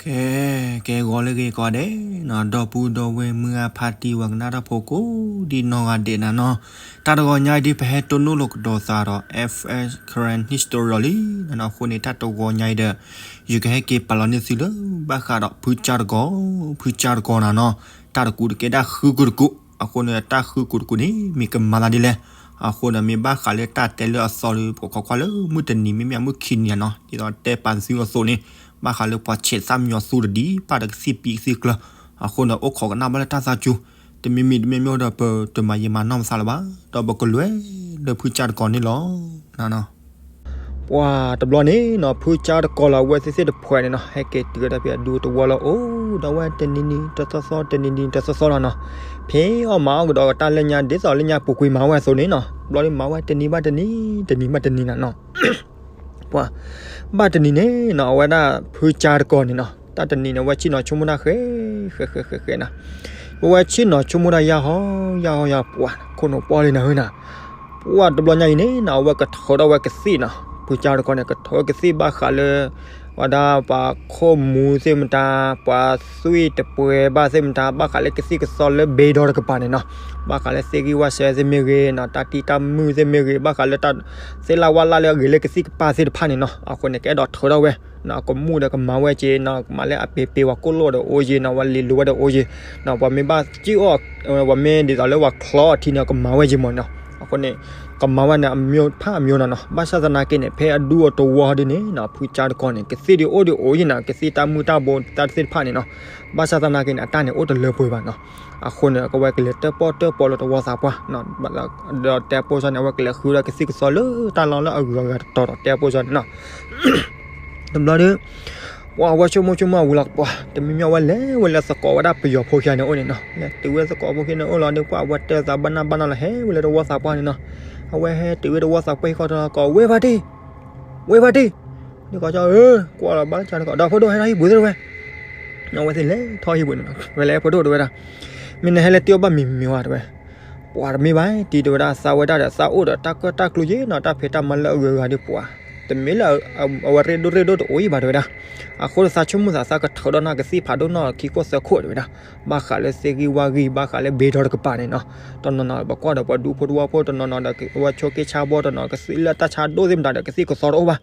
ကဲ ကဲဂီၤလၢအဂ့ၤကိးဂၤဒဲးနီၤ, ဒီပုၢ်ဒီဝဲၢ်မုၢ်ဂၤဖါတံၢ်ဝဲကနၣ်တၢ်ဖိကိးဒံနီၢ်ဂၤဒဲးနၤနီၤ, တၢ်တဂီၤညါအံၤဒ်ပဟဲတိၢ်နီၣ်လိာ်ကဒီးသးဒီး F S Karen History လံနၤနီၤ, အဃိန့ၣ် တၢ်တဂီၤညါအံၤဒီး ယကဟဲက့ၤပာ်လီၤန့ၢ်သုလၢ ဘၣ်ဃးဒီးဖုကၠၢတကီၢ်, ဖုကၠၢတကီၢ်နၤနီၤ, တၢ်တကူးတကဲဒၣ်ဃုကူးတကူး, အဃိန့ၣ် တၢ်ဃုကူးတကူးန့ၣ် မ့ၢ်ကမၤသးဒ်လဲၣ်, အဃိန့ၣ် မ့ၢ်ဘၣ်ဃးလၢတၢ်တဲလၢအသီဒီး ပကခိးကွၢ်လၢမုၢ်တနံၤ မ့မ့ၢ်မုၢ်ခံနံၤနၤနီၤ, ဒ်သိးတဲပာ်သုအသိးန့ၣ် ဘၣ်ဃးလၢပှၤဆဲးသၣ်မညီၤသူတဒံး ပာ်ဒီးကသံၣ်ပံကသံၣ်ကျၢၤ, အဃိန့ၣ် အိၣ်ခိးကနၣ်ဘၣ်လၢတၢ်သးစူၤ, တမံၤမံၤတမံၤမံၤဒီး ပတမၤယံာ်မၤနီၢ်မသးလၢၤဘၣ်, ဒီးပကလဲၤလၢဖုကၠၢတကီၢ်န့ၣ်လီၤ. ပှၤတဘျီန့ၣ်နီၤ ဖုကၠၢတကီၢ်လီၤ အဝဲသ့ၣ်သ့ၣ်တဖှဲးန့ၣ်နီၤ ဟဲက့ၤတုၤဝဲဒၣ်ဖဲအဒူတဝီလၢအိၣ်ဒီးဝဲတနံၤနံၤတသီသီ တနံၤနံၤတသီသီလီၤနီၤ, ဖဲအီၣ်မၤအီၣ်ကဒီးတၢ်လၢညါ ဒ်သိးလၢညါပူၤကွံာ်မၤဝဲအသိးန့ၣ်နီၤ, တဘျီန့ၣ်မၤဝဲတနံၤဘၣ်တနံၤ တနံၤဘၣ်တနံၤနၤနီၤ ပှၤ ဘၣ်တနံၤန့ၣ်နီၤ အဝဲဒၣ်ဖုကၠၢတကီၢ်န့ၣ်နီၤ တၢ်တနံၤန့ၣ် အဝဲဆ့ၣ်နီၤဆိကမိၣ်တၢ်ဃဲ ဃဲဃဲဃဲဃဲနၤ, အဝဲဆ့ၣ်နီၤဆိကမိၣ်တၢ်ယၢ်ဟီယၢ်ဟီယၢ် ပှၤခိၣ်နူာ်ပီၣ်လံနၤဧၢနၤ, ပှၤတဘျီညါအံၤန့ၣ်နီၤ အဝဲကထၢထီၣ်ဝဲကသ့ၣ်နီၤ, ဖုကၠၢတကီၢ်န့ၣ် ကထၢကသ့ၣ်ဘၣ်ဃးလၢ ဝဲဒၣ်ပှၤခိၣ်မူသ့ၣ်မတၤ ပှၤသွံၣ်တပှဲၤဘၣ်သ့ၣ်မတၤ ဘၣ်ဃးလၢကသံၣ်ကသီလၢဘ့ဒီတကပၤန့ၣ်နီၤ, ဘၣ်ဃးလၢသ့ၣ်ဂံၢ်ဝၣ်စဲသ့ၣ်မ့ၢ်ဂ့ၤနီၤ တၢ်တံၢ်တၢ်မုၢ်သ့ၣ်မ့ၢ်ဂ့ၤ ဘၣ်ဃးလၢတၢ်သ့ၣ်လၣ်ဝၣ်လၣ်လၢအဂ့ၤလၢကသံၣ်ကပၤသ့ၣ်တဖၣ်န့ၣ်နီၤ, အဃိန့ၣ် ကအဲၣ်ဒိးထၢထီၣ်ဝဲ ကမၤဝဲက့ၤနီၤ ကမၤလၢအပ့ၤပ့ၤ ပှၤကိၣ်လိာ်ဒီးအိၣ်ယ့ၤနီၤ ပှၤလံၤလိၤဝဲဒီးအိၣ်ယ့ၤနီၤ ပှၤမ့ၢ်ဘၣ်စံၣ်အီၣ် ပှၤမ့ၢ်ဒ်သိးလၢပှၤချီအီၣ်ထံန့ၣ် ကမၤဝဲယ့ၤမးနီၤ, အဃိန့ၣ် ကမၤဝဲန့ၣ်အမျိုးဖးအမျိုးနၤနီၤ, ဘၣ်ဆၣ်သနာ်က့န့ၣ် ဖဲအဒူအတဝီဒ်န့ၣ်နီၤ ဖုကၠၢတကီၢ်န့ၣ် ကသ့ၣ်ဒ်အိၣ်ဒ်အိၣ်ယ့ၤနၤ ကသ့ၣ်တၢ်မုၢ်တၢ်ဘိတၢ်သ့ၣ်တဖၣ်န့ၣ်နီၤ, ဘၣ်ဆၣ်သနာ်က့န့ၣ် အတၢ်န့ၣ်အိၣ်တလၢပှဲၤဘၣ်နီၤ, အဃိန့ၣ် အဝဲကလဲၤတၢၣ်ပီၣ်တၢၣ်ပီလၢတဝီသးပှၢ် ဒီးတဲအပိၢ်စၢ်န့ၣ် အဝဲကလဲၤဃုဒီးကသံၣ်ကသီလၢတၢ်လီၢ်လၢအဂုၤအဂၤတတီၤဒီးတဲအပိၢ်စၢ်န့ၣ်နီၤ တဘျီဒီး ပှၤအဝဲဆိကမိၣ်ဆိကမိၣ်အဝံၤလီၤ ပှၤတမံၤမံၤအဝဲလဲၤဝဲလၢသကိးဝဲဒၣ်ပယီၤဖိခံဂၤန့ၣ်အိၣ်န့ၣ်နီၤ, လဲၤတုၤဝဲသကိးဖိခံဂၤန့ၣ်အိၣ်လီၤဒီး ပှၤအဝဲတဲသးဘၣ်နၢ်ဘၣ်နၢ်လီၤ ဟဲဝဲလၢတဝီသးပှၢ်န့ၣ်နီၤ, အဝဲဟဲတုၤဝဲတဝီသးပှၢ်ဟံၣ်ခီတကီး ဝဲဖါတံၢ် ဝဲဖါတံၢ်, ဒ်ကီၢ်ကၠီဧၢ, ကွၢ်လီၤဘၣ်လၢကၠၢတကီၢ် ဒီးဖိဒိၣ်ဟဲထီၣ်ဟံၣ်ပူၤသ့ၣ်တဝဲ, အဝဲသ့ၣ်လဲၤထီၣ်ဟံၣ်ပူၤန့ၣ်နီၤ ဝဲလဲၤဖိဒိၣ်တဝဲဒၣ်, မ့ၢ်နဟဲလၢတၢ်အီၣ်ဘၣ်မံၤမံၤဝဲတဝဲ ပှၤတမ့ၢ်ဘၣ်တံၤတဝဲဒၣ် သးဝဲဒၣ်ဒီးသးအိၣ်ဒီးတၢ်ကၢၣ်တၢ်ကျူယ့ၤနီၤ တၢ်ဖံးတၢ်မၤလၢအဂုၤအဂၤဒီးပှၤ, တမ့ၢ်လၢ အဝဲရ့ဒိၣ်ရ့ဒိၣ်တအိၣ်ယံၤဘၣ်တဝဲဒၣ်, အဃိသးဆိကမိၣ်သး သးကထၢထီၣ်နီၤကသံၣ်ဖးဒိၣ်နီၤခံခိၣ်သၢခိၣ်တဝဲဒၣ်, ဘၣ်ဃးလၢသ့ၣ်ဂံၢ်ဝၣ်ဂံၢ် ဘၣ်ဃးလၢဘ့ဒီတကပၤန့ၣ်နီၤ, တနီၤနီၤပကွၢ်ဒီးပှၤဒူဖိတဝီဖိ တနီၤနီၤဒီးဝဲဆိက့ဆါဘီ တနီၤကသံၣ်လၢတၢ်ဆါဒိၣ်သ့ၣ်မတၤဒီးကသံၣ်ကသီတအိၣ်ဘၣ်,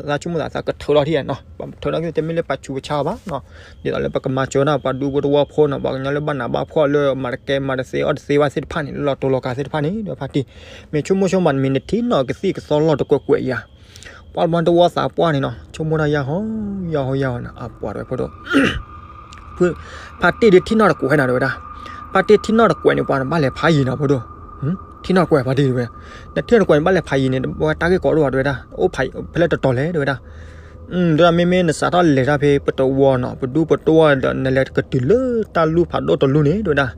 သးဆိကမိၣ်သး သးကထၢထီၣ်ထံၣ်နီၤ, ပထၢထီၣ်ကသံၣ်တမ့ၢ်လၢပှၤဆူးပဆါဘၣ်နီၤ, ဒ်သိးလၢပကမၤစၢၤဒၣ်ပှၤဒူဖိတဝီဖိနီၤ ပှၤကညီလၢဘၣ်နးဘၣ်ဖှီၣ်လၢမၤတကဲမၤတသ့အီၣ်တသ့ဘၣ်သ့ၣ်တဖၣ်န့ၣ် လၢလီၤတိၤလီၤကၤသ့ၣ်တဖၣ်န့ၣ် ဒီးဖါတံၢ်, မ့ၢ်ဆိကမိၣ်ဆိကမး မ့ၢ်နထံၣ်နီၤကသံၣ်ကသီလီၤတကွဲးကွဲးယၤ ပှၤတဘျီတဝီသးပှၢ်န့ၣ်နီၤ ဆိကမိၣ်တၢ်ယၢ်ဟီ ယၢ်ဟီ ယၢ်ဟီနီၤ အပှၤတဝဲဖိဒိၣ်, ဖါတံၢ်ဒ်ထံၣ်နီၣ်တကွဲးနၤတဝဲဒၣ်, ဖါတံၢ်ထံၣ်နီၣ်တကွဲးန့ၣ် ပှၤနဘၣ်လဲၤဖးယံၤနီၤဖိဒိၣ်, ထံၣ်နီၣ်တကွဲးဖါတံၢ်တဝဲ, နထံၣ်နီၣ်တကွဲးန့ၣ် ဘၣ်လဲၤဖးယံၤန့ၣ် ဝဲတၢ်ဂ့ၢ်ကီဒိၣ်ဘၣ်တဝဲဒၣ်, အိၣ်ဖးဖဲလဲၣ်တတီၤလဲၣ်တဝဲဒၣ် တဝဲဒၣ် မ့မ့ၢ်နစးထီၣ်လဲၤတၢ်ဖဲပတဝီနီၤ ပဒူပတဝီဒီး နလဲၤကတုၤလၢတၢ်လူၢ်ဖးဒိၣ်တလူၢ်န့ၣ်တဝဲဒၣ်,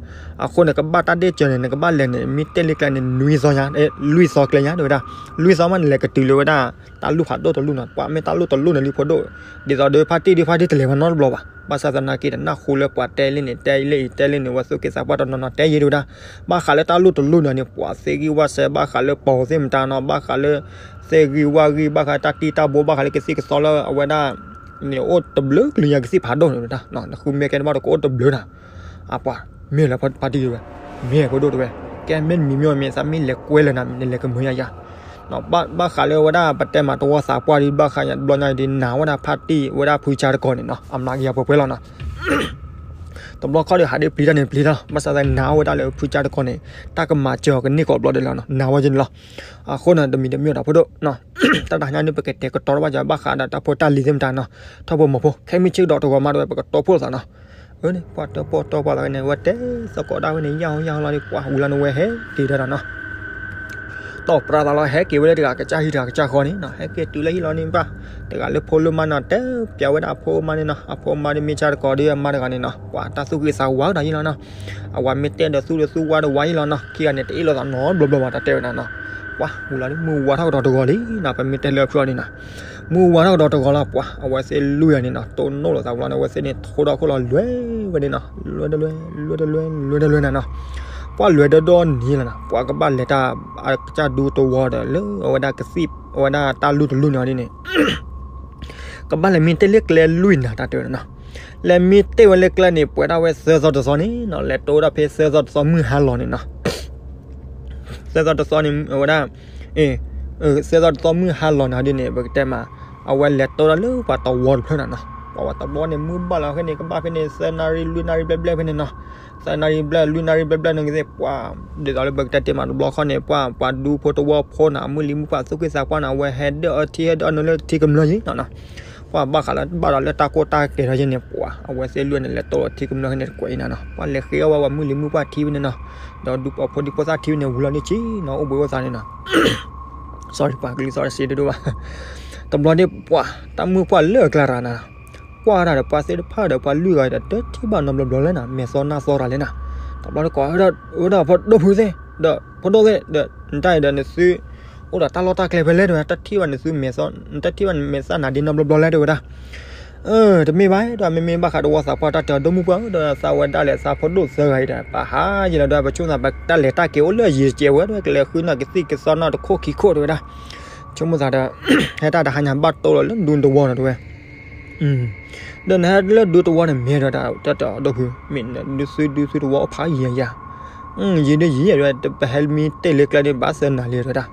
အဃိန့ၣ် ကဘၣ်တၢ်ဒ့ၣ်စၢၤန့ၣ် နကဘၣ်လဲၤန့ၣ် မ့ၢ်တဲလံကျဲန့ၣ် နွံသီညါ, လွံၢ်သီကျဲညါတဝဲဒၣ်, လွံၢ်သီမးနလဲၤကတုၤလၢဝဲဒၣ် တၢ်လူၢ်ဖးဒိၣ်တလူၢ်နီၤ ပှၤမ့ၢ်တၢ်လူၢ်တလူၢ်န့ၣ်လံဖိဒိၣ်, ဒ်သိးဒီးဖါတံၢ်ဒ်ဖါတံၢ် တလဲၤဝဲနီတဘျီဘၣ်, ဘၣ်ဆၣ်သနာ်က့ဒီး နၢ်ဟူလၢပှၤတဲလံန့ၣ် တဲလံအံၤ တဲလံန့ၣ် ဝဲသူၣ်က့သးပှၢ်တနီၤနီၤ တဲယံၤတဝဲဒၣ်, ဘၣ်ဃးလၢတၢ်လူၢ်တလူၢ်န့ၣ်န့ၣ် ပှၤသ့ၣ်ဂံၢ်ဝၣ်စဲ ဘၣ်ဃးလၢပီၤသ့ၣ်မတၤနီၤ ဘၣ်ဃးလၢ သ့ၣ်ဂံၢ်ဝၣ်ဂံၢ် ဘၣ်ဃးတၢ်တံၢ်တၢ်ဘိ ဘၣ်ဃးလၢကသံၣ်ကသီလၢအဝဲဒၣ် န့ၣ်အိၣ်တဘျုးကလုာ်ညါ ကသံၣ်ဖးဒိၣ်န့ၣ်တဝဲဒၣ်, နဃုမ့ၢ်ကဲတဘၣ်ဒီးကအိၣ်တဘျုးနၤ, အပှၤ မ့ၢ်လၢဖါတံၢ်တဝဲ, မ့ၢ်ဖိဒိၣ်တဝဲ, ကဲမ့ၢ်မံၤမ့ၢ်မ့ၢ်သးမ့ၢ်လဲၤကွဲလၢနၤ နလဲၤကမုာ်ယၤယၤ ဘၣ်ဃးလၢဝဲဒၣ် ပတဲမးတဝီသးပှၢ်ဒီး ဘၣ်ဃးတဘျီညါအံၤဒီး နာ်ဝဲဒၣ်ဖါတံၢ်ဝဲဒၣ်ဖုကၠၢတကီၢ်န့ၣ်နီၤ အမျးကယၤပှဲၤပှဲၤလီၤနီၤ, တဘျီခီဒီး ဟးဒ်ပျံၤတၢ်န့ၣ်ပျံၤတၢ်လီၤ, ဘၣ်ဆၣ်သနာ်ဝဲဒၣ်လၢဖုကၠၢတကီၢ်န့ၣ် တၢ်ကမၤစၢၤအီၤကန့ၢ်ကီးဘျီဒဲးလီၤနီၤ, နာ်ဝဲကန့ၣ်လီၤ, အဃိန့ၣ် တမံၤတမံၤဒီးဖိဒိၣ် တၢ်တဟါညါန့ၣ် ပကတဲာ်ကတီၤတဘၣ်ယၤ ဘၣ်ဃးဒီးတၢ်ဖိတၢ်လံၤသ့ၣ်မတၤနီၤ, ထီၣ်ဖိမီၤဖိ ခဲမုၢ်ဆ့ၣ်ကဒီးတဂီၤမးဒီး ပကတီဖိသးနီၤ, အၢန့ၣ် ပှၤတၢၣ်ပီၣ်တီပှၤသးဝဲန့ၣ် ဝဲတဲသကိးဒၣ်ဝဲန့ၣ် ယၢ်ဟီယၢ်ဟီလီၤဒီး ပှၤဝံၤလီၤန့ၣ် ဝဲဟဲက့ၤတၢ်ဒီးနီၤ တီၢ်ပြးသးလီၤ ဟဲက့ၤဝဲလၢတဂၤကစၢ်ဟံၣ်တဂၤကစၢ်ဃီန့ၣ်နီၤ, ဟဲက့ၤတုၤလၢဟံၣ်လီၤန့ၣ်ဘၣ်, တဂၤလၢဖိလၢမါနီၤ တဲပျးဝဲဒၣ်အဖိအမါန့ၣ်နီၤ, အဖိအမါဒီးမ့ၢ်ကၠၢတကီၢ်ဒီးအမါတဂၤန့ၣ်နီၤ, ပှၤတၢ်သူၣ်ဂ့ၤသးဝါကဒီးယံၤလီၤနီၤ, အဝၤမ့ၢ်တဲဒီးသူၣ်ဒီးသူၣ် ဝါဒီးဝါယံၤလီၤနီၤ, ခံဂၤန့ၣ် တအ့ၣ်လိာ်သးနီတဘျီဘျီဘၣ် တၢ်တဲဝဲဒၣ်နီၤ, ပှၤဝံၤလီၤန့ၣ် မုၢ်ဝါထီၣ်ကဒီးတဂီၤလံနီၤ, ပမ့ၢ်တဲလၢအဖုအီၤန့ၣ်နီၤ မုၢ်ဝါထီၣ်ကဒီးတဂီၤလီၤ ပှၤ အဝဲသ့ၣ်လွံၢ်ဂၤန့ၣ်နီၤ တိၢ်နီၣ်လိာ်သးဝံၤလီၤန့ၣ် အဝဲသ့ၣ်န့ၣ် ထိဒီးခိၣ်လီၤ လဲၤဝဲန့ၣ်နီၤ, လဲၤတလဲၤ လဲၤတလဲၤ လဲၤတလဲၤနၤနီၤ, ပှၤလဲၤဒီဒီနံၤလီၤနီၤ ပှၤကဘၣ်လဲၤတၢ် အကစၢ်ဒူတဝီဒီး လၢအဝဲဒၣ်ကသံၣ် အဝဲဒၣ်တၢ်လူၢ်တလူၢ်န့ၣ်ဒ်န့ၣ် ကဘၣ်လဲၤမ့ၢ်တဲလၢကျဲလွံၢ်နၤ တၢ်တဲဝဲဒၣ်နီၤ, လဲၤမံတ့ၢ်ဝဲလၢကျဲန့ၣ် ပှဲၤဒၣ်ဝဲသၢသီတသီန့ၣ်နီၤ, လဲၤတိၢ်ဝဲဒၣ်ဖဲသၢသီတသီမုၢ်ဟါလီၤန့ၣ်နီၤ. သၢသီတသီန့ၣ် အဝဲဒၣ် အ့ သၢသီတသီမုၢ်ဟါလီၤန့ၣ်ဒ်န့ၣ် ပကတဲမး အဝဲလဲၤတိၢ်ဒၣ်လၢပှၤတဝီတဖျၢၣ်န့ၣ်နီၤ. ပှၤဝဲတဘျီန့ၣ် မုၢ်ဘၣ်လီၤဖဲန့ၣ် ကဘၣ်ဖဲန့ၣ် သၢနၣ်ရံၣ် လွံၢ်နၣ်ရံၣ်ဘျဲၣ်ဘျဲၣ်ဖဲန့ၣ်နီၤ. သၢနၣ်ရံၣ်ဘျဲၣ် လွံၢ်နၣ်ရံၣ်ဘျဲၣ်ဘျဲၣ်န့ၣ်ကသ့ၣ်ပှၤ ဒ်သိးလၢပကတဲတ့ၢ်မးတဘျီခီန့ၣ် ပှၤ ပှၤဒူဖိတဝီဖိန့ၣ် အမုၢ်လံၤမုၢ်ပှၢ်သူၣ်က့သးပှၢ်န့ၣ် အဝဲဟဲဒၢၣ်အီထံ ဟဲဒၢၣ်အီနုာ်လၢထံကမျၢၢ်ယံၤနီၤနီၤ. ပှၤဘၣ်ဃးလၢဘၣ်ဒီးလၢတၢ်ကိၢ်တၢ်ဂီၤထီၣ်ယံၤန့ၣ် ပှၤ အဝဲသ့ၣ်လွံၢ်န့ၣ် လဲၤတိၢ်လီၤထံကမျၢၢ်န့ၣ်တကွဲးအံၤနီၤနီၤ. ပှၤလဲၤဃ့အီၣ်ဝဲပှၤမုၢ်လံၤမုၢ်ပှၢ်ထံဖဲန့ၣ်နီၤ. ဒီးဒူဖိဒံဖိသၣ်ထံဖဲန့ၣ် ဝံၤလီၤန့ၣ်ဆံနီၤ အိၣ်ဘှံးအိၣ်သါန့ၣ်နီၤ. sorry ပှၤကလုၢ်သီၣ်တစ့ဒိၣ်ဒိၣ်ဘၣ်. တဘျီန့ၣ်ပှၤ တၢ်မုၢ်ပှၢ်လၢအကျါတဂၤနီၤ ကွၢ်ဝဲဒၣ်ဒီးပှၤသ့ၣ်တဖၣ်ဒီးပှၤလွံၢ်ဂၤဒီး တထံၣ်ဘၣ်နီတဘျီဘျီလဲၣ်နီၤ, မဲာ်သီနၢ်သီတၢ်လဲၣ်နီၤ. တဘျီတကိးဝဲဒၣ် ဝဲဒၣ်ဖိဒိၣ်ဖုသ့ၣ် ဒီးဖိဒိၣ်သ့ၣ်ဒီး နတၢ်အံၤဒီးနသု အိၣ်ဒီးတၢ်လီၢ်တၢ်ကျဲဖဲလဲၣ်တဲဝဲဒၣ်, တထံၣ်ဘၣ်နသုမဲာ်သီ တထံၣ်ဘၣ်နမဲာ်သၣ်နၤဒ့နီတဘျီဘျီလဲၣ်တဲဝဲဒၣ်. တမ့ၢ်ဘၣ်ဒီးမ့မ့ၢ်ဘၣ်ဃးတဝီသးပှၢ်တၢ်တဲအီၤ ဒိၣ်မုၢ်ပှၢ်ဧၢ တဲဝဲဒၣ် သးဝဲဒၣ်လဲာ်သးဖိဒိၣ်သၢဂၤအံၤဒီး ပဟးယံာ်လီၤဒီး ပဆိကမိၣ်သး ပတၢ်လဲၤတၢ်က့ၤအိၣ်လၢအယံၤတကဲးဝဲဒီး ကလဲၤဃုနၢ်ကသံၣ်ကသီနီၢ်တခိၣ်ခံခိၣ်တဲဝဲဒၣ်. ဆိကမိၣ်သးဒီး ဟဲတၢ်တဟါညါဘၣ်တိၢ်လီၤလၢဒူတဝီနီၤတဲဝဲ ဒီးနဟဲလၢဒူတဝီန့ၣ်မ့ၢ်ဒီးတၢ်တဲအီၤ ဒိၣ်ဖု မ့ၢ်နသုဒူသုတဝီအိၣ်ဖးယံာ်ယံာ် ယံာ်ဒ်ယံာ်တဲဝဲ ပဟဲမံတ့ၢ်လၢကျဲဒ်ဘၣ်သၢနၤလံတဲဝဲဒၣ်.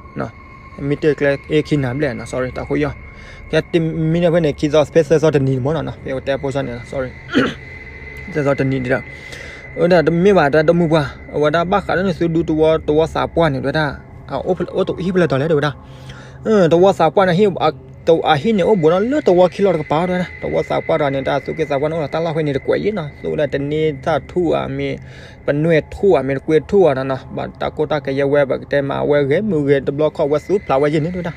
မံတ့ၢ်ကျဲအ့ခံနၤဘျဲၣ်နီၤ sorry တၢ်ခိၣ်ယီၢ် ကဲမံန့ၣ်ဖဲန့ၣ် ခံသီဖဲသၢသီတနံၤမ့ၢ်နီၤနီၤ ဖဲဝဲတဲဖိဆီန့ၣ် sorry သၢသီတနံၤဒီး ဝဲဒၣ်တမ့ၢ်ဘၣ်တဲဒိၣ်မုၢ်ပှၢ် အဝဲဒၣ်ဘၣ်ဃးလၢနသုဒူတဝီ တဝီသးပှၢ်န့ၣ် တဲဝဲဒၣ် အိၣ်ဟံၣ်ဖဲလဲၣ်တီၤလဲၣ်တဲဝဲဒၣ်. တဝီသးပှၢ်န့ၣ် အဟံၣ်န့ၣ်အိၣ်ဘူးနီၤလၢတဝီခံလီၤတကပၤတဲဝဲဒၣ်. တဝီသးပှၢ်တဂၤန့ၣ် တၢ်သူၣ်က့သးပှၢ်န့ၣ် အိၣ်ဒီးတၢ်လီၢ်ဖဲန့ၣ်တကွဲးယံၤနီၤ သူၣ်ဝဲဒၣ်တန့ၢ်တၢ်ထူၣ်ဧါမ့ၢ် ပနွဲၣ်ထူၣ်ဧါမ့ၢ် တကွဲးထူၣ်ဧါနီၤနီၤ ဘၣ်တၢ်ကိၢ်တၢ်ဂီၤယဲဝဲ ပကတဲမး အဝဲဂဲၤမုာ်ဂဲၤတဘျီခီၣ် အဝဲသူဖျးဝဲယံၤန့ၣ်တဲဝဲဒၣ်.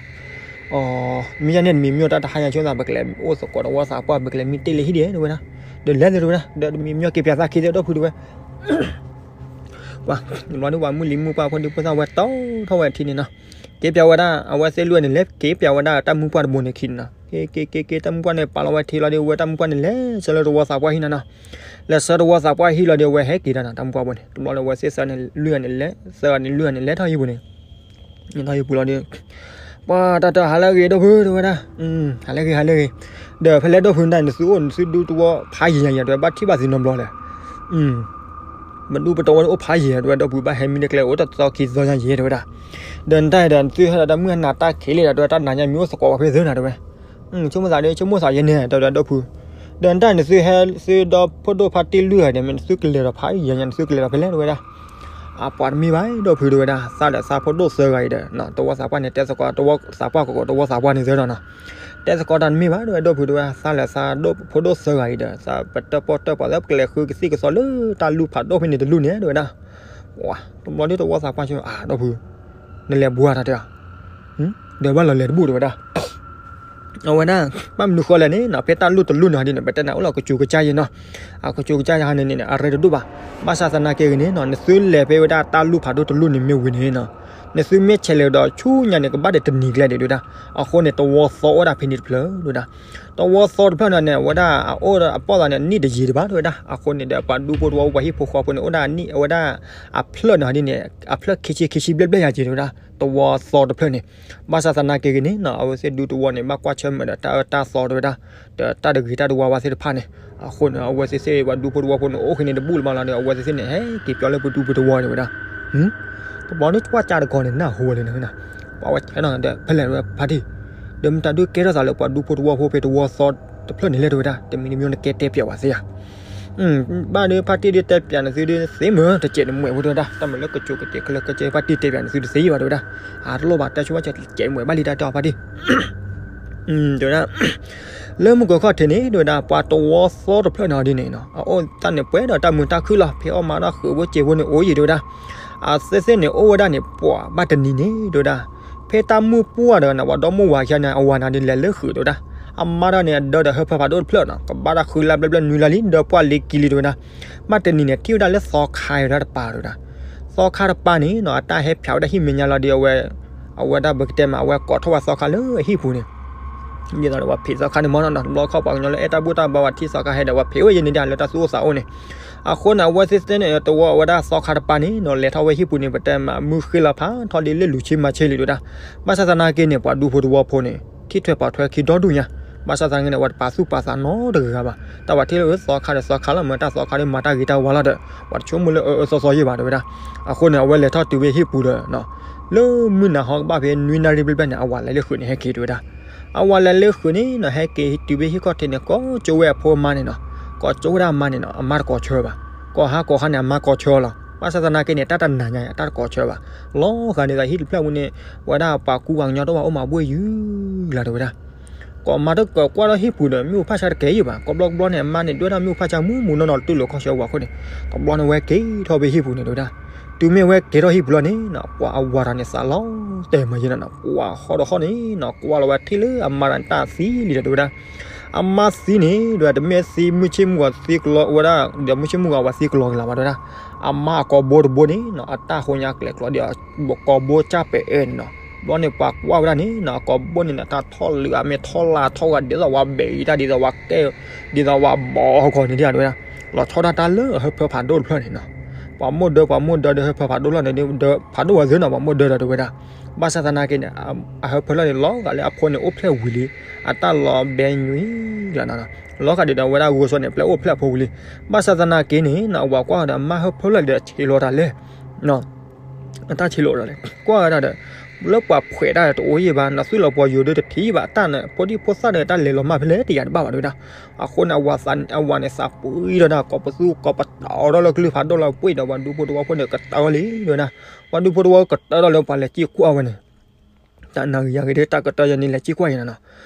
မ့ၢ်ယဲန့ၣ်တမံၤမ့ၢ်တၢ်တဟါညါဆိသး ပကလဲၤအိၣ်သကိးတဝီသးပှၢ် ပကလဲၤမံတ့ၢ်လၢဟံၣ်ဒံးတဲဝဲဒၣ်. ဒီးလဲၤသ့တဲဝဲဒၣ် ဒီးတမံၤမ့ၢ်က့ၤပၠးသးခံသ့ဒိၣ်ဖုတဲဝဲ ပှၤ တဘျီန့ၣ်ပှၤမုၢ်လံၤမုၢ်ပှၢ်ဖိဒံဖိသၣ်ဝဲတီထီၣ်ဝဲထံန့ၣ်နီၤ. က့ၤပၠးဝဲဒၣ် အဝဲသ့ၣ်လွံၢ်န့ၣ် လဲၤက့ၤပၠးဝဲဒၣ်တၢ်မုၢ်ပှၢ်တဘိန့ၣ်ခံန့ၣ်နီၤ. က့ၤက့ၤက့ၤက့ၤ တၢ်မုၢ်ပှၢ်န့ၣ် ပာ်လီၤဝဲထံလီၤဒီး ဝဲတၢ်မုၢ်ပှၢ်န့ၣ် လဲၤဆှၢလၢတဝီသးပှၢ်ဟံၣ်နီၤနီၤ. လဲၤဆှၢတဝီသးပှၢ်ဟံၣ်လီၤဒီး အဝဲဟဲက့ၤဒၣ်နီၤ တၢ်မုၢ်ပှၢ်ဖိန့ၣ် တဘျီန့ၣ် အဝဲသ့ၣ်သၢန့ၣ်လွံၢ်န့ၣ် လဲၤ သၢဂၤန့ၣ်လွံၢ်ဂၤန့ၣ် လဲၤထီၣ်ဟံၣ်ပူၤန့ၣ် လဲၤထီၣ်ဟံၣ်ပူၤလီၤဒီး ပှၤတၢ်တၢ်ဟးလၢအဂ့ၤဒိၣ်ဖုတဲဝဲဒၣ်. ဟးလၢအဂ့ၤ ဟးလၢအဂ့ၤ. ဒီးဖဲလဲၣ်ဒိၣ်ဖုန့ၣ် နသုအိၣ်နသုဒူတဝီဖးယံာ်ယံာ်တဲဝဲ ဘၣ်ထံၣ်ဘၣ်သံနီတဘျီလဲၣ်. ပဒူပတဝီန့ၣ်အိၣ်ဖးယံာ်တဲဝဲ ဒိၣ်ဖုဘၣ်ဟဲမံတကျဲအိၣ်တသီခံသီညါယံာ်တဲဝဲဒၣ်. ဒီးနတၢ်ဒီးနသုဟဲဒီးတၢ်မုၢ်ဟါနၤတၢ်ခံးလံဒီး တဲဝဲတၢ်နၤညါမ့ၢ်အိၣ်သကိးဝဲဖဲသ့နီၤတဲဝဲ ဆိကမိၣ်သးဒီး ဆိကမိၣ်သးယဲန့ၣ် တဲဝဲဒၣ်ဒိၣ်ဖု. ဒီးနတၢ်နသုဟဲသုဒီဖိဒိၣ်ဖါတံၢ်လွံၢ်ဂၤန့ၣ် မ့ၢ်နသုကလဲၤဒီးဖးယံာ်ညါ နသုကလဲၤဒီးဖဲလဲၣ်တဲဝဲဒၣ်. အပှၤတမ့ၢ်ဘၣ်ဒိၣ်ဖုတဲဝဲဒၣ် သးဒီးသးဖိဒိၣ်သၢဂၤအံၤဒီး တဝီသးပှၢ်န့ၣ် တဲသကိးတဝီသးပှၢ်ကကိးတဝီသးပှၢ်န့ၣ်သ့နီၤနီၤ. တဲသကိးတၢ်တမ့ၢ်ဘၣ်တဲဝဲဒိၣ်ဖုတဲဝဲ သးလၢသးဒိၣ်ဖိဒိၣ်သၢဂၤအံၤဒီး သးပတၢၣ်ပီၣ်တၢၣ်ပီၣ်လၢပကလဲၤဃုကသံၣ်ကသီလၢတၢ်လူၢ်ဖးဒိၣ်ဖဲန့ၣ်တလူၢ်န့ၣ်တဲဝဲဒၣ်. ပှၤ တဘျီဒ်တဝီသးပှၢ်ဆိ အါဒိၣ်ဖု နလဲၤဘှါတၢ်တဲအီၤ ဒီးဘၣ်လီၤလဲၤတဘူၣ်တဲဝဲဒၣ်. အဝဲဒၣ် ဘၣ်မနုၤဃိလဲၣ်န့ၣ်နီၤ ဖဲတၢ်လူၢ်တလူၢ်န့ၣ်ဒ်န့ၣ် ပတဲနၤအိၣ်လီၤကစူးကစၢ်ယဲနီၤ. အကစူးကစၢ်ယဲဟီန့ၣ်န့ၣ် အရ့တဒိၣ်ဘၣ်. ဘၣ်ဆၣ်သနာ်က့ဂ့ၤန့ၣ်နီၤ နသုလဲၤဖဲဝဲဒၣ်တၢ်လူၢ်ဖးဒိၣ်တလူၢ်န့ၣ်မ့ၢ်ဝံၤန့ၣ်နီၤ နသုမ့ၢ်ဆဲးလဲၤဒီးဆူညါန့ၣ် ကဘၣ်ဒီးတနံၤကျဲဒံးတဲဝဲဒၣ်. အဃိန့ၣ် တဝီသီအိၣ်ဝဲဒၣ်ဖဲန့ၣ်တဖျၢၣ်တဲဝဲဒၣ်. တဝီသီတဖျၢၣ်န့ၣ်န့ၣ် အဝဲဒၣ်အအိၣ်ဒီးအပီၢ်သးန့ၣ် နံၣ်တယံာ်တဘၣ်တဲဝဲဒၣ်. အဃိန့ၣ်ဒီး ပှၤဒူဖိတဝီဖိ ပှၤဟံၣ်ဖိဃီဖိန့ၣ် အိၣ်ဒၣ်နံၣ် အဝဲဒၣ် အဖျၢၣ်န့ၣ်ဒ်န့ၣ် အဖျၢၣ်ခံဆံခံဆံဘျဲၣ်ဘျဲၣ်ယၤက့ၤတဲဝဲဒၣ် တဝီသီတဖျၢၣ်န့ၣ်. ဘၣ်ဆၣ်သနာ်က့ဂ့ၤန့ၣ်နီၤ အဝဲသ့ၣ်ဒူတဝီန့ၣ် ဘၣ်ကွၢ်ဆၢၣ်မဲာ်ဒီးတၢ်အၢတၢ်သီတဲဝဲဒၣ် ဒီးတၢ်တဂ့ၤတၢ်တဝါဘၣ်သ့ၣ်တဖၣ်န့ၣ်. အဃိန့ၣ် အဝဲသ့ၣ်သ့ၣ်ပှၤဒူဖိတဝီဖိန့ၣ် အိၣ်ဃ့န့ၣ်တဘူၣ်လၢၤဘၣ်လီၤဒီး အဝဲသ့ၣ်သ့ၣ်န့ၣ် ဟဲက့ၤပၠီလၢပဒူပတဝီတဲဝဲဒၣ်. တဘျီန့ၣ်ကွၢ်ကၠၢ်တကီၢ်န့ၣ် နၢ်ဟူဝဲလၢနၤ ပှၤဝဲဆဲနီၤဒီး ဖဲလဲၣ်ဝဲဖါတံၢ် ဒီးမတၤဒုးကဲထီၣ်သးလၢပှၤဒူဖိတဝီဖိဖဲတဝီသီတဖျၢၣ်န့ၣ်လဲၣ်တဲဝဲဒၣ် တမံၤတမံၤနကဲတဲပၠးဝဲသ့ဧါ. ဘၣ်ဒီးဖါတံၢ်ဒုးတဲပၠးနသုဒုးသ့မ့ၢ်တကဲးနမှဲးဖိတဲဝဲဒၣ် တၢ်မၤလၢကစူးကတ့ၢ်ခဲလၢာ်ခဲဆ့ ဖါတံၢ်တဲပၠးနသုတသ့ဘၣ်တဲဝဲဒၣ်. အတလိၣ်ဘၣ် တၢ်ဆိကမိၣ်ကဲးနမှဲးဘၣ်လံ တၢ်တဲအီၤဖါတံၢ် တဲဝဲဒၣ် လၢမုၢ်ကီၢ်ခီၣ်ထံးန့ၣ် တဲဝဲဒၣ် ပှၤတဝီသီတဖျၢၣ်န့ၣ်ဒ်န့ၣ်နီၤ အအိၣ်တၢ်န့ၣ်ပှဲၤဒီးတၢ်မုာ်တၢ်ခုၣ်လီၤ. ဖဲအီၣ်မၤဒီးဃုာ်ဖိစ့ဖိန့ၣ်အိၣ်ယံၤတဲဝဲဒၣ်. အသ့ၣ်သ့ၣ်န့ၣ်အိၣ်ဝဲဒၣ်န့ၣ် ပှၤဘၣ်တနံၤန့ၣ်တဲဝဲဒၣ်. ဖဲတၢ်မုၢ်ပှၢ်တဂၤန့ၣ် ပှၤဒီမိၢ်ဝၤခံဂၤန့ၣ် အဝၤန့ၣ်ဒ်လဲၤလၢဃုာ်တဲဝဲဒၣ်. အမါတဂၤန့ၣ် အဒၢဒီးဟၢဖၢဖးဒိၣ်တဖျၢၣ်နီၤ ကဘၣ်တၢ်ဃုလါဘျဲၣ်ဘျဲၣ်နွံလါလံ ဒီးပှၢ်လ့ကံလံတဲဝဲဒၣ်. ဘၣ်တနံၤန့ၣ် ထံၣ်ဝဲဒၣ်လၢသီခါဝဲဒၣ်တပၤတဲဝဲဒၣ်. သီခါတပၤန့ၣ်နီၤ အတၢ်ဟဲဖၠးဝဲဒၣ်ဟံၣ်မဲာ်ညါလီၤဒီးအဝဲ အဝဲဒၣ်ပကတဲမး အဝဲကိးထီၣ်ဝဲသီခါလၢအဟံၣ်ပူၤန့ၣ် ဒ်သိးဒီးပှၤဖံးသီခါန့ၣ်မ့ၢ်နီၤ တဘျီခီၣ်ပှၤကညီလၢအဲၣ်တၢ်ဘူၣ်တၢ်ဘါဝဲထံၣ်သီခါဟဲဒီးပှၤဖံးဝဲယဲန့ၣ်ဒၣ်လၢတၢ်သူၣ်အိၣ်သးအိၣ်န့ၣ်. အဃိန့ၣ် အဝဲသ့ၣ်သ့ၣ်န့ၣ် တဝီအဝဲဒၣ်သီခါတပၤန့ၣ်နီၤ လဲၤထီၣ်ဝဲဟံၣ်ပူၤန့ၣ် ပတဲမး မုၢ်ဃ့လီၤဖးထီဒ်လၢလူၤဆ့မၤဆ့လံတဲဝဲဒၣ်. ဘၣ်ဆၣ်သနာ်က့န့ၣ် ပှၤဒူဖိတဝီဖိန့ၣ် ထံၣ်ထွဲပာ်ထွဲခံဒီဒူၣ်ညါ ဘၣ်ဆၣ်သနာ်က့န့ၣ် အဝဲတပာ်သူၣ်ပာ်သးနီတဂၤဘၣ်. တၢ်ဘၣ်ထံၣ်လၢအသီခါဒီးသီခါလီၤ မ့ၢ်တၢ်သီခါဒီးမၤတၢ်ဂ့ၤတၢ်ဝါလီၤဒီး ပှၤတဆိကမိၣ်လၢအအၢအၢသီသီယဲၢ်ဘၣ် တဲဝဲဒၣ်. အဃိန့ၣ် အဝဲလဲၤထီၣ်တုၤဝဲဟံၣ်ပူၤဒီး လၢမုၢ်နၤဟီကဘၣ်ဖဲနွံနၣ်ရံၣ်ဘျဲၣ်ဘျဲၣ်န့ၣ် အဝၤလဲၤလၢဃုာ်န့ၣ်ဟဲက့ၤ တဲဝဲဒၣ်. အဝၤလဲၤလၢဃုာ်န့ၣ်နီၤ ဟဲက့ၤတုၤဝဲဟံၣ်ခီၣ်ထံးန့ၣ် ကိးကၠိဝဲအဖိအမါန့ၣ်နီၤ. ကိးကၠိဝဲဒၣ်အမါန့ၣ်နီၤ အမါတကိးဆၢဘၣ်. ကိးဟါကိးဟါန့ၣ် အမါကိးဆၢလီၤ. ဘၣ်ဆၣ်သနာ်က့န့ၣ် တၢ်တနာ်ညါ တၢ်တကိးဆၢဘၣ်. လီၤဂာ်ဒ်သိးဟံၣ်တဖျၢၣ်ဝံၤန့ၣ် ဝဲဒၣ်ပှၤကူပှၤကညီတအိၣ်ဘၣ် အိၣ်မးဘှ့ၣ်ယုၢ်လီၤ တဲဝဲဒၣ်. ကိးမါတကၢၤကွၢ်ထီၣ်ဟံၣ်ပူၤဒီး မ့ၣ်အူဖးဆါတကဲယဲၢ်ဘၣ်. ကိးဘျီကဘျီန့ၣ် အမါန့ၣ် ဒွဲၣ်ထီၣ်မ့ၣ်အူဖးဆါမူးမူးနီၢ်နီၢ် တတူၢ်လိာ်ခီဆၢဝဲအဃိန့ၣ် တဘျီန့ၣ်ဝဲက့ၤထီၣ်ဖဲဟံၣ်ပူၤန့ၣ် တဲဝဲဒၣ်. တုၤမ့ၢ်ဝဲက့ၤထီၣ်ဟံၣ်ပူၤလီၤန့ၣ်နီၤ ပှၤအဝၤတဂၤန့ၣ် သးလီၤတဲာ်မးယဲၢ်နီၤနီၤ ပှၤဟီၣ်ဒီးဟီၣ်န့ၣ်နီၤ ကွၢ်လီၤဝဲထံၣ်လၢအမါတဂၤန့ၣ် တၢ်သံလံဒီး တဲဝဲဒၣ်. အမါသံန့ၣ် တဲဝဲဒၣ် တမ့ၢ်သံမုၢ်ဆ့ၣ်မုၢ်ဂီၤသံကလီဝဲဒၣ် ဒီးမုၢ်ဆ့ၣ်မုၢ်ဂီၤဝဲသံကလီကလၤဘၣ် တဲဝဲဒၣ်. အမါအကိာ်ဘိတဘိန့ၣ်နီၤ အတၢ်ဟိညါကျဲၤကျီဒီး ကိာ်ဘိကၢ်ပဲာ်အဲၣ်န့ၣ်နီၤ. ဘျီန့ၣ်ပှၤကွၢ်ဝဲဒၣ်န့ၣ်နီၤ အကိာ်ဘိန့ၣ်နီၤ တၢ်ထီၣ်လုာ်အမ့ၢ်ထီၣ်လၢ်ထီၣ်ဂၤ ဒ်သိးဝဲဘဲးအံၤတၢ် ဒ်သိးဝဲကဲ ဒ်သိးဝဲဘီအဂီၢ်န့ၣ် တဲဝဲဒၣ်. လီၤဆီဒၣ်တၢ်လၢအဟၢဖၢဖးဒိၣ်တဖျၢၣ်န့ၣ်နီၤ. ပှၤမိၢ်ဒၢ ပှၤမိၢ်ဒၢဒီးဟၢဖၢဖးဒိၣ်လီၤန့ၣ် ဒီးဖးဒိၣ်ဝဲသ့နီၤ ပှၤမိၢ်ဒၢဒီး တဲဝဲဒၣ်. ဘၣ်ဆၣ်သနာ်က့န့ၣ် အဟၢဖၢလီၤန့ၣ် လီၤဂာ်လၢအဖိန့ၣ်အိၣ်ဖျဲၣ်ဝံၤလံ အတၢ်လီၤဘဲညွံလီၤနီၤ. လီၤဂာ်ဒ်ဒီးဝဲဒၣ်ဂိၤစီန့ၣ် ပျဲအိၣ်ဖျဲၣ်အဖိဝံၤလံ. ဘၣ်ဆၣ်သနာ်က့န့ၣ်နီၤ အဝၤကွၢ်ဒီးအမါဟၢဖၢလီၤဒီးဆံးလီၤတၢ်လဲၣ် အတၢ်ဆံးလီၤတၢ်လဲၣ် ကွၢ်ဝဲဒၣ်ဒီး လၢပှၤဖှဲးတၢ်တအိၣ်ယဲၢ်ဘၣ်နီၤ သွံၣ်လီၤပှီၤယိာ်ဒုတထံၣ်ဘၣ် တၢ်န့ၣ် ဖိဒံဖိသၣ်န့ၣ် တၢ်လဲၤလီၤမၢ်ဖဲလဲၣ်တယာ်တဘၣ်ဘၣ် တဲဝဲဒၣ်. အဃိန့ၣ် အဝၤန့ၣ် သးပှံၤထီၣ်ဒၣ် ကိးပသူကိးပတီၤထီၣ်လၢကလုၢ်ဖးဒိၣ်လီၤ ပှ့ၢ်ဒီးပှၤဒူဖိတဝီဖိန့ၣ် ကတၢၢ်လံ တဲဝဲဒၣ်. ပှၤဒူဖိတဝီကတၢၢ်ထီၣ်လၢပှၤလဲၤစံၣ်ကွၢ်ဝဲန့ၣ် တၢ်နာ်ဂ့ၤယၤဂ့ၤဒီး တၢ်ကတၢၢ်ယၤန့ၣ် လဲၤစံၣ်ကွၢ်ယဲၢ်နီၤနီၤ.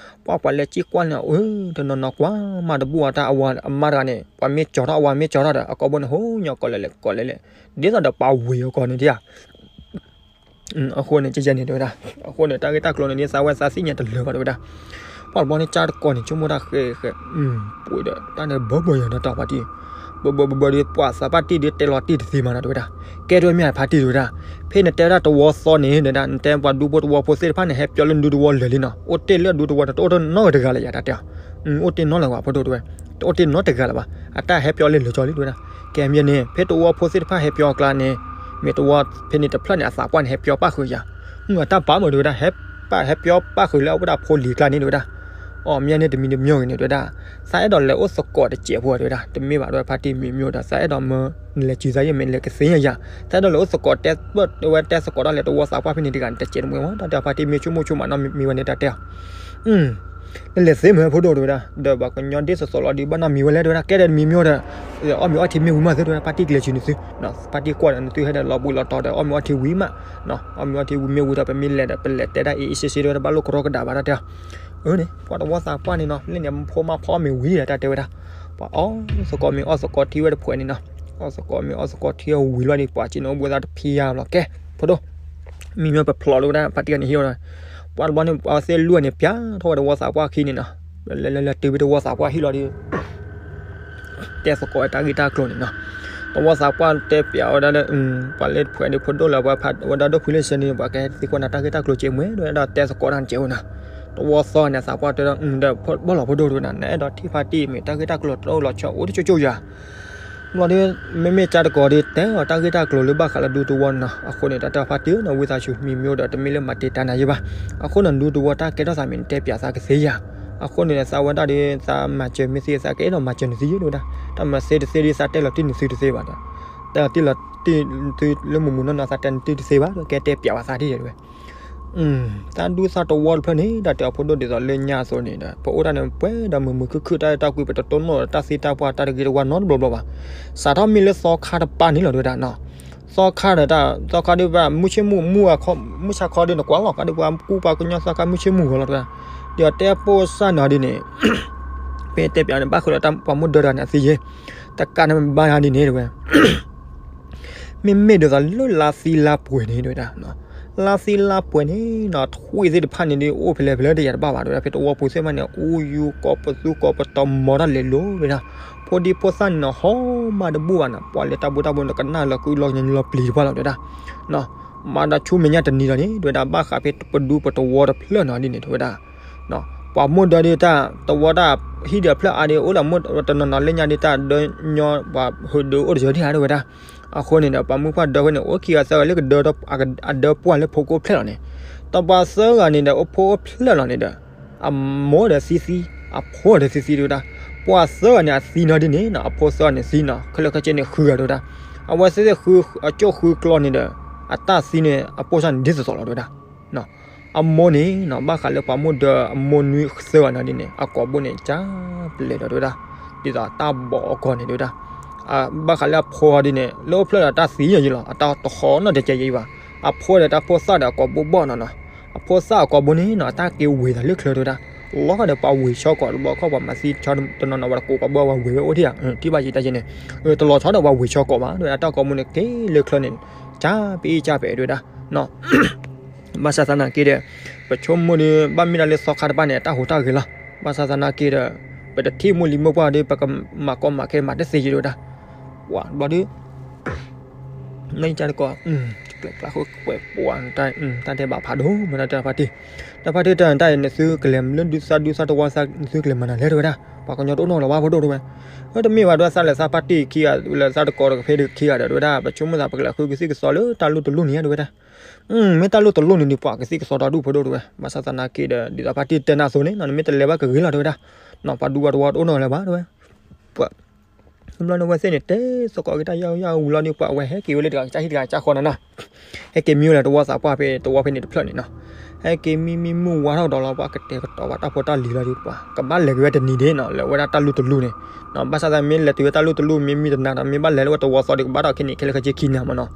ပှၤပှၤလဲၤစံၣ်ကွၢ်န့ၣ် အၢ တနီၤနီၤကွၢ်မးတဘူၣ်အတၢ်အဝၤအမါတဂၤန့ၣ် ပှၤမ့ၢ်ကၠီထီၣ် အဝၤမ့ၢ်ကၠီထီၣ်ဒီး အကိာ်ဘိန့ၣ် ဟိညါကီးလဲၣ်လဲၣ်ကီးလဲၣ်လဲၣ် ဒ်သိးဒီးပှၤဝ့ၤအကိာ်န့ၣ်ဒ်ဧါ အဃိန့ၣ် ကယဲၢ်န့ၣ် တဲဝဲဒၣ်. အဃိန့ၣ် တၢ်ဂ့ၢ်တၢ်ကျိၤန့ၣ် ဒ်သးဝဲသးသ့ၣ်ညါတလၢာ်ဘၣ် တဲဝဲဒၣ်. ပှၤတဘျီန့ၣ် ကၢ်တကီၢ်န့ၣ် ဆိကမိၣ်တၢ်ဃဲးဃဲး ပှ့ၤဒီး တၢ်န့ၣ်ဘၢဘၢယၤဒီးတၢ်ဖါတံၢ် ဘၢဘၢဘၢဘၢဒီး ပှၤသးပှၢ်တံၢ်ဒီး တဲလီၤတံၢ်တသ့မးနီၤ တဲဝဲဒၣ်. ကဲထီၣ်မ့ၢ်ဖါတံၢ် တဲဝဲဒၣ်. ဖဲနတဲဝဲဒၣ်တဝီသီန့ၣ် တဲဝဲဒၣ် နတဲပှၤဒူဖိတဝီဖိသ့ၣ်တဖၣ်န့ၣ် ဟဲပၠီလၢနဒူတဝီလၢာ်လံနီၤ အိၣ်တ့ၢ်လၢဒူတဝီန့ၣ် တအိၣ်တနီတဂၤလၢၤယၤ တၢ်တဲအီၤ. အိၣ်တ့ၢ်နီတဂၤလၢၤဘၣ် ဖိဒိၣ်တဲဝဲ. တအိၣ်တ့ၢ်နီတဂၤလၢၤဘၣ် အတၢ်ဟဲပၠီလၢလၢာ်ကၠီလံ တဲဝဲဒၣ်. ကဲမ့ၢ်န့ၣ် ဖဲတဝီဖိသ့ၣ်တဖၣ်ဟဲပၠီအကျါန့ၣ် မ့ၢ်တဝီဖဲန့ၣ်တဖျၢၣ်န့ၣ် အသးပှၢ်န့ၣ် ဟဲပၠီပၣ်ဃုာ်ယၤ အတၢ်ဘၣ်မး တဲဝဲဒၣ်. ဟဲပၣ်ဟဲပၠီပၣ်ဃုာ်လၢအဝဲဒၣ်ဖိလံၤကျါန့ၣ် တဲဝဲဒၣ်. အီၣ်မ့ၢ်န့ၣ် တမံၤတမံၤဂ့ၤန့ၣ် တဲဝဲဒၣ်. သးအဲၣ်ဒိးလဲၤအိၣ်သကိးတစဲးဖိ တဲဝဲဒၣ်. တမ့ၢ်ဘၣ် တဲဝဲ ဖါတံၢ်မံၤမံၤဒီး သးအဲၣ်ဒိးမၢ နလဲၤစံးသးယဲၢ်မ့ၢ်လဲၤကသ့ယၤ. သးအဲၣ်ဒိးလဲၤအိၣ်သကိးတဲ တဲဝဲတဲသကိးတၢ်လဲၤတဝီသးပှၢ်ဖဲန့ၣ်တဂၤန့ၣ် တစဲးတမှဲဝဲ တၢ်တဲဖါတံၢ်မ့ၢ်ဆိကမိၣ်ဆိကမးနီတမံၤဝဲန့ၣ် တၢ်တဲအီၤ. နလဲၤသ့မ့ၢ်ဖိဒိၣ် တဲဝဲဒၣ်. ဒီးပှၤကညီဒ်သိးသိးလီၤဒီး ဘၣ်နီတမံၤဝဲလဲၣ် တဲဝဲဒၣ်. ကဲဒီးတမံၤမံၤဒီး အီၣ်မ့ၤအီထံမ့ၢ်ဝံၤမးသု တဲဝဲဒၣ်. ဖါတံၢ်ကလဲၤဆူန့ၣ်သု ဖါတံၢ်ကွၢ်ဒီးနသုဟဲဒီးလီၤဘှံးလီၤတီၤဒီး အီၣ်မ့ၤအီထံဝံၤမး အီၣ်မ့ၤအီထံဝံၤမ့ၢ်ဝံၤဒီး ပမ့ၢ်လဲၤဒီး ပလဲၤတဲဒၣ်အံၤအံၤစ့စ့ဒီး တဘၣ်လိၣ်ကရီကဒါဘၣ် တၢ်တဲအီၤ. အၢန့ၣ် ပှၤတဝီသးပှၢ်န့ၣ်နီၤ လၢန့ၣ်ဖိမါဖီမ့ၤဝံၤဒီး တၢ်တဲဝဲဒၣ်. ပှၤအီၣ်သကိးမ့ၤအီၣ်သကိးထံဝဲတဖှဲးန့ၣ်နီၤ အီၣ်သကိးမ့ၤအီၣ်သကိးထံဝံၤလီၤဒီး ပှၤစ့န့ၣ်အိၣ်ဘှံးသးတဖံးယါဘျီ ကဲ ဖိဒိၣ် မံၤမံၤပဖျိးလၢဝဲဒၣ် ဖါတံၢ်ဂၤန့ၣ်ဟံၣ်လီၤ. ပှၤတဘျီန့ၣ် ပှၤသ့ၣ်လွံၢ်န့ၣ် ပျဲထီၣ်ဝဲတဝီသးပှၢ်ခံန့ၣ်နီၤ လဲၤလဲၤလဲၤတုၤဝဲတဝီသးပှၢ်ဟံၣ်လီၤဒီး တဲသကိးတၢ်ဂ့ၢ်တၢ်ကျိၤန့ၣ်နီၤ. တဝီသးပှၢ်တဲပျးဝဲဒၣ်လၢ ပှၤလၢတဖှဲးဒီးဖိဒိၣ်လၢပှၤဖးဝဲဒၣ်ဒိၣ်ဖုလၢဆၢန့ၣ် ပှၤကဟဲသံကွၢ်နၤတၢ်ဂ့ၢ်တၢ်ကျိၤကဲးမ့ၢ် တဲဝဲဒၣ်တဲသကိးတၢ်န့ၣ်ကဲးဝဲနီၤ. တဝီသီန့ၣ် သးပှၢ်တဲဒီး ဒီးဘၣ်လီၤဖိဒိၣ်တဲဝဲဒၣ် နအဲၣ်ဒိးထံၣ်ဖါတံၢ်မ့ၢ်တၢ်ဂ့ၢ်တၢ်ကျိၤတအိၣ်လီၤဆီအိၣ်တကၠိကၠိယၤ ဘျီဒီး မ့မ့ၢ်ကၠါတကိးဒီး တဲအီၤတၢ်ဂ့ၢ်တၢ်ကျိၤလၢဘၣ်ဃးလၢဒူတဝီန့ၣ်နီၤ. အဃိန့ၣ် တၢ်တဲဖါတံၢ်နီၤ ဝံသးစူၤမံၤမံၤဒီး တမ့ၢ်လၢမၤတ့ၢ်တၢ်နၤယဲၢ်ဘၣ်. အဃိန့ၣ် ဒူတဝီတၢ်ကဲထီၣ်သးမ့ၢ်နတဲပျးသးကသ့ယၤ. အဃိန့ၣ် သးဝဲဒၣ်ဒီး သးမၤစၢၤမ့ၢ်သ့ သးကအဲၣ်ဒိးမၤစၢၤနသုယဲၢ် တဲဝဲဒၣ်. တၢ်မၤသ့တသ့ဒီး သးတဲလီၤတံၢ်နသုတသ့ဘၣ်ဒီး တဲလီၤတံၢ်သုလၢမုၢ်မုၢ်နီၢ်နီၢ် သးတဲနသုတသ့ဘၣ်ဒီး ကဲတဲပျးဝဲသးဒ်ယဲၢ်တဲဝဲ သးဒူသးတဝီတဖျၢၣ်န့ၣ် တၢ်တဲအီၤဖိဒိၣ်ဒ်သိးလၢညါအသိးန့ၣ်ဒီး ပအိၣ်တၢ်န့ၣ် ပှဲၤဒီးမုာ်မုာ်ခုၣ်ခုၣ် တၢ်အဲၣ်တၢ်ကွံ ပတတိၢ်နီၣ်ဒီးတၢ်သံတၢ်ပှၢ် တၢ်တဂ့ၤတဝါနီတဘျီဘျီဘၣ်. စးထီၣ်မ့ၢ်လၢသီခါတပၤန့ၣ်လီၤ တဲဝဲဒၣ်နီၤ. သီခါဒီးတၢ် သီခါဒ်ပှၤ မုၢ်ဆ့ၣ်မုၢ် မုၢ်ဆါခီဒ်နကွၢ်လီၤ ခါဒ်ပှၤကူပှၤကညီသီခါ မုၢ်ဆ့ၣ်မုၢ်ဂီၤလီၤ တဲဝဲဒၣ်. ဒီးတဲပိာ်စၢ်နီၤဒ်န့ၣ် ဖဲတဲပျးန့ၣ် ဘၣ်ဃုာ်ဒီးတၢ်ပှၤမုၢ်ဒၢတဂၤန့ၣ် အသံယဲၢ် တကးန့ၣ်ဘၣ်ယၤဒ်န့ၣ် တဲဝဲ မ့မ့ၢ်ဒ်သိးလၢလါသီလါပှဲၤန့ၣ် တဲဝဲဒၣ်, လါသီလါပှဲၤန့ၣ်နီၤ ထွံၣ်သ့ၣ်တဖၣ်န့ၣ်ဒီး အိၣ်ဖဲလဲၣ်ဖဲလဲၣ်တယာ်တဘၣ်ဘၣ် တဲဝဲဒၣ်. ဖဲတဝီပူၤသ့ၣ်တဖၣ်န့ၣ် အူယူၤကိးပသူကိးပတီၤမီၤတၢ်လဲၤလိၤ တဲဝဲဒၣ်. ဖိဒံဖိသၣ်န့ၣ်နီၤ ဟီမးတဘူၣ်ဘၣ်နီၤ ပှၤလဲၤတၢ်ဘိတၢ်ဘိန့ၣ် ကနၣ်လီၤကုလီၤကညီလီၤပျံၤတပှၢ်လီၤ တဲဝဲဒၣ်. မၤဒီးဆူမဲာ်ညါတနံၤလီၤန့ၣ် တဲဝဲဒၣ် ဘၣ်ဃးဖဲပဒူပတဝီတဖျၢၣ်နီၤဒ်န့ၣ် တဲဝဲဒၣ်. ပှၤမိၢ်ဒၢဒ်တၢ် တဝီတၢ်ဟံၣ်ဒီးဖျၢၣ်အါဒ် အိၣ်ဒီးမိၢ်တနီၤနီၤလၢညါဒ် တၢ်ဒၢညီ ပှၤဟုးဒုးအိၣ်တစၢၤဒံးဧါ တဲဝဲဒၣ်. အဃိန့ၣ်ဒီး ပှၤမုၢ်ပှၢ်ဒၢဝဲန့ၣ် အိၣ်ခံဂၤသၢဂၤလၢကဒၢ အဒၢပှၢ်လၢဖိကအိၣ်ဖျဲၣ်လီၤန့ၣ်, တပှၤသၢဂၤန့ၣ်ဒီး အိၣ်ဖိအိၣ်ဖျဲၣ်လီၤန့ၣ်ဒီး အမိၢ်ဒီးသံသံ အဖိဒီးသံသံတဲဝဲဒၣ်. ပှၤသၢဂၤန့ၣ် အသံနီၤဒ်န့ၣ်နီၤ, အဖိသၢဂၤန့ၣ်သံနီၤ, ခဲလၢာ်ခဲဆ့န့ၣ်ဃုဂၤတဲဝဲဒၣ်. အဝဲသ့ၣ်ဃု အကၠိၣ်ဃုကျီန့ၣ်ဒီး အတၢ်သံန့ၣ် အပိၢ်စၢ်န့ၣ်ဒ်သိးသိးလီၤတဲဝဲဒၣ်. အမိၢ်န့ၣ်နီၤ ဘၣ်ဃးလၢပှၤမိၢ်ဒီးအမိၢ်နွံသၢဂၤနီၤဒ်န့ၣ် အကိာ်ဘိန့ၣ် ကၢ်ပလဲၤဒီးတဲဝဲဒၣ်, ဒ်သိးတၢ်ဘီးအဂီၢ်န့ၣ်တဲဝဲဒၣ်. ဘၣ်ဃးလၢအဖိဒ်န့ၣ် လၢအိၣ်ဖျဲၣ်ဒီးတၢ်သံယံၤလီၤ, အတၢ်တဃီနီတကဲယံၤဘၣ်. အဖိဒီးတၢ်ဖိသၣ်ဒီးအကိာ်ဘိဘီၣ်နီၤနီၤ. အဖိသၣ်အကိာ်ဘိန့ၣ်နီၤ အတၢ်က့ၤဝ့ၤသးလၢချၢတဲဝဲဒၣ်. လီၤဃာ်ဒီးပှၤဝ့ၤဆီကိာ်တဘျီခီၣ် ပှၤမၤသံဆီတနီၤနီၤ ဝဲတကိးကိာ်ဘိဝဲဝ့ၤဝဲအိၣ်ထံၣ်ဧါ, ထံၣ်ဘၣ်ယံၤတၢ်ယံၤန့ၣ်, တလီၤဆီဒီးပှၤဝ့ၤဆီကိာ်ဘၣ်တဲဝဲဒၣ်. တၢ်ကိာ်ဘိန့ၣ်က့ၤလၢချၢန့ၣ် ကၢ်ပအ့ၣ်ကၢ်ပဲာ်တဲဝဲဒၣ်. ဘၣ်ဆၣ်သနာ်က့ဒီး ပဆိကမိၣ်ဒီး ဘၣ်မ့ၢ်ဒၣ်လၢသီခါတဖၣ်န့ၣ် အတၢ်ဟူးတၢ်ဂဲၤလီၤ. ဘၣ်ဆၣ်သနာ်က့ဒီး ပတထံၣ်မိၢ်လံၤမိၢ်ပှၢ်ဒီး ပကမၤကီမၤခဲမၤတသ့ယံၤတဲဝဲဒၣ်. ပှၤဘျီဒီး နကၢ်တကိး ကျဲကျါဃိကွဲးပှၤ တၢ်တဲဘၣ်ဖးဒိၣ်မး တၢ်တဲဖါတံၢ်, တၢ်ဖါတံၢ်တဲတၢ်အံၤ နသုကလဲၤလၢဒုးသၣ်ဒုးသၣ်တဝီ နသုကလဲၤမၤနၤလဲၣ်တဲဝဲဒၣ်. ပှၤကညီတအိၣ်နီတဂၤလၢၤဘၣ်ဖိဒိၣ်တဲဝဲ. တမ့ၢ်ဘၣ်တဲဝဲ သးလဲၤသးဖါတံၢ်ခံဂၤ လဲၤသးတကိးတကဖဲဒုးခံဂၤဒီးတဲဝဲဒၣ်. ပဆိကမိၣ်သး ပကလဲၤဃုကသံၣ်ကသီလၢတၢ်လိၣ်တလိၣ်န့ၣ်တဲဝဲဒၣ်. မ့ၢ်တၢ်လိၣ်တလိၣ်န့ၣ်ဒီး ပှၤကသံၣ်ကသီဒီဒူၣ်ဖိဒိၣ်တဲဝဲ. ဘၣ်ဆၣ်သနာ်က့ဒီး ဒ်သိးဖါတံၢ်တဲနၤအသိးန့ၣ်နီၤ နမ့ၢ်တလဲၤဘၣ်ကဂ့ၤလီၤတဲဝဲဒၣ်. ပှၤဒူပှၤတဝီတအိၣ်နီတဂၤလၢၤဘၣ်တဲဝဲ. ပှၤ တဘျီန့ၣ် အဝဲသ့ၣ်န့ၣ် တဲသကိးက့ၤတၢ်ယၢ်ယၢ်ဝံၤလီၤဒီး ပှၤအဝဲဟဲက့ၤဝဲလၢတဂၤကစၢ်ဟံၣ်တဂၤကစၢ်ဃီနီၤနီၤ, ဟဲက့ၤမံဝဲလၢတဝီသးပှၢ်ဖဲတဝီဖဲန့ၣ်တဖျၢၣ်န့ၣ်နီၤ. ဟဲက့ၤမံမံမုၢ်ဝါထီၣ်ကဒီးလီၤ ပှၤကတဲာ်ကတီၤဘၣ်တၢ်ဖိတၢ်လံၤလီၤဒီး ပှၤကဘၣ်လဲၤက့ၤဝဲတနံၤဒ့နီၤ လၢဝဲဒၣ်တၢ်လိၣ်တလိၣ်န့ၣ်နီၤ. ဘၣ်ဆၣ်သးမ့ၢ်လဲၤတုၤဝဲတၢ်လိၣ်တလိၣ် မ့ၢ်မံတနၤဒီး မ့ၢ်ဘၣ်လဲၤလၢဝဲတဝီသီဒီး ကဘၣ်ထီၣ်ခဲန့ၣ် ခဲလၢာ်ခဲဆ့ခံနၤမးနီၤ.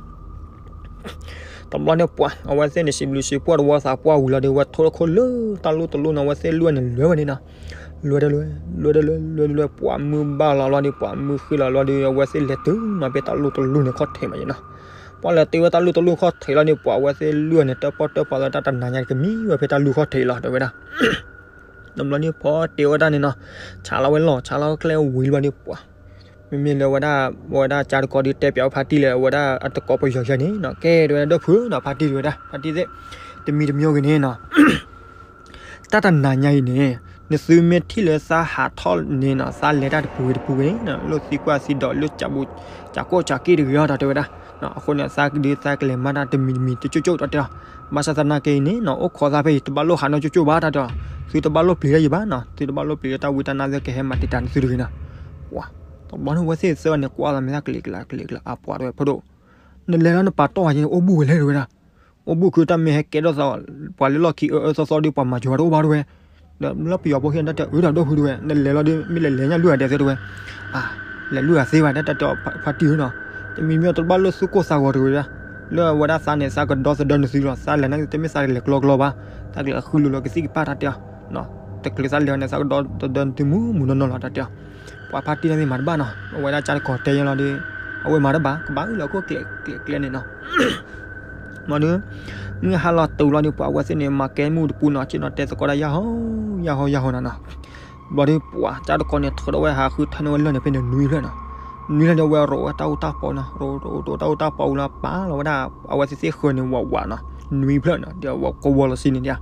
တဘျီန့ၣ် ပှၤ အဝဲသ့ၣ်န့ၣ် စံးဘျုးစံးဖှိၣ်တဝီသးပှၢ်ဝံၤလီၤဒီး အဝဲထိၣ်ခိၣ်လၢတၢ်လိၣ်တလိၣ်န့ၣ် အဝဲသ့ၣ်လွဲၢ်န့ၣ်လဲၤဝဲန့ၣ်နီၤ. လွဲၢ်တလွဲၢ် လွဲၢ်တလွဲၢ် လွဲၢ်တလွဲၢ် ပှၤမုၢ်ဘၣ်လီၤလီၤဒီး ပှၤမုၢ်ဃ့လီၤလီၤဒီး အဝဲသ့ၣ်လဲၤတုၤနီၤဖဲတၢ်လိၣ်တလိၣ်န့ၣ်ခီၣ်ထံးမးနီၤ. ပှၤလဲၤတုၤဝဲတၢ်လိၣ်တလိၣ်ခီၣ်ထံးလီၤန့ၣ် ပှၤအဝဲသ့ၣ်လွဲၢ်န့ၣ် တၢၣ်ပီၣ်တၢၣ်ပီလၢတၢ်တနၤညါကမံဝဲဖဲတၢ်လိၣ်ခီၣ်ထံးလီၤတဲဝဲဒၣ်. တဘျီန့ၣ် ဖီတဲဝဲဒၣ်န့ၣ်နီၤ, ဆါလီၤဝဲလီၤ ဆါလီၤဝဲကျဲဝံၤလီၤဒီး ပှၤ မ့မ့ၢ်လၢဝဲဒၣ် ဝဲဒၣ်ကၢ်တကိးဒီး တဲပၠးဝဲဖါတံၢ်လၢ အဝဲဒၣ်အတကိးပယီၤယဲန့ၣ်နီၤ, ကဲတဲဝဲဒၣ် ဒီပုၢ်နီၤ ဖါတံၢ်တဲဝဲဒၣ် ဖါတံၢ်သ့ၣ်, တမံၤတမံၤဂ့ၤန့ၣ်နီၤ တၢ်တနၤညါအံၤန့ၣ် နသုမ့ၢ်ထံၣ်လၢသးဟးထီၣ်န့ၣ်နီၤ သးလဲၤတၢ်တပူၤဂ့ၤတပူၤဂ့ၤန့ၣ်နီၤ လိၣ်သံကွၢ်သံဒီး လိၣ်စးဘူး စးကိၣ်စးက့ၣ်တဂ့ၤအီၤ တၢ်တဲဝဲဒၣ်. အဃိန့ၣ် သးကဒုးသးကလဲၤမၤတၢ်တမံၤတမံၤတကၠိၣ်ကၠိၣ် တၢ်တဲအီၤ. ဘၣ်ဆၣ်သနာ်က့အံၤန့ၣ်နီၤ အိၣ်ခိးသးဖဲအံၤ တဘၣ်လိၣ်ဟးနီၢ်ကၠိၣ်ကၠိၣ်ဘၣ် တၢ်တဲအီၤ. သုတဘၣ်လိၣ်ပျံၤတၢ်ယံၤဘၣ်နီၤ သုတဘၣ်လိၣ်ပျံၤလၢတၢ်ဝံတၢ်နါ သုကဟဲမၤတံာ်တာ်နသုတဂ့ၤနီၤ. ပှၤ တဘျီန့ၣ် အဝဲသ့ၣ်သၢဂၤန့ၣ် ကွၢ်သးမဲာ်သၣ်ကျ့ၤကျါကျ့ၤကျါ အပှၤတဲဝဲ ဖိဒိၣ်, နလဲၤလီၤနပာ်တီၢ်ဝဲန့ၣ် အိၣ်ဘူးဝဲလဲၣ်တဲဝဲဒၣ်. အိၣ်ဘူးခုတၢ်မ့ၢ်ဟဲကဲထီၣ်သး ပှၤလၢလီၢ်ခံအၢအၢသီသီဒီး ပှၤမၤစၢၤဝဲတအိၣ်ဘၣ်တဲဝဲ. ဒီးလၢပယီၤဖိဟံၣ်တၢ်တဲအၢ တၢ်ဒိၣ်ဖုတဲဝဲ နလဲၤလီၤဒီး မ့ၢ်လဲၤလဲၤညၣ်လွံၢ်ဂၤဒဲးသ့တဲဝဲ. အါ လဲၤလွံၢ်ဂၤသ့ဘၣ် တၢ်တဲအီၤဖါတံၢ်ဧၢနီၤ. တမံၤမံၤအီၤ တဘၣ်လိၣ်သူၣ်ကိၢ်သးဂီၤတဂ့ၤဒၣ်. လၢအဝဲဒၣ်သးန့ၣ် သးကဒီသဒၢနသုလီၤ သးလဲၤန့ၣ် တမ့ၢ်သးလဲၤကျီကျီဘၣ်. သးကလဲၤဃုလိၤလီၤကသံၣ်ကပၢ် တၢ်တဲအီၤ. တချုးသးလဲၤန့ၣ် သးကဒီသဒၢနသုမုၢ်မုၢ်နီၢ်နီၢ်လီၤ တၢ်တဲအီၤ. ပှၤဖါတံၢ်န့ၣ်မၤတဘၣ်နီၤ အဝဲဒၣ်ကၢ်တကိးတဲယဲလီၤဒီး အဝဲမၤတဘၣ် ကဘၣ်အုၣ်လီၤခိၣ်ကျဲၤကျဲၤန့ၣ်နီၤ. မ့ၢ်ဒီး မုၢ်ဟါလီၤတုၤလီၤဒီး ပှၤအဝဲသ့ၣ်န့ၣ် မၤကဲမုၢ်တပူၤနီၤ က့နီၤ တဲသကိးဒၣ်ယၢ်ဟီ ယၢ်ဟီ ယၢ်ဟီနီၤနီၤ. ဘျီဒီး ပှၤကၢ်တကိးန့ၣ် ထုးထီၣ်ဝဲဟးဃုထၢန့ၢ်ဝဲလၢၢ်န့ၣ် ဖဲန့ၣ်နွံဖျၢၣ်နီၤ. နွံဖျၢၣ်ဒီး အဝဲရိးဝဲတၢ်အူတၢ်ပီနီၤ ရိးတၢ်အူတၢ်ပီဝံၤလီၤ ပာ်လီၤဝဲဒၣ် အဝဲသ့ၣ်သ့ၣ်ဃၢၤန့ၣ် ဝးဝးနီၤ နွံဖျၢၣ်နီၤ ဒီးဝဲကဝီၤလီၤဆံန့ၣ်ဒၣ်.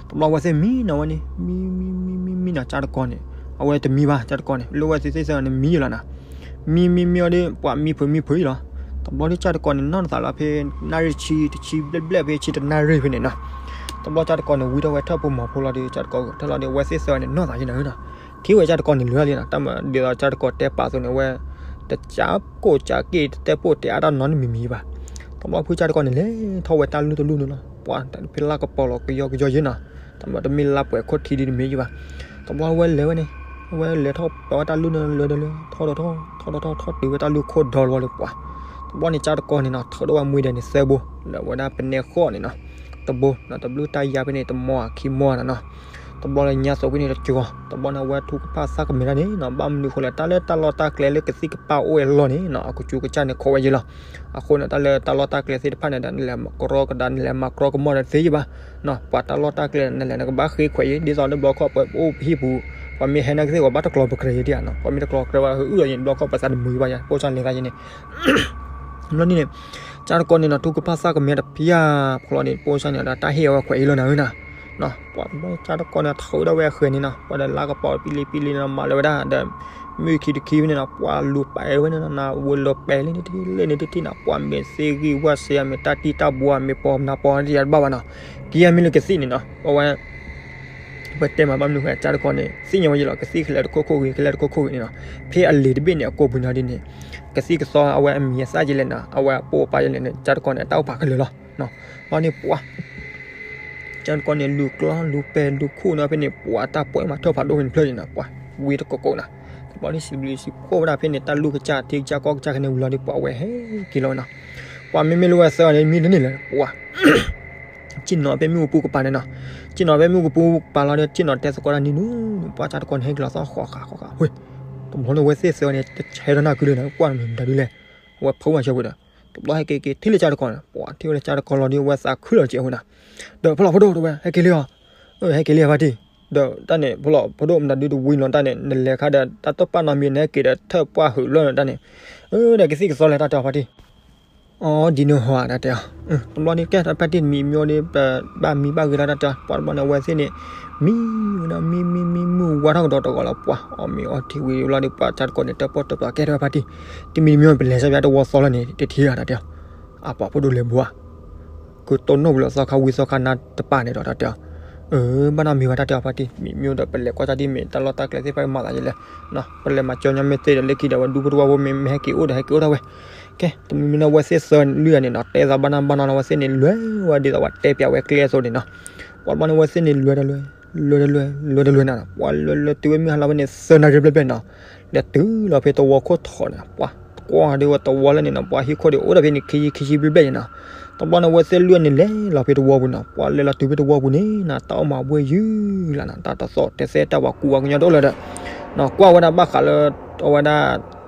တဘျီအဝဲသ့ၣ်မံနီၤဝဲန့ၣ် မံ မံ မံ မံနီၤ ကၢ်တကိးန့ၣ် အဝဲတမံဘၣ် ကၢ်တကိးန့ၣ် လၢအဝဲသ့ၣ်သ့ၣ်သၢဂၤန့ၣ် မံယဲလီၤနီၤ. မံ မံ မံအီၤဒီး ပှၤမံဖုးမံဖုးအံၤလီၤ. တဘျီဒီး ကၢ်တကိးန့ၣ် နီၢ်နသးလီၤဖဲ နၣ်ရံၣ်ဆံ တဆံဘျဲၣ်ဘျဲၣ် ဖဲဆံတနၣ်ရံၣ်ဖဲန့ၣ်နီၤ. တဘျီကၢ်တကိးန့ၣ် ဝံထီၣ်ဝဲထၢၣ်ဖိမီၤဖိလီၤဒီး ကၢ်တကိးထၢၣ်လီၤဒီး အဝဲသ့ၣ်သၢဂၤန့ၣ် နီၢ်သးယဲနီၤနီၤ. ထံၣ်ဝဲကၢ်တကိးန့ၣ်လၢာ်လံနီၤ တၢ်မၤဒ်သိးကၢ်တကိးတဲပာ်အသိးန့ၣ် အဝဲ တကးကိၣ်ကးက့ၣ် တတဲပိၢ်တဲအါတၢ်နီတမံၤမံၤဘၣ်. တဘျီဖုကၢ်တကိးန့ၣ် လဲၤထီၣ်ဝဲတၢ်လူၢ်တလူၢ်န့ၣ်လီၤ. ပှၤဖဲလၢကပီၤလီၤကယီကယီယဲနီၤ. တဘျီတမ့ၢ်လါပှဲၤခိၣ်ထံးဒ်တမ့ၢ်ယဲဘၣ်. တဘျီဝဲလဲၤဝဲန့ၣ် အဝဲလဲၤထီၣ်ပာ်ဝဲတၢ်လူၢ်န့ၣ် လဲၤဒီးလဲၤ ထီၣ်ဒီးထီၣ် ထီၣ်ဒီးထီၣ် ထီၣ်တုၤဝဲတၢ်လူၢ်ခိၣ်ဒီလီၤလၢပှၤ. တဘျီန့ၣ် ကၢ်တကိးန့ၣ်နီၤ ထုးထီၣ်ဝဲမှံဒဲးန့ၣ်သၢဘိ လၢအဝဲဒၣ်ပနဲဃီၣ်န့ၣ်နီၤ တဘိနီၤ တဘျုးတၢ်ယါဖဲန့ၣ် တမီခံမီနီၤနီၤ. တဘျီလၢညါသိးဖဲန့ၣ်တကီၤ တဘျီန့ၣ် အဝဲထူကဖၣ်သးကမဲာ်တၢ်န့ၣ်နီၤ ဘၣ်မနုၤအဃိလဲၣ် တၢ်လၢတၢ်လီၢ်တၢ်ကျဲလၢကသံၣ်ကပၢ်အိၣ်ဝဲအလီၢ်န့ၣ်နီၤ အကစူကစၢ်န့ၣ်ခိးဝဲယဲလီၤ. အဃိန့ၣ် တၢ်လၢတၢ်လီၢ်တၢ်ကျဲသ့ၣ်တဖၣ်န့ၣ်ဒီး နလဲၤမၤကရီကဒါ နလဲၤမၤကရီကမီၢ်ဒီးသ့ယဲဘၣ်နီၤ ပှၤတၢ်လီၢ်တၢ်ကျဲ နလဲၤနကဘၣ်ဃ့ခွဲးအံၤ ဒ်သိးလၢဘျီခီၣ်ပှၤအိၣ်ပဟံၣ်ပူၤ ပှၤမ့ၢ်ဟဲနာ်က့သ့ၣ် ပှၤဘၣ်တကျီၤပကြဲးယဲဒၣ်နီၤ ပှၤမ့ၢ်တကျီၤကြဲးဝဲ အုၣ်ဒီးယဲန့ၣ် ဘျီခီၣ်ပှၤသးတမုာ်ဘၣ်ယဲ ပိၢ်စၢ်လဲၤသးယဲန့ၣ် ဘျီန့ၣ်န့ၣ် ကၢ်တကိးန့ၣ်နီၤ ထူကဖၣ်သးကမဲာ်တဖျၢၣ်ဖျီန့ၣ် ပိၢ်စၢ်န့ၣ်ဒီး တၢ်ဟ့ၣ်အဝဲခွဲးအံၤလီၤနၤဧၢနီၤ ပှၤကၢ်တကိးန့ၣ် ထုးဒီးဝဲအဃဲၤန့ၣ်နီၤ ပှၤဒီးလါကပီၤပံလံပံလံနီၤ မၤလၢဝဲဒၣ်ဒီး မုၢ်ခံတခံဖဲန့ၣ်နီၤ ပှၤလူၤပာ်ဝဲန့ၣ်နီၤ နဝဲလီၤပာ်လၢန့ၣ်တထံၣ်လၢန့ၣ်တထံၣ်နီၤ ပှၤမ့ၢ်သ့ဂံၢ်ဝၣ်စ့ မ့ၢ်တၢ်တံၢ်တၢ်ဘှီ မ့ၢ်ပီနၤပီတယါတဘၣ်ဘၣ်နီၤ ကယဲၢ်မ့ၢ်လၢကသံၣ်န့ၣ်နီၤ အဝဲ ပတဲမးဘၣ်မနုၤဃိ ကၠၢ်တကီန့ၣ် သ့ၣ်ညါဝဲယဲလီၤ ကသံၣ်ခဲလၢာ်တခိၣ်ခိၣ်ဂ့ၤ ခဲလၢာ်တခိၣ်ခိၣ်ဂ့ၤန့ၣ်နီၤ. ဖဲအလံာ်တဘ့ၣ်န့ၣ် အကိာ်ပူၤနီၤဒ်န့ၣ် ကသံၣ်ကသီအဝဲအမံၤအသၣ်ကလဲၣ်နီၤ အဝဲအပိာ်အပၢ်ယဲလဲၣ်န့ၣ် ကၠၢ်တကီန့ၣ် အတၢ်အိၣ်ဖးခဲလၢာ်လီၤ. ဘျီန့ၣ်ပှၤ ကၠၢ်တကီန့ၣ် လူၤကျီလူၤပဲာ်လူၤခိၣ်န့ၣ်ဖဲန့ၣ် ပှၤတၢ်ပှဲၤမၤထၢၣ်ဖးဒိၣ်ဖဲန့ၣ်တဖျၢၣ်န့ၣ်နီၤ ပှၤဝံတကိးကိးနီၤ. တဘျီန့ၣ်စံးဘျုးစံးဖှိၣ်ဝဲဒၣ်ဖဲန့ၣ် တၢ်လူၢ်ကစၢ်ထံကစၢ်ကီၢ်ကစၢ်ခဲန့ၣ်ဝံၤလီၤဒီး ပှၤဝဲဟဲက့ၤလီၤဝဲနီၤ. ပှၤမ့မ့ၢ်လၢဝဲသၢဂၤန့ၣ် မံတန့ၢ်လၢၤ ပှၤ ဆ့ၣ်နီၤဖဲမ့ၣ်အူပူၤကပၤန့ၣ်နီၤ. ဆ့ၣ်နီၤဖဲမ့ၣ်အူပူၤကပၤလီၤဒီး ဆ့ၣ်နီၤတဲသကိးတၢ်နံၤနူၤ ပှၤကၠၢ်တကီန့ၣ် ဟဲက့ၤလီၤသီၣ်ဃီဃာ်ဃီဃာ် ဝ့ၢ် တဘျီန့ၣ်ဝဲသ့ၣ်သၢဂၤန့ၣ် တဆဲးထီၣ်နၢ်ကုလၢၤနီၤ ကွၢ်မ့ၢ်မတၤဒုလဲၣ်. အဝဲဖုးမၤဆၢပူၤဒီး တဘျီဟဲက့ၤက့ၤထံၣ်လၢကၠၢ်တကီလီၤဒီး အဝဲသးခုလီၤကဲးဝဲနီၤ. ဒီးဖဲလီၤဖိဒိၣ်တဝဲ ဟဲက့ၤလံအီၤ ဟဲက့ၤလံအဖါတံၢ် ဒီးတၢ်န့ၣ် ဖဲလီၤဖိဒိၣ်မတၤဒုတဝံၤလီၤတၢ်န့ၣ် နလဲၤခါဒီး တၢ်တပာ်နီတမံၤ နဟဲက့ၤဒီးထၢၣ်ပှၢ်ဟုးလၢာ်န့ၣ်တၢ်န့ၣ် ဒီးကသံၣ်ကသီလဲၤတၢ်တဲအီၤဖါတံၢ် အီ ဒ်န့ၣ်ဟီတၢ်တဲအီၤ တဘျီန့ၣ်ကဲ ဖါတံၢ်တမံၤမ့ၢ်အိၣ်ဒီး ပဘၣ်မံဘၣ်ဂ့ၤလီၤတၢ်တဲအီၤ ပှၤတဘျီန့ၣ် အဝဲသ့ၣ်န့ၣ် မံဝဲဒၣ် မံမံမံမုၢ်ဝါထီၣ်ကဒီးတဂီၤလီၤ ပှၤအီၣ်မ့ၤအီထံဝံၤတဘျီဒီး ပှၤကၠၢ်တကီန့ၣ် တၢၣ်ပီၣ်တၢၣ်ပီၣ်ကဲထီၣ်ဝဲဖါတံၢ် တမံၤတမံၤ ပလဲၤဆၢပယါတဝီသီလၢန့ၣ် တထံၣ်တၢ်တဲအီၤ အပှၤဖိဒိၣ်လဲၤဘိဧါ ကတိၢ်နီၣ်ပူၤလၢသီခါဝံသီခါနၤတပာ်န့ၣ်ဒီးတၢ်တဲအီၤ အၢ ဘၣ်နီတမံၤဘၣ်တၢ်တဲအီၤဖါတံၢ် မံမ့ၢ်အိၣ်ဒီး ပလဲၤကွၢ်တၢ်ဒ်မ့ၢ်တၢ်လီၢ်တၢ်ကျဲသ့ၣ်တဖၣ်မၤသးယဲလဲၣ် ပလဲၤမၤကၠီညီမ့ၢ်သ့ဒီး လၢခံဒီး ဝဲဒူဖိတဝီဖိမ့ၢ်ဟဲက့ၤအိၣ်ဒီး ဟဲက့ၤအိၣ်ထီၣ်ဝဲ ကဲ တမံၤမံၤန့ၣ် အဝဲသ့ၣ်သၢဂၤန့ၣ်နီၤ တဲသးဘၣ်နီၢ်ဘၣ်နီၢ်လီၤ အဝဲသ့ၣ်န့ၣ် လဲၤဝဲဒ်သိးပှၤတဲပၠးဝဲကျဲအသိးန့ၣ်နီၤ ပှၤတဘျီန့ၣ် အဝဲသ့ၣ်န့ၣ် လဲၤတလဲၤ လဲၤတလဲၤ လဲၤတလဲၤနီၤ ပှၤလဲၤလဲၤတုၤဝဲမုၢ်ဟါလီၤဖဲန့ၣ် သၢနၣ်ရံၣ်ဘျဲၣ်ဘျဲၣ်နီၤ လဲၤတုၤလီၤဖဲသဝီခိၣ်ထီးန့ၣ် ပှၤကွၢ်ဒ်ဝဲသဝီလၢန့ၣ်နီၤ ပှၤဟံၣ်ခိၣ်ဒီးအိၣ်ဒီးဖဲန့ၣ် ခံဆံခံဆံဘျဲၣ်ဘျဲၣ်န့ၣ်နီၤ တဘျီန့ၣ် အဝဲသ့ၣ်လွံၢ်ဂၤန့ၣ် လဲၤလီၤဖဲသဝီပူၤနီၤ ပှၤလဲၤလီၤတုၤဖဲသဝီပူၤန့ၣ်နီၤ တၢ်အိၣ်မၤဘှ့ၣ်ယုၢ်လီၤနီၤ တၢ်တသီၣ်တဲသဲတၢ်ပှၤကူပှၤကညီတအိၣ်လၢၤဒီး ကွၢ်ဝဲဒၣ်ဘၣ်ဃးလၢ အဝဲဒၣ်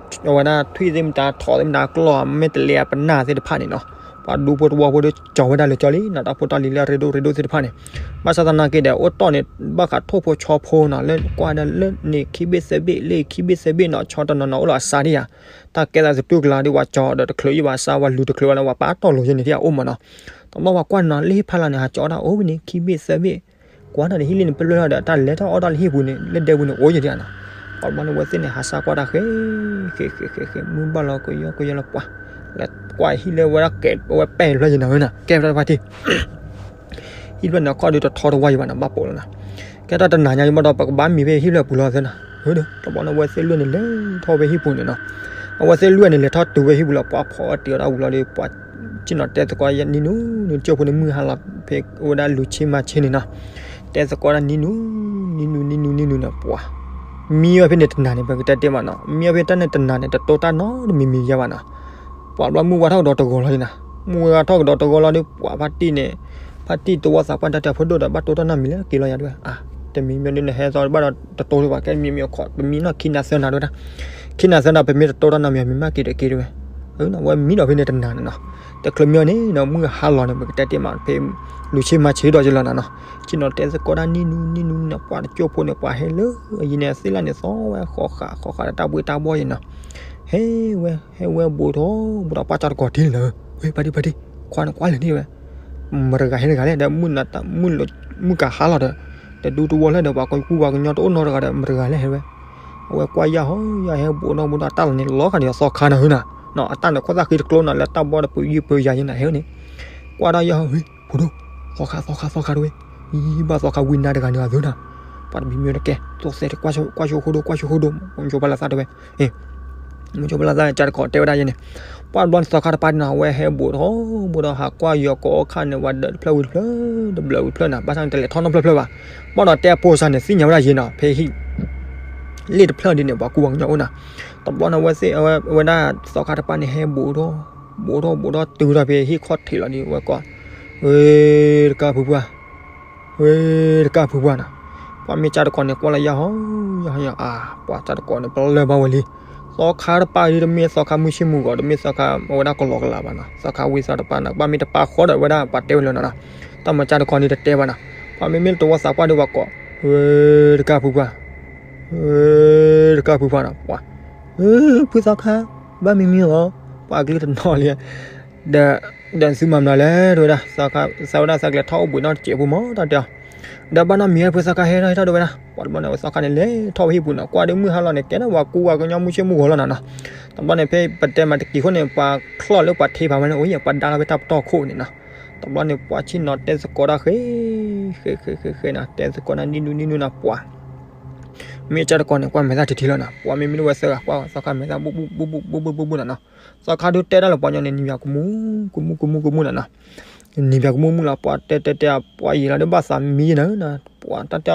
အဝဲဒၣ်ထွံၣ်သ့ၣ်မတၤ ထိးသ့ၣ်မတၤ ကျီၢ်မ့ၢ်တလဲအပနၢ်သ့ၣ်တဖၣ်န့ၣ်နီၤ ပှၤဒူဖိသဝီဖိဒီးကၠီၤဝဲဒၣ်လၢကၠီလံနီၤ တၢ်ဖိတၢ်လံၤလၢအရ့ဒိၣ်ရ့ဒိၣ်သ့ၣ်တဖၣ်န့ၣ် ဘၣ်ဆၣ်သနာ်က့ဒီး အိၣ်တီၢ်န့ၣ် ဘၣ်ဃးထိၣ်ဖိဆီဖိနီၤ လၢကွၢ်ဒီးလၢန့ၣ်ခံဘ့ၣ်သၢဘ့ၣ် လၢခံဘ့ၣ်သၢဘ့ၣ်နီၤ ဆီတနီၤနီၤအိၣ်လီၤအစါဒ်ယၤ တၢ်ကဲသးသတူၢ်ကလာ်ဒီး ပှၤကၠီၤဒီးတချုးယဘၣ်စါ ပှၤလူၤတချုးဘၣ်လၢ ပှၤပာ်တီၢ်လိာ်ယဲန့ၣ်ဒ်အအိၣ်မးနီၤ တဘျီပှၤကွၢ်နီၤ လၢဟ့ၣ်ဖးလီၤန့ၣ် ဟးကၠီၤတၢ်အိၣ်ဝဲန့ၣ် ခံဘ့ၣ်သၢဘ့ၣ် ကွၢ်တၢ်ဒီးဟံၣ်လံန့ၣ် ပလၢၢ်ထီၣ်ဒီး တၢ်လဲၤထီၣ်အီၣ်တၢ်လၢဟံၣ်ပူၤန့ၣ် လၢဒဲပူၤန့ၣ် အိၣ်ယဲဒ်နီၤ ပှၤတဘျီန့ၣ် အဝဲသ့ၣ်န့ၣ် ဟးစါကွၢ်တၢ်ဃဲ ဃဲ ဃဲ ဃဲ ဃဲ မုၢ်ဘၣ်လီၤကယီကယီလီၤပှၤ လဲၤကွၢ်ဟံၣ်လၢဝဲဒၣ်ကဲ အဝဲပဲၢ်တဖျၢၣ်ယဲနီၤဝဲနီၤ ကဲဖျၢၣ်တဖၣ်ထံၣ် ဟံၣ်တဖျၢၣ်န့ၣ် ခီၣ်ဒုးတထီတဝါယံၤဘၣ်နီၤ ဘၣ်ပိာ်လီၤနီၤ ကဲထီၣ်တနၤညါယံၤဘၣ်ဒီး ပကဘၣ်မံဖဲဟံၣ်ဖျၢၣ်ပူၤလီၤသ့နီၤ တဘျီန့ၣ် အဝဲသ့ၣ်လွံၢ်ဂၤန့ၣ် လဲၤထီၣ်ဖဲဟံၣ်ပူၤန့ၣ်နီၤ အဝဲသ့ၣ်လွံၢ်ဂၤန့ၣ် လဲၤထီၣ်တုၤဖဲဟံၣ်ပူၤလီၤ ပှၤဖီအီၣ်တ့ၤအီၣ်တၢ်ဝံၤလီၤဒီး ပှၤဆ့ၣ်နီၤတဲသကိးယဲနံၤနူၤ နံၤကၠိဖိန့ၣ် မုၢ်ဟါလီၤဖဲအိၣ်ဝဲဒၣ်လူၤဆ့မၤဆ့န့ၣ်နီၤ တဲသကိးတၢ်နံၤနူၤ နံၤနူၤ နံၤနူၤ နံၤနူၤနီၤ ပှၤ မံဝဲဖဲန့ၣ်တနၤန့ၣ် ပကတဲတ့ၢ်မးနီၤ မံဝဲဖဲတၢ်န့ၣ်တနၤန့ၣ် တတိၢ်တၢ်နီတမံၤမံၤယါဘၣ်နီၤ ပှၤဘျီမုၢ်ဝါထီၣ်ကဒီးတဂီၤလီၤနီၤ မုၢ်ဝါထီၣ်ကဒီးတဂီၤလီၤဒီး ပှၤဖါတံၢ်န့ၣ် ဖါတံၢ်တဝီသးပှၢ်တၢ်တဲအဖိဒိၣ်ဒီး ဘၣ်တိၢ်တၢ်နီတမံၤလၢက့ၤလီၤယၤတဝဲ အါ တမံၤမံၤဒ်နဟဲသီဘၣ်ဒီးတတိၢ်တဘၣ် ကဲမံၤမံၤအခီၣ် ပမံနီၢ်ခံနၤသၢနၤတဝဲဒၣ် ခံနၤသၢနၤ ပမ့ၢ်တတိၢ်တၢ်နီတမံၤ မ့ၢ်မ့ၢ်က့ၤဒီးက့ၤတဝဲ အဝဲမံဒီးဖဲန့ၣ်တနၤန့ၣ်နီၤ တချုးမံအီၤန့ၣ်နီၤ မုၢ်ဟါလီၤန့ၣ် ပကတဲတ့ၢ်မး ဖဲလူၤဆ့မၤဆ့ဒီးယလီၤနီၤနီၤ ဆ့ၣ်နီၤတဲသကိးတၢ်နံၤနူၤ နံၤနူၤနီၤ ပှၤတကၠိဖိန့ၣ် ပှၤဟဲလၢအယံၤန့ၣ် အသ့ၣ်လၣ်န့ၣ် သီဝဲဃီဃာ်ဃီဃာ်ဒီးတၢ်ဘှ့တၢ်ဘှီယံၤနီၤ ဟဲဝဲ ဟဲဝဲဘူးထီၣ်ဘူးထီၣ် ပှၢ်ကၠၢ်တကီၤထံန့ၣ်လီၤ ဝဲဖါတံၢ်ဖါတံၢ် ကွၢ်န့ၣ်ကွၢ်လၢာ်န့ၣ်ဝဲ မတၤတဂၤဟဲတဂၤလဲၣ် ဒီးမုၢ်ကဟါလီၤဒီး ဒီးဒူသဝီလၢဒီး ပှၤကကူပှၤကညီတအိၣ်နီတဂၤဒီး မတၤတဂၤလဲၣ်ဟဲဝဲ အဝဲကွၢ်ယၢ်ဟီယၢ်ဟဲဘူးထီၣ်ဘူးထီၣ် တၢ်လီၤန့ၣ် လီၤဃာ်ဒီးသီခါနီၤဟဲနီၤ အတၢ်န့ၣ် ခိၣ်သၣ်ဃံတကျိနီၤ လၢတၢ်ဘှီဒီးပယုၢ်ပယၤယံၤနီၤ ဟဲဝဲန့ၣ် ကွၢ်ဒီးယၢ်ဟီ ဘူးထီၣ် သီခါ သီခါ သီခါတဝဲ ယံၤဘၣ်သီခါဝံၤနၤတဂၤန့ၣ်အသၢနီၤ ပှၤတမံၤမံၤတကဲ သိၣ်သဲးတကွၢ်ဆိဟိဒိၣ် ကွၢ်ဆိဟိဒိၣ် မူကၠိဖးလၢသၣ်တဝဲ မူကၠိဖးလၢသၣ်န့ၣ် ကၠၢ်တကီၤတဲဝဲဒၣ်ယဲန့ၣ် ပှၢ်တဘျီန့ၣ်သီခါတပၢ်န့ၣ်နီၤ အဝဲဟဲဘူးထီၣ်ဘူးထီၣ် ဟးကွၢ်ယီၤကိးခါန့ၣ် ပှၤဒၢးတဖျၢၣ်ဝံၤတဖျၢၣ် တဘျၢးဝံၤတဖျၢၣ်နီၤ ဘၣ်ဆၣ်န့ၣ် တလဲၤထီၣ်နီတဖျၢၣ်ဖျၢၣ်ဘၣ် ဘၣ်ဒီးတဲအပိစါန့ၣ် သ့ၣ်ညါဝဲဒၣ်ယဲနီၤ ဖဲဟံၣ် လ့ၣ်တဖျၢၣ်ဒ်န့ၣ် ပှၤကူပှၤကညီအိၣ်နီၤ တဘျီန့ၣ် အဝဲသ့ၣ် အဝဲဒၣ်သီခါတပၢ်န့ၣ် ဟဲဘူးထီၣ် ဘူးထီၣ်ဘူးထီၣ် တုၤထီၣ်ဖဲဟံၣ်ခီၣ်ထံးလီၤဒီး ဝဲကွၢ် ဝဲတကၢ်ဖုပှၢ် ဝဲတကၢ်ဖုပှၢ်နီၤ ပှၢ်မ့ၢ်ကၠၢ်တကီၤန့ၣ် ကွၢ်လၢယၢ်ဟီယၢ်ဟီယၢ် အါ ပှၤကၠၢ်တကီၤန့ၣ် ပလၢၢ်ဘၣ်ဝဲလံ သီခါတပၢ်ဒ်တမ့ၢ်သီခါမုၢ်ဆ့ၣ်မုၢ်ဂီၤ တမ့ၢ်သီခါအဝဲဒၣ်ကလီကလးဘၣ်နီၤ သီခါဝံၤသီတပၢ်နီၤ ပှၢ်မ့ၢ်တပၢ်ဃီဒီးဝဲဒၣ်ပှၤတဲဝဲလၢနီၤနီၤ တၢ်မၤကၠၢ်တကီၤန့ၣ်တတဲဘၣ်နီၤ ပှၢ်မ့မ့ၢ်တဝီသးပှၢ်ဒီးပှၤကိး ဝဲတကၢ်ဖုပှၢ် ဝဲတကၢ်ဖုပှၢ်နီၤ ပှၤ ဖုသီခါ ဘၣ်မံမံအီၤ ပှၤအကလုၢ်တနီၤလံ ဒီး ဒီးသုမၤမနုၤလဲၣ် တဝဲဒၣ် သးဝဲဒၣ်သးကလဲၤထီၣ်အိၣ်ဘှံးနီၣ်တစဲးဖိမး တၢ်တဲအီၤ ဒီးဘၣ်နီတမံၤ ဖုသီခါဟဲထီၣ်ဟဲထီၣ်တဝဲဒၣ် ပှၤတဘျီန့ၣ် အဝဲသီခါန့ၣ် လဲၤထီၣ်ဝဲဟံၣ်ပူၤနီၤ ကွၢ်ဒီးမုၢ်ဟါလီၤန့ၣ်ကဲထီၣ်ပှၤကူပှၤကညီမုၢ်ဆ့ၣ်မုၢ်ဂီၤလီၤနီၤနီၤ တဘျီန့ၣ် ဖဲပတဲမးတကံၤဃိန့ၣ် ပှၤချီၣ်လၢပှၤထ့ဖးဝဲန့ၣ် အိၣ်ယဲ ပှၤဒါလီၤဖဲတၢ်ပတီၢ်ခိၣ်န့ၣ်နီၤ တဘျီန့ၣ် ပှၤဆ့ၣ်နီၤတဲသကိးတၢ်ဃဲ ဃဲ ဃဲ ဃဲ ဃဲနီၤ, တဲသကိးနၤ နံၣ်နူ နံၣ်နူနီၤ ပှၤ မ့ၢ်ကၢ်တကိးန့ၣ် ကွၢ်မဲာ်သၣ်ထံထံလီၤနီၤ, ပှၤမ့မ့ၢ်လၢဝဲသၢဂၤ ကွၢ်သီခါမဲာ်သၣ် ဘူၣ်ဘူၣ်ဘူၣ်ဘူၣ်ဘူၣ်ဘူၣ်နီၤနီၤ, သီခါဒုးတဲတၢ်လၢပှၤညီန့ၣ် နံၤဘၣ်ကမူ ကမူ ကမူ ကမူ ကမူနီၤနီၤ, နံၤဘၣ်ကမူမူလီၤ, ပှၤတဲတဲတဲ ပှၤယံာ်လီၤဒီး ဘၣ်သးမံနီၤနီၤ, ပှၤတၢ်တဲ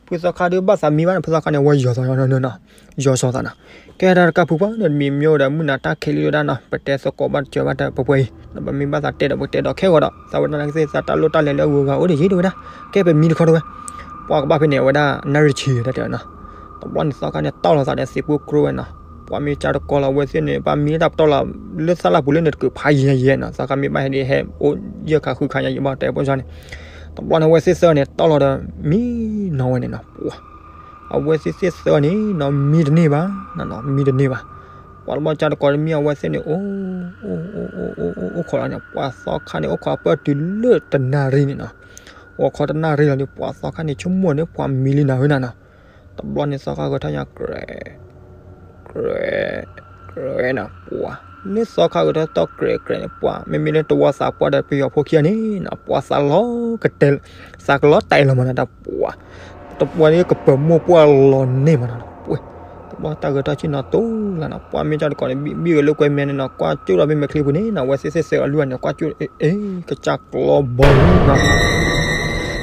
ဖုသီခါဒုး ဘၣ်သးမံဘၣ်န့ၣ် ဖုသီခါန့ၣ် ဝဲယီၤသးနီၤနီၤနီၤ, ယီၤစီၤသးနီၤ, ကဲတၢ်တကၢ်ဖုပှၢ်န့ၣ် မ့မ့ၢ်အိၣ်ဒီး မုၢ်နၤတၢ်ခဲလံဒၣ်နီၤ, ပတဲသကိးဘၣ်တစၢၤဘၣ်တပှဲၤအံၤ, ဒီးပမ့ၢ်ဘၣ်သးတဲဒီးပတဲဒီးခဲဂီၤဒီး သးဝဲဒၣ်နကသ့ၣ်သးတၢ်လိၣ်တၢ်လဲၤလၢအဂုၤအဂၤအိၣ်တယံၤတဝဲဒၣ်, ကဲပမံတခီတဝဲ, ပှၤကဘၣ်ဖဲန့ၣ် အဝဲဒၣ် နၣ်ရံၣ်ဆံးတၢ်တဲနီၤ, တဘျီန့ၣ်သီခါန့ၣ် တီၢ်လီၤသးဒီးသ့ၣ်ပူၤကျိဝဲနီၤ, ပှၤမ့ၢ်ကၢ်တကိးလီၤ အဝဲသ့ၣ်န့ၣ် ပှၤမံလၢတၢ်ပတီၢ်လီၤ လၢသၣ်လၢ်ပူၤလၢန့ၣ်တကုးဖးယံၤယံၤနီၤ, သီခါမ့ၢ်ဘၣ်ဟဲဒ်ဟဲအိၣ်ယဲၢ်ခါဃုခါညါယံၤဘၣ်တဲပိစါန့ၣ်, တဘျီန့ၣ် အဝဲသ့ၣ်သၢဂၤန့ၣ် တီၢ်လီၤဒီး မံနီၤဝဲန့ၣ်နီၤ, ပှၤ အဝဲသ့ၣ်သၢဂၤန့ၣ်နီၤ မံတန့ၢ်ဘၣ်နီၤနီၤ မံတန့ၢ်ဘၣ်, ပှၤတဘျီကၢ်တကိးတမံၤ အဝဲသ့ၣ်န့ၣ် အိၣ် အိၣ် အိၣ် အိၣ် အိၣ်ခိးလီၤန့ၣ် ပှၤသီခါန့ၣ် အိၣ်ခိးအပၢၢ်တုၤလၢတနၣ်ရံၣ်န့ၣ်နီၤ, အိၣ်ခိးတနၣ်ရံၣ်လီၤန့ၣ် ပှၤသီခါန့ၣ် ဆိကမိၣ်န့ၣ် ပှၤမံလံနၤဧၢနၤနီၤ, တဘျီန့ၣ်သီခါဂဲၤထီၣ်ညါ ကြဲး ကြဲးနီၤ ပှၤ လၢသီခါဂဲၤထီၣ်တီၢ်ကြဲးကြဲးန့ၣ် ပှၤ မ့မ့ၢ်လၢတဝီသးပှၢ်ဒီးပယီၤဖိခံဂၤန့ၣ်နီၤ ပှၤသးလီၤကတဲာ် သးကလီၤတဲာ်လီၤမးနီၤ တၢ်ပှၤ တပှၤန့ၣ်ကပၢၤမိၢ်ပှၢ်လီၤန့ၢ်မးနီၤ ပှၤ တဘျီတၢ်ဂဲၤထီၣ်ဆ့ၣ်နီၤတိၢ်လၢနီၤ ပှၤမ့ၢ်ကၢ်တကိးန့ၣ် ဘံၣ်ဂဲၤလၢကွဲမဲန့ၣ်နီၤ ကွၢ်ကၠိၣ်ဒီးမ့ၢ်မဲာ်ချံပူၤန့ၣ်နီၤ အဝဲသ့ၣ်သ့ၣ်သၢဂၤလွံၢ်ဂၤန့ၣ် ကွၢ်ကၠိၣ် အ့ ကစၢ်ကျီဘီနီၤ တၢ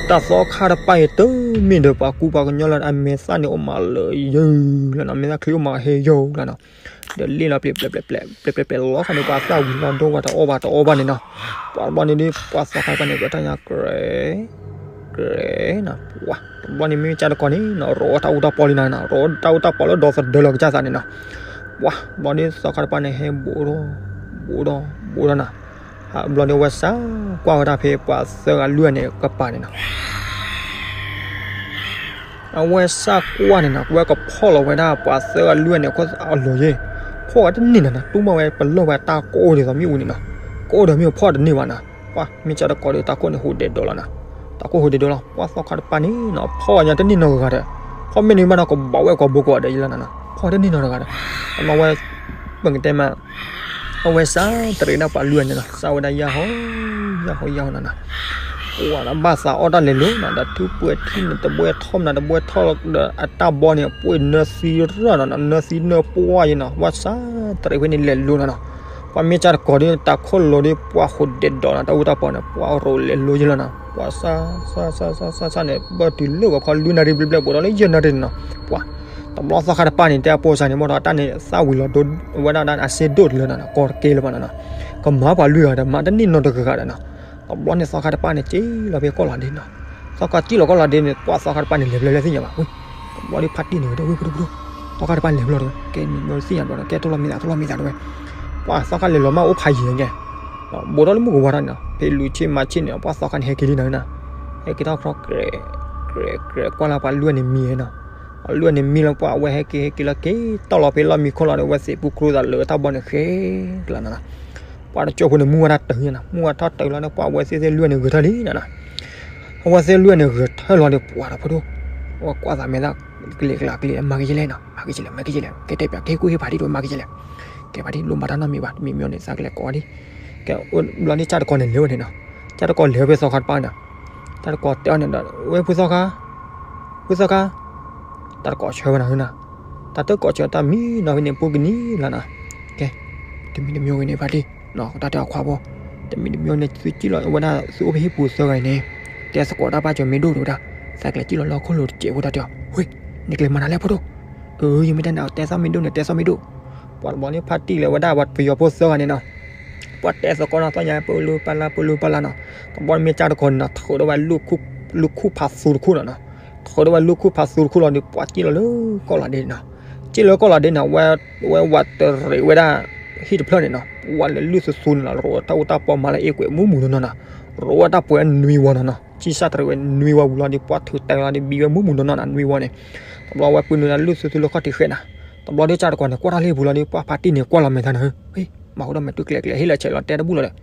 ်သီခါတပၢ်အံၤ တမ့ၢ်ဒီးပှၤကူပှၤကညီလၢအမဲာ်သၣ်န့ၣ်အိၣ်မးလၢယုၢ်လီၤနီၤ မဲာ်သၣ်ချံအိၣ်မးဟဲယုၢ်လီၤနီၤ ဒီးလ့ၣ်လီၤပျဲၣ်ပျဲၣ်ပျဲၣ်ပျဲၣ်ပျဲၣ်ပျဲၣ်လီၤခါန့ၣ် ပှၤသၣ်ဝံၤလီၤဒိဝဲတအီၣ်ဘၣ်တအီၣ်ဘၣ်န့ၣ်နီၤ ပှၤတဘျီန့ၣ်ဒီး ပှၤသီခါတပၢ်န့ၣ် ကထီၣ်ညါကြဲး ကြဲးနီၤ ပှၤ တဘျီန့ၣ်မ့ၢ်ကၢ်တကိးန့ၣ်နီၤ ရိးတၢ်အူတၢ်ပီလံနီၤ ရိးတၢ်အူတၢ်ပီလၢဒီသဒၢလီၤကစၢ်သးန့ၣ်နီၤ ပှၤ တဘျီန့ၣ်သီခါတပၢ်န့ၣ် ဟဲဘူးဒီး ဘူးဒီး ဘူးဒီးနီၤ ဘျီန့ၣ် အဝဲစၢ်ကွၢ်ဝဲဒၣ်ဖဲပှၤသၢဂၤလွံၢ်ဂၤန့ၣ်ကပၤန့ၣ်နီၤ အဝဲစၢ်ကွၢ်န့ၣ်နီၤ ဝဲကဖီၣ်လီၤဝဲဒၣ်ပှၤသၢဂၤလွံၢ်ဂၤန့ၣ် အခိၣ်အလီၤယ့ၢ် ဖီၣ်ဝဲတန့ၢ်နီၤနီၤ တူၢ်မီၢ်ဝဲပလီၢ်ဝဲတၢ်ကိၢ်အိၣ်ဒ်သိးမ့ၣ်အူန့ၣ်နီၤ ကိၢ်အိၣ်ဒီးမ့ၣ်အူဖီၣ်တန့ၢ်ဘၣ်နီၤ ပှၤမ့ၢ်ကၢ်တကိးဒီးတၢ်ခိၣ်န့ၣ်ဟူးဒဲးဒီးလီၤနီၤ တၢ်ခိၣ်ဟူးဒဲးဒီးလီၤ ပှၤသီခါတပၢ်န့ၣ်နီၤ ဖီၣ်ဝဲညါတန့ၢ်နီတဂၤဒီး ဖီၣ်မ့ၢ်န့ၣ်ဘၣ်နီၤ ကဘၣ်ဝဲကွၢ်ဘိကိးဂၤဒဲးယလီၤနီၤ ဖီၣ်တန့ၢ်နီတဂၤဒီး အမ့ၢ်ဝဲ ပကတဲမး အဝဲစၢ်တရံးဒၣ်ပှၤလွံၢ်ဂၤန့ၣ်နီၤ စၢ်ဝဲဒၣ်ယၢ်ဟီ ယၢ်ဟီ ယၢ်ဟီနီၤနီၤ ပှၤဒီးဘၣ်သးအီၣ်တၢ်လဲၤလိၤနီၤ ဒီးထူၣ်ပှဲၤထံၣ်န့ၣ် တဘှဲထီၣ်မနုၤ တဘှဲထီၣ်လီၤဒီးအတၢ်ဘီန့ၣ် ပှ့ၤနၢသံရၢ်နီၤနီၤ နၢသံနၢပှၢ်ယဲနီၤ ပှၤစၢ်တရံးဖဲန့ၣ်လဲၤလိၤနီၤနီၤ ပှၤမ့ၢ်ကၢ်တကိးဒီးတၢ်ခိၣ်လီၤဒီး ပှၤဟူးဒဲးဒီးနီၤ တၢ်အူတၢ်ပီန့ၣ် ပှၤရိးလဲၤလိၤယဲလီၤနီၤ ပှၤစၢ် စၢ် စၢ် စၢ် စၢ် စၢ်န့ၣ် ဘၣ်တုၤလၢဂီၤခီ လွံၢ်နၣ်ရံၣ်ဘျဲၣ်ဘျဲၣ် ဘူးဒီးလၢယဲၢ်နၣ်ရံၣ်န့ၣ်နီၤ ပှၤ တဘျီသီခါတပၢ်န့ၣ် တဲအပိစၢ်န့ၣ် မ့ၢ်ဒီးတၢ်န့ၣ် သၣ်ဝံၤလီၤဒိဝဲဒၣ်ဒၣ်အစ့ဒိၣ်တလၢနီၤနီၤ ကီတကဲလၢၤဘၣ်နီၤနီၤ ကမၤပှၤလွံၢ်ဂၤဒီး မၤတန့ၢ်နီတဂၤဒီးနီၤ တဘျီန့ၣ်သီခါတပၢ်န့ၣ် က့ၤလီၤဖဲကီၢ်လီၤဒ့နီၤ သီခါက့ၤလီၤကီၢ်လီၤဒ့န့ၣ် ပှၤသီခါတပၢ်န့ၣ် လဲၤဖျဲၣ်လၢသ့ၣ်ညါဘၣ် ဝဲ တဘျီဒီးဖါတံၢ်န့ၣ် ဝဲဒၣ်ဝဲဖိတဖု သီခါတပၢ်လဲၤဖျဲၣ်လီၤတဝဲ ကဲန့ၣ်ဘျီသ့ၣ်ညါဘျီဒီး ကဲတိၢ်လီၤမံသး တိၢ်လီၤမံသးတဝဲ ပှၤသီခါလဲၤလီၤမးအိၣ်ဖးယံၤကဲ ဘူးထီၣ်လၢမုၢ်ကဝါထီၣ်န့ၣ်နီၤ ဖဲလူၤဆ့မၤဆ့ၣ်န့ၣ် ပှၤသီခါန့ၣ် ဟဲက့ၤလံနီၤနီၤ ဟဲက့ၤထီၣ်ခီ ကြဲး ကြဲး ကြဲး ကွၢ်လၢပှၤလွံၢ်ဂၤန့ၣ်မံနီၤ ပှၤလွံၢ်ဂၤန့ၣ်မံလီၤ ပှၤအဝဲဟဲက့ၤဟဲက့ၤလီၤ က့ၤတီၢ်လီၤဖဲလီၢ်မံခိၣ်လီၤဒီး အဝဲသ့ၣ်ပူၤကျိသးလၢတၢ်ဘီန့ၣ်ဃဲ ကျါနီၤနီၤ ပှၤတကၠိဖိန့ၣ် မူဝဲဒၣ်တၢ်နီၤ မူဝဲထီၣ်တၢ်လီၤန့ၣ် ပှၤအဝဲသ့ၣ်သ့ၣ်လွံၢ်ဂၤန့ၣ် ဂဲၤထၢၣ်လံနီၤနီၤ အဝဲသ့ၣ်လွံၢ်ဂၤန့ၣ် ဂဲၤထၢၣ်လီၤဒီး ပှၤဒီးဖိဒိၣ် အဝဲကွၢ်သးမဲာ်သၣ် ကလဲၤကျါကလဲၤ မၤက့ၤလဲၣ်နီၤ မၤက့ၤလဲၣ် မၤက့ၤလဲၣ် ကဲတဲပၠး ကဟ့ၣ်ကူၣ်ဟ့ၣ်ဖးဒံးတဝဲ မၤက့ၤလဲၣ် ကဲဖးဒံး လိၣ်မၤတၢ်နီတမံၤဘၣ် တမံၤမံၤန့ၣ် သးကလဲၤကိးဒံး ကဲ ဘျီန့ၣ်ကၠၢ်တကိးန့ၣ်လဲၤဝဲန့ၣ်နီၤ ကၠၢ်တကိးလဲၤဝဲဖဲသီခါတပၢ်နီၤ ကၠၢ်တကိးတဲအီၤန့ၣ်ဒီး ဝဲဖုသီခါ ဖုသီခါ တၢ်တကိးဆၢဝဲနီၤနီၤ တၢ်တကိးဆၢတၢ်မံနီၤဖဲန့ၣ် ပူၤကနံၤလီၤနီၤ ကဲ တမံၤတမံၤဂ့ၤန့ၣ်ဖးဒံး တၢ်တဲအီၤခွါဖိ တမံၤတမံၤန့ၣ် သုကံၣ်လီၤဝဲဒၣ် သုအိၣ်ဖဲဟံၣ်ပူၤသၢဂၤအံၤန့ၣ် တဲသကိးတၢ်ဘၣ်ကၠီၤမ့ၢ်ဒိၣ်တဝဲဒၣ် သးကလဲၤကံၣ်လီၤလၢဟီၣ်ခိၣ်လိၤတစဲးဖိတၢ်တဲအီၤ ဝ့ နကလဲၤမၤနၤလဲၣ်ဖိဒိၣ် အၢ ယမ့ၢ်တၢ်န့ၣ် တဲသီၣ်မ့ၢ်ဒိၣ်န့ၣ် တဲသီၣ်မ့ၢ်ဒိၣ် ပှၤတဘျီန့ၣ် ဖါတံၢ်လၢဝဲဒၣ်ပယီၤဖိသၢဂၤန့ၣ်နီၤ ပှၤတဲသကိးနီၤ သီၣ်ညါ ပလူပလၢ ပလူပလၢနီၤ တဘျီန့ၣ်မ့ၢ်ကၠၢ်တကိးန့ၣ်နီၤ ထုးဒီးဝဲ လူၢ်ခူၣ်ဖးသူတခူၣ်နီၤနီၤ ထုးဒီးဝဲလူၢ်ခူၣ်ဖးသူတခူၣ်လီၤဒီး ပှၤကံၣ်လီၤလၢကီၢ်လီၤဒ့နီၤ ကံၣ်လီၤလၢကီၢ်လီၤဒ့နီၤ ဝဲ ဝဲဝးတရံးဝဲဒၣ် ဟံၣ်တဖျၢၣ်န့ၣ်နီၤ ပှၤလဲၤလုၢ်သူသူန့ၣ်နီၤ ရိးတၢ်အူတၢ်ပီမၤလၢအ့ၣ်ကွဲးမူးမူးနီၤနီၤ ရိးဝဲတၢ်ပှဲၤနွံဝီနီၤနီၤ ကံၣ်စၢ်တရံးဝဲနွံဝီဝံၤလီၤဒီး ပှၤထုးတဲလီၤဒီး ဘံဝဲမူးမူးနီၤနီၤနီၤ နွံဝီန့ၣ် တဘျီဝဲပုၢ်နုာ်လၢလုၢ်သူသူလၢခီၣ်ထံးဃဲနီၤ တဘျီဒီးကၠၢ်တကိးန့ၣ် ကွၢ်တၢ်လၢဟံၣ်ပူၤလီၤဒီး ပှၤဖါတံၢ်န့ၣ် ကွၢ်လီၤမဲာ်သးနီၤ ဟ့ မၤဃိဒီးမဲာ်တူၢ်ကျဲၤကျဲၤ ဟ့ၣ်လီၤဆဲးလီၤတဲတဘူၣ်လီၤဒီး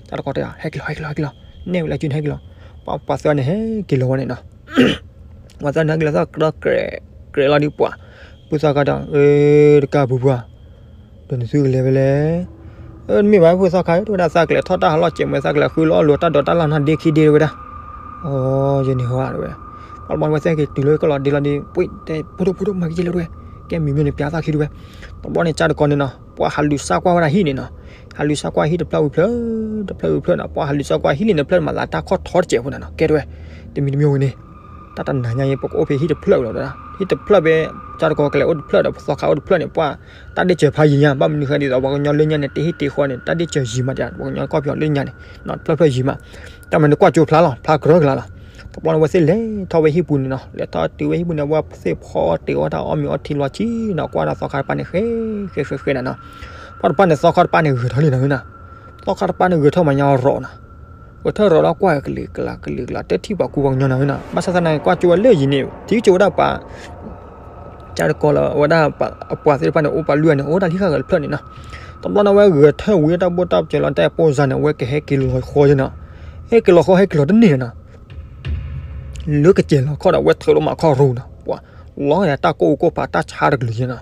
ကၠၢ်တကိးတဲ ဟဲက့ၤလီၤ ဟဲက့ၤလီၤ ဟဲက့ၤလီၤ နဲၣ်ဝဲလၢစုန့ၣ် ဟဲက့ၤလီၤ ပှၤပှၤသၢဂၤန့ၣ် ဟဲက့ၤလီၤဝဲန့ၣ်နီၤ ပှၤသၢဂၤန့ၣ် ဟဲက့ၤလီၤသီၣ်ကြၢးကြဲး ကြဲးလီၤဒီးပှၤ ပုၢ်သီခါဒီး အၢ တကၢ်ပူၤပှၤ ဒီးနသုကလဲၤဖဲလဲၣ် တမ့ၢ်ဘၣ် ဖုသီခါဧၢ တဲဝဲဒၣ်, သးကလဲၤထီၣ်တၢ်ဟးလီၢ်စဲးမး, သးကလဲၤဃုလီၤအီၣ်လိာ်တၢ်ဒိးတၢ်လၢ်နီၢ်ဒ့ခံဒ့ တဲဝဲဒၣ်. အိ ယန့ၣ်ဟါ တဲဝဲ. ပှၤတဘျီန့ၣ် ဝဲသ့ၣ်က့ၤတုၤလၢကလီၤဒ့လီၤဒီး ပှ့ၤတဲ ဖိဒိၣ်ဖိဒိၣ် မၤက့ၤက့ၤလီၤ တဲဝဲ, ကဲမံၤမံၤန့ၣ် ပျးသးခံ တဲဝဲ. တဘျီန့ၣ် ကၠၢ်တကီန့ၣ်နီၤ ပှၤဟးလူၤစၢ်ကွၢ်ဝဲဒၣ်ဟံၣ်န့ၣ်နီၤ. ဟးလူၤစၢ်ကွၢ်ဟံၣ်တဖျၢၣ်ဝံၤဖျၢၣ်, တဖျၢၣ်ဝံၤဖျၢၣ်နီၤ, ပှၤဟးလူၤစၢ်ကွၢ်ဟံၣ်လံန့ၣ် ဖျၢၣ်မၤသးတၢ်ခီၣ်ထီတစဲးဖိနီၤနီၤ, ကဲ တဲဝဲ. တမံၤတမံၤဝံၤန့ၣ် တၢ်တနၤညါအံၤ ပကအိၣ်ဖဲဟံၣ်တဖျၢၣ်ဝံၤလီၤ တဲဝဲဒၣ်. ဟံၣ်တဖျၢၣ်ဖဲ ကၠၢ်တကီကလဲၤအိၣ်တဖျၢၣ်ဒီး ပှၤသီခါအိၣ်တဖျၢၣ်န့ၣ် ပှၤတၢ်ဒ့ၣ်စၢၤဖးယံၤညါ, ဘၣ်မနုၤဃိဒ်သိး ပှၤကညီလၢညါန့ၣ် တဟ့ၣ်တ့ဃီန့ၣ် တၢ်ဒ့ၣ်စၢၤယံၤမး, ပှၤကညီကီၢ်ပယီၤလၢညါန့ၣ် တဖျၢၣ်ဖျၢၣ်ယံၤမး. တၢ်မၤန့ၣ်ကွၢ်ကၠိဖျါလီၤ, ဖျါကရၢကလာ်လီၤ. တဘျီန့ၣ် ဝဲသ့ၣ်လဲၤထီၣ်ဝဲဟံၣ်ပူၤန့ၣ်နီၤ, လဲၤထီၣ်တုၤဝဲဟံၣ်ပူၤန့ၣ် ဝဲသ့ၣ်ဖီအီၣ်တ့ၤအီၣ်တၢ်အီၣ်မ့ၤအီထံလီၤဆံနီၤ, ကွၢ်ဒီးသီခါတပၤန့ၣ် ဃဲ ဃဲ ဃဲ ဃဲနၤနီၤ. ပှၤတပၤန့ၣ် သီခါတပၤန့ၣ် ဂဲၤထီၣ်လံနီၤ ဝဲနၤ. သီခါတပၤန့ၣ် ဂဲၤထီၣ်မးညါရီၤနီၤ. ဂဲၤထီၣ်ရီၤလီၤ ကွၢ်ကလံၤကလၤ ကလံၤကလၤ တထံၣ်ပှၤကူပှၤကညီနီၤ ဝဲနၤ. ဘၣ်ဆၣ်သနာ်က့ ကွၢ်ကၠိဝဲလၢယံၤန့ၣ် ထံကၠိဝဲဒၣ်ပှၤ ကၠၢ်တကီလၢ အဝဲဒၣ်အပှၤသ့ၣ်တဖၣ်န့ၣ် အိၣ်ပှၤလွံၢ်ဂၤန့ၣ် အိၣ်ဒၣ်လံဃာ်ဂၤတဖျၢၣ်န့ၣ်နီၤ. တဘျီန့ၣ် ဝဲဂဲၤထၢၣ်ဝံၤတၢ်ဘိၣ်တၢ်စၢၤလီၤ တၢ်ပိၢ်စါန့ၣ် ဝဲကဟဲက့ၤလီၤဃီယဲနီၤ. ဟဲက့ၤလီၤဃီ ဟဲက့ၤလီၤတန့ၢ်နီၤ. လၢကစဲၤလီၤခီၣ်ဒီး ဝဲထၢလီၤမးခီၣ်ရူၤနီၤ, ပှၤလီၤဂာ်တၢ်ကိၢ်အိၣ်ကိၢ်ဖး တၢ်ဆါတကလုာ်ယဲနီၤ.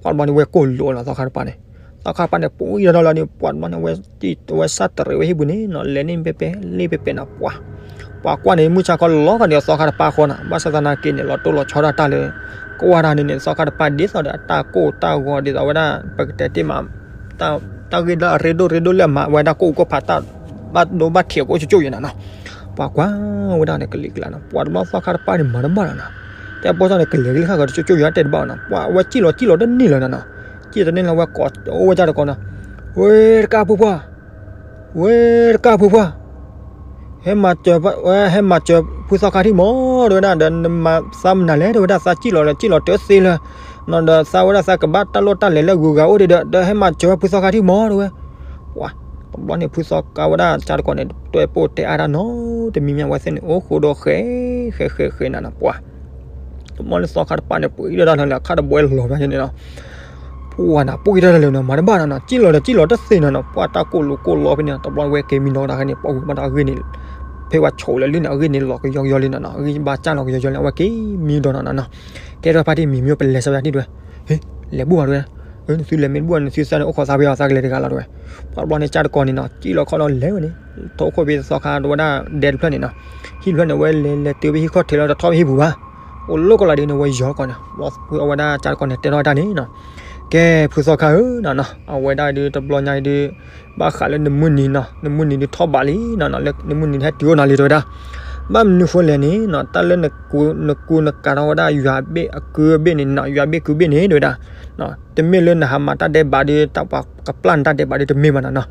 ပှၤတဘျီန့ၣ် ဝဲကိၢ်လိာ်နီၤ သီခါတပၤန့ၣ်. သီခါတပၤန့ၣ် ပှ့ၤဒီးလီၤန့ၣ် ပှၤတဘျီန့ၣ် ဝဲစၢ်တရံးဝဲဟံၣ်ပူၤန့ၣ်နီၤ, လဲၤန့ၢ်ပဲပဲ လ့ပဲပဲနီၤ ပှၤ ပှၤကွၢ်န့ၣ် မုၢ်ဆါခီလီၤဂာ်န့ၣ် သီခါတပၤဃီနီၤ. ဘၣ်ဆၣ်သနာ်က့န့ၣ် လီၤတိၢ်လီၤဆီဒၣ်တၢ်လၢ ကဝၢ်တၢ်န့ၣ်န့ၣ် သီခါတပၤဒ်သိးဒီးအတၢ်ကိၢ်တၢ်ဂီၤဒ်သိးဝဲဒၣ် ပကတဲတ့ၢ်မး တၢ်ဂ့ၢ်လၢအရ့ဒိၣ်ရ့ဒိၣ်လၢအမၤဝဲဒၣ်ကိၢ်အိၣ်ကိၢ်ဖး တၢ်ဘၣ်ဒိဘၣ်ထံးကအိၣ်ကၠိကၠိယဲနီၤနီၤ. ပှၤကွၢ်ဝဲဒၣ်န့ၣ် ကလံၤကလၤနီၤ, ပှၤတဘျီသီခါတပၤန့ၣ် မၤတဘၣ်လီၤနီၤ. တဲပိၢ်စါန့ၣ် ကလဲၤကလံၤဃာ်ကတၢၢ်ကၠိကၠိယဲတဲတဘၣ်နီၤ, ပှၤဝဲစံၣ်လီၤစံၣ်လီၤတန့ၢ်လၢၤနီၤနီၤ. စံၣ်တန့ၢ်လၢၤ ဝဲကိးအိၣ်ဝဲကၠၢ်တကီနီၤ, ဝဲတကၢ်ဖိခွါ ဝဲတကၢ်ဖိခွါ, ဟဲမၤစၢၤ, ဝဲဟဲမၤစၢၤဖုသီခါထံၣ်မး တဲဝဲဒၣ်, ဒီးနမၤသးမနုၤလဲၣ် တဲဝဲဒၣ်, သးစံၣ်လီၤလၢစံၣ်လီၤတသ့လၢၤနီၤ, ဒီးသးဝဲဒၣ်သးကဘၣ်တၢ်လိၣ်တၢ်လဲၤလၢဂုၤဂၤအိၣ်ဒံးဒီး ဒီးဟဲမၤစၢၤဝဲဖုသီခါထံၣ်မး တဲဝဲ. ပှၤ တဘျီန့ၣ် ဖုသီခါဝဲဒၣ်ကၠၢ်တကီန့ၣ် တဲပိၢ်တဲအါတၢ်နီတမံၤမံၤ ဝဲသ့ၣ်န့ၣ် အိၣ်ဃိဒီးဃဲ ဃဲ ဃဲ ဃဲနၤနီၤ ပှၤ တဘျီန့ၣ် သီခါတပၤန့ၣ် ပှ့ၤဒၣ်တၢ်လၢအခါတဘှဲလီၤဘၣ်န့ၣ်နီၤ. ပှၤနၤ ပှ့ၤတၢ်လၢနီၤ မၤတဘၣ်နီၤနီၤ, စံၣ်လီၤဒီးစံၣ်လီၤတသ့နီၤနီၤ, ပှၤတၢ်ကိၢ်လိာ်ကိၢ်လီဖဲန့ၣ် တဘျီဝဲက့ၤမံနီၤတၢ်ခဲန့ၣ် ပှၤဝံၤဘၣ်ဒီးအဂ့ၢ်န့ၣ် ဖဲပှၤဆိးလၢလၢန့ၣ် အဂ့ၢ်န့ၣ်လီၤကယီကယီလံနီၤနီၤ, အဂ့ၢ်ဘၣ်စၢ်လီၤကယီကယီလံ အဝဲက့ၤမံဒီးနီၤနီၤနီၤ. ကဲထီၣ်ဖါတံၢ်မံၤမံၤ ပလဲၤစၢၤဝဲဒၣ်ဒ်တဲဝဲ, ဟ့ လဲၤဘူၣ်ဘၣ်တဲဝဲ, နသုလဲၤမ့ၢ်တဘူၣ်ဘၣ် နသုသးန့ၣ်အိၣ်ခိးသးပ့ၤအီၤ သးကလဲၤတဂၤလီၤတဲဝဲ. ပှၤတဘျီန့ၣ် ကၠၢ်တကီန့ၣ်နီၤ စံၣ်လီၤခီၣ်လီၤလဲၤဝဲန့ၣ် ထိၣ်ခိၣ်ဖဲသီခါတဝဲဒၣ်ဒဲတဖျၢၣ်န့ၣ်နီၤ, ဟံၣ်တဖျၢၣ်န့ၣ် ဝဲလဲၤလဲၤတုၤဖဲဟံၣ်ခီၣ်ထံးလီၤ တထီၣ်ဖဲဟံၣ်ပူၤဘၣ်, အိၣ်လၢကီၢ်လၢဒ်န့ၣ် ဝဲယီၤကီးန့ၣ် အဝဲဒၣ်ကၠၢ်တကီန့ၣ် တဲထီၣ်ဝဲဒၣ်န့ၣ်နီၤ, ကဲ ဖုသီခါဧၢနီၤနီၤ, အဝဲဒၣ်ဒုးတဘျီညါဒုး ဘၣ်ဃးလၢနမုၢ်နံၤနီၤ နမုၢ်နံၤဒုးထီၣ်ဘးလံနီၤနီၤ လၢနမုၢ်နံၤဒုးဟဲတုၤအိၣ်နီၤလံတဲဝဲဒၣ်. ဘၣ်မနုၤဃိလဲၣ်န့ၣ်နီၤ တၢ်လၢနကူနကၤထီၣ်ဝဲဒၣ်ယွၤဘ့ၣ်အကုဘ့ၣ်န့ၣ်နီၤ ယွၤဘ့ၣ်ကုဘ့ၣ်န့ၣ်တဲဝဲဒၣ်, တမ့ၢ်လၢနဟးမၤတၢ်ဒဲးဘးဒုး တၢ်ပှၤကပျၢ်နတၢ်ဒဲးဘးဒုးတမ့ၢ်ဘၣ်နီၤနီၤ.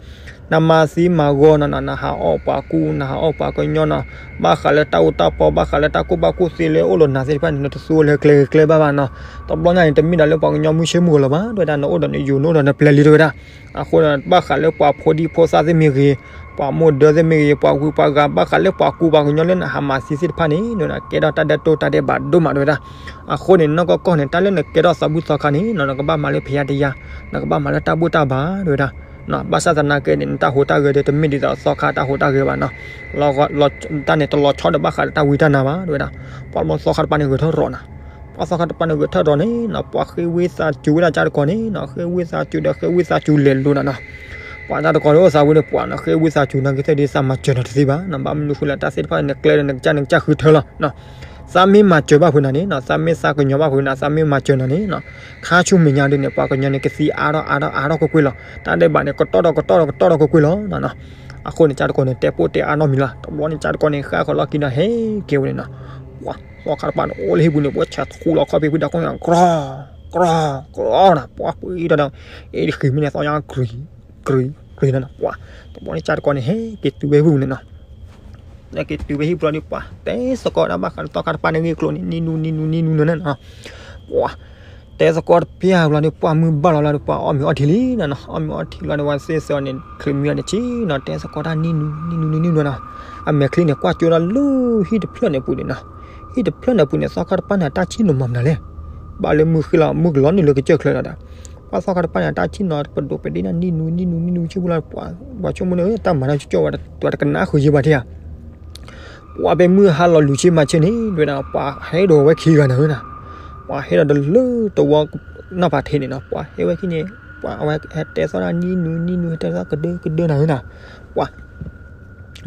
နမၤသံမၤဂီၤနီၤနီၤ နဟးအီၣ်ပှၤကူ နဟးအီၣ်ပှၤကညီနီၤ, ဘၣ်ဃးလၢတၢ်အိၣ်တၢ်ပီ ဘၣ်ဃးလၢတၢ်ကူၣ်ဘၣ်ကူၣ်သ့လၢအိၣ်လီၤနၤသ့ၣ်တဖၣ်န့ၣ် နတသူလၢကျဲကျဲဘၣ်ဘၣ်နီၤ. တဘျီညါန့ၣ် တမ့ၢ်ဒၣ်လၢပှၤကညီမုၢ်ဆ့မုၢ်ဂီၤလီၤဘၣ် တဲဝဲဒၣ်, နအိၣ်ဒီးနယိၤ နအိၣ်ဒီးနပျဲၤလံတဲဝဲဒၣ်. အဃိန့ၣ် ဘၣ်ဃးလၢပှၤဖိဒံဖိသၣ်သ့ၣ်မ့ၢ်ဂ့ၤ, ပှၤမိၢ်ဒၢသ့ၣ်မ့ၢ်ဂ့ၤ, ပှၤဝံပှၤဂၤ ဘၣ်ဃးလၢပှၤကူပှၤကညီလၢနဟးမၤသံသ့ၣ်တဖၣ်န့ၣ် နကဲထီၣ်တၢ်ဒဲးတိၢ်တၢ်ဒဲးဘးဒိၣ်မးတဲဝဲဒၣ်. အဃိန့ၣ် နီၢ်ကီၢ်ကီၢ်န့ၣ် တၢ်လၢနကဲထီၣ်သးဘူၣ်သီခါန့ၣ်နီၤ နကဘၣ်မၤလၢဖံးယါတယါ, နကဘၣ်မၤလၢတၢ်ဘူၣ်တၢ်ဘါတဲဝဲဒၣ်. ဘၣ်ဆၣ်သနာ်က့န့ၣ် နတၢ်ဟူးတၢ်ဂဲၤဒီး တမ့ၢ်ဒ်သိးသီခါတၢ်ဟူးတၢ်ဂဲၤဘၣ်နီၤ. တၢ်န့ၣ်တလီၤဆီဒီးဘၣ်ဃးဒီးတၢ်ဝံတၢ်နါဘၣ်တဲဝဲဒၣ်. ပှၤတဘျီသီခါတပၤန့ၣ်ဂဲၤထီၣ်ရီၤနီၤ. ပှၤသီခါတပၤန့ၣ်ဂဲၤထီၣ်ရီၤန့ၣ်နီၤ ပှၤဃ့ဝံသးစူၤဝဲဒၣ်ကၠၢ်တကီန့ၣ်နီၤ ဃ့ဝံသးစူၤဒီးဃ့ဝံသးစူၤလဲၤလိၤနီၤနီၤ. ပှၤကၠၢ်တကီန့ၣ်အိၣ်သးဝံဒီးပှၤနီၤ ဃ့ဝံသးစူၤနာ်က့သ့ၣ်ဒ်သးမၤစၢၤနီၤတသ့ဘၣ်နီၤ. ဘၣ်မနုၤဃိလဲၣ်တၢ်သ့ၣ်တဖၣ်န့ၣ် နကျဲဒီးနကစၢ်နကစၢ်ဃုထၢလီၤနီၤ. သးမ့ၢ်မၤစၢၤဘၣ်ဖုးနၤန့ၣ်နီၤ သးမ့ၢ်သးကညီၤဘၣ်ဖုးနၤ သးမ့ၢ်မၤစၢၤနၤန့ၣ်နီၤ ခါဆူမဲာ်ညါဒ်န့ၣ် ပှၤကညီန့ၣ် ကသံအါထီၣ်အါထီၣ်အါထီၣ်ကွ့ၢ်ကွ့ၢ်လီၤ. တၢ်ဒဲးဘးန့ၣ် ကတီၢ်ထီၣ်ကတီၢ်ထီၣ်ကတီၢ်ထီၣ်ကွ့ၢ်ကွ့ၢ်လီၤနီၤနီၤ. အဃိန့ၣ် ကၠၢ်တကီန့ၣ် တဲပိၢ်တဲအါနီတမံၤလီၤ. တဘျီန့ၣ် ကၠၢ်တကီန့ၣ် ဃၣ်ဃီၤလီၢ်ခံဒီးဟဲက့ၤဝဲန့ၣ်နီၤ. ပှၤသီခါတပၤန့ၣ် အိၣ်လၢဟံၣ်ပူၤန့ၣ် ပှၤဆဲးထူလီၤခီၣ်ဖံးဖုးဒီးကိးညါ ကြီၤ ကြီၤ ကြီၤနီၤ ပှၤပှ့ၤဒီး အ့ၣ်တဃံးမ့ၢ်န့ၣ် သီညါ ကြံၤ ကြံၤ ကြံၤနီၤနီၤ ပှၤ တဘျီန့ၣ် ကၠၢ်တကီန့ၣ် ဟဲက့ၤတုၤဝဲဟံၣ်ပူၤန့ၣ်နီၤ. ဟဲက့ၤတုၤဝဲဟံၣ်ပူၤလီၤဒီး ပှၤတဲသကိးဒၣ်ဘၣ်ဃးဒီးသီခါတပၤန့ၣ်ဂ့ၢ်ကျိၤန့ၣ် နံၤနူၤ နံၤနူၤ နံၤနူၤန့ၣ်နီၤ. ပှၤ တဲသကိးတပျၢ်ဘျီဒီး ပှၤမုၢ်ဘၣ်လီၤလီၤဒီး ပှၤအီၣ်မ့ၤအီထံလံနီၤနီၤ. အီၣ်မ့ၤအီထံလီၤဒီး ပှၤသ့ၣ်သၢန့ၣ် ချုးမံအီၤန့ၣ်ဆံနီၤ တဲသကိးတၢ်နံၤနူၤ နံၤနူၤ နံၤနူၤနီၤ. အမဲာ်ချံန့ၣ် ကွၢ်ကၠိဒီးလၢဟံၣ်တဖျၢၣ်န့ၣ်ပူၤန့ၣ်နီၤ. ဟံၣ်တဖျၢၣ်န့ၣ်ပူၤန့ၣ် သီခါတပၤန့ၣ် အတၢ်ဆံၣ်နီၤမၤမနုၤလဲၣ်. ဘၣ်လၢမုၢ်ဃ့လီၤ မုၢ်ကလီၤနုာ်လၢကစၢၢ်ချၢလီၤဒီး ပှၤသီခါတပၤန့ၣ် အတၢ်ဆံၣ်နီၤပဒိးပဒ့ၣ်န့ၣ် နံၤနူၤ နံၤနူၤ နံၤနူၤ ဆံပူၤလီၤ. ပှၤ ပှၤဆိကမိၣ်န့ၣ် တၢ်မၤတၢ်ကၠိကၠိဝဲ တၢ်တကနၣ်ဃုာ်ယံၤဘၣ်ထံဧါ. ပှၤဖဲမုၢ်ဟါလီၤလူၤဆ့မၤဆ့န့ၣ် တဲဝဲဒၣ် ပှၤဟဲဒီးဝဲခံဂၤန့ၣ်နီၤ. ပှၤဟဲဒီးတလၢတဝီနီၢ်ဖးထံးန့ၣ်နီၤ ပှၤဟဲဝဲခံန့ၣ် ပှၤအဝဲဟဲတဲသီၣ်တၢ်နံၣ်နူနံၣ်နူ ဟဲတဲသီၣ်ကဒၢကဒၢနၤဧၢနီၤ, ပှၤ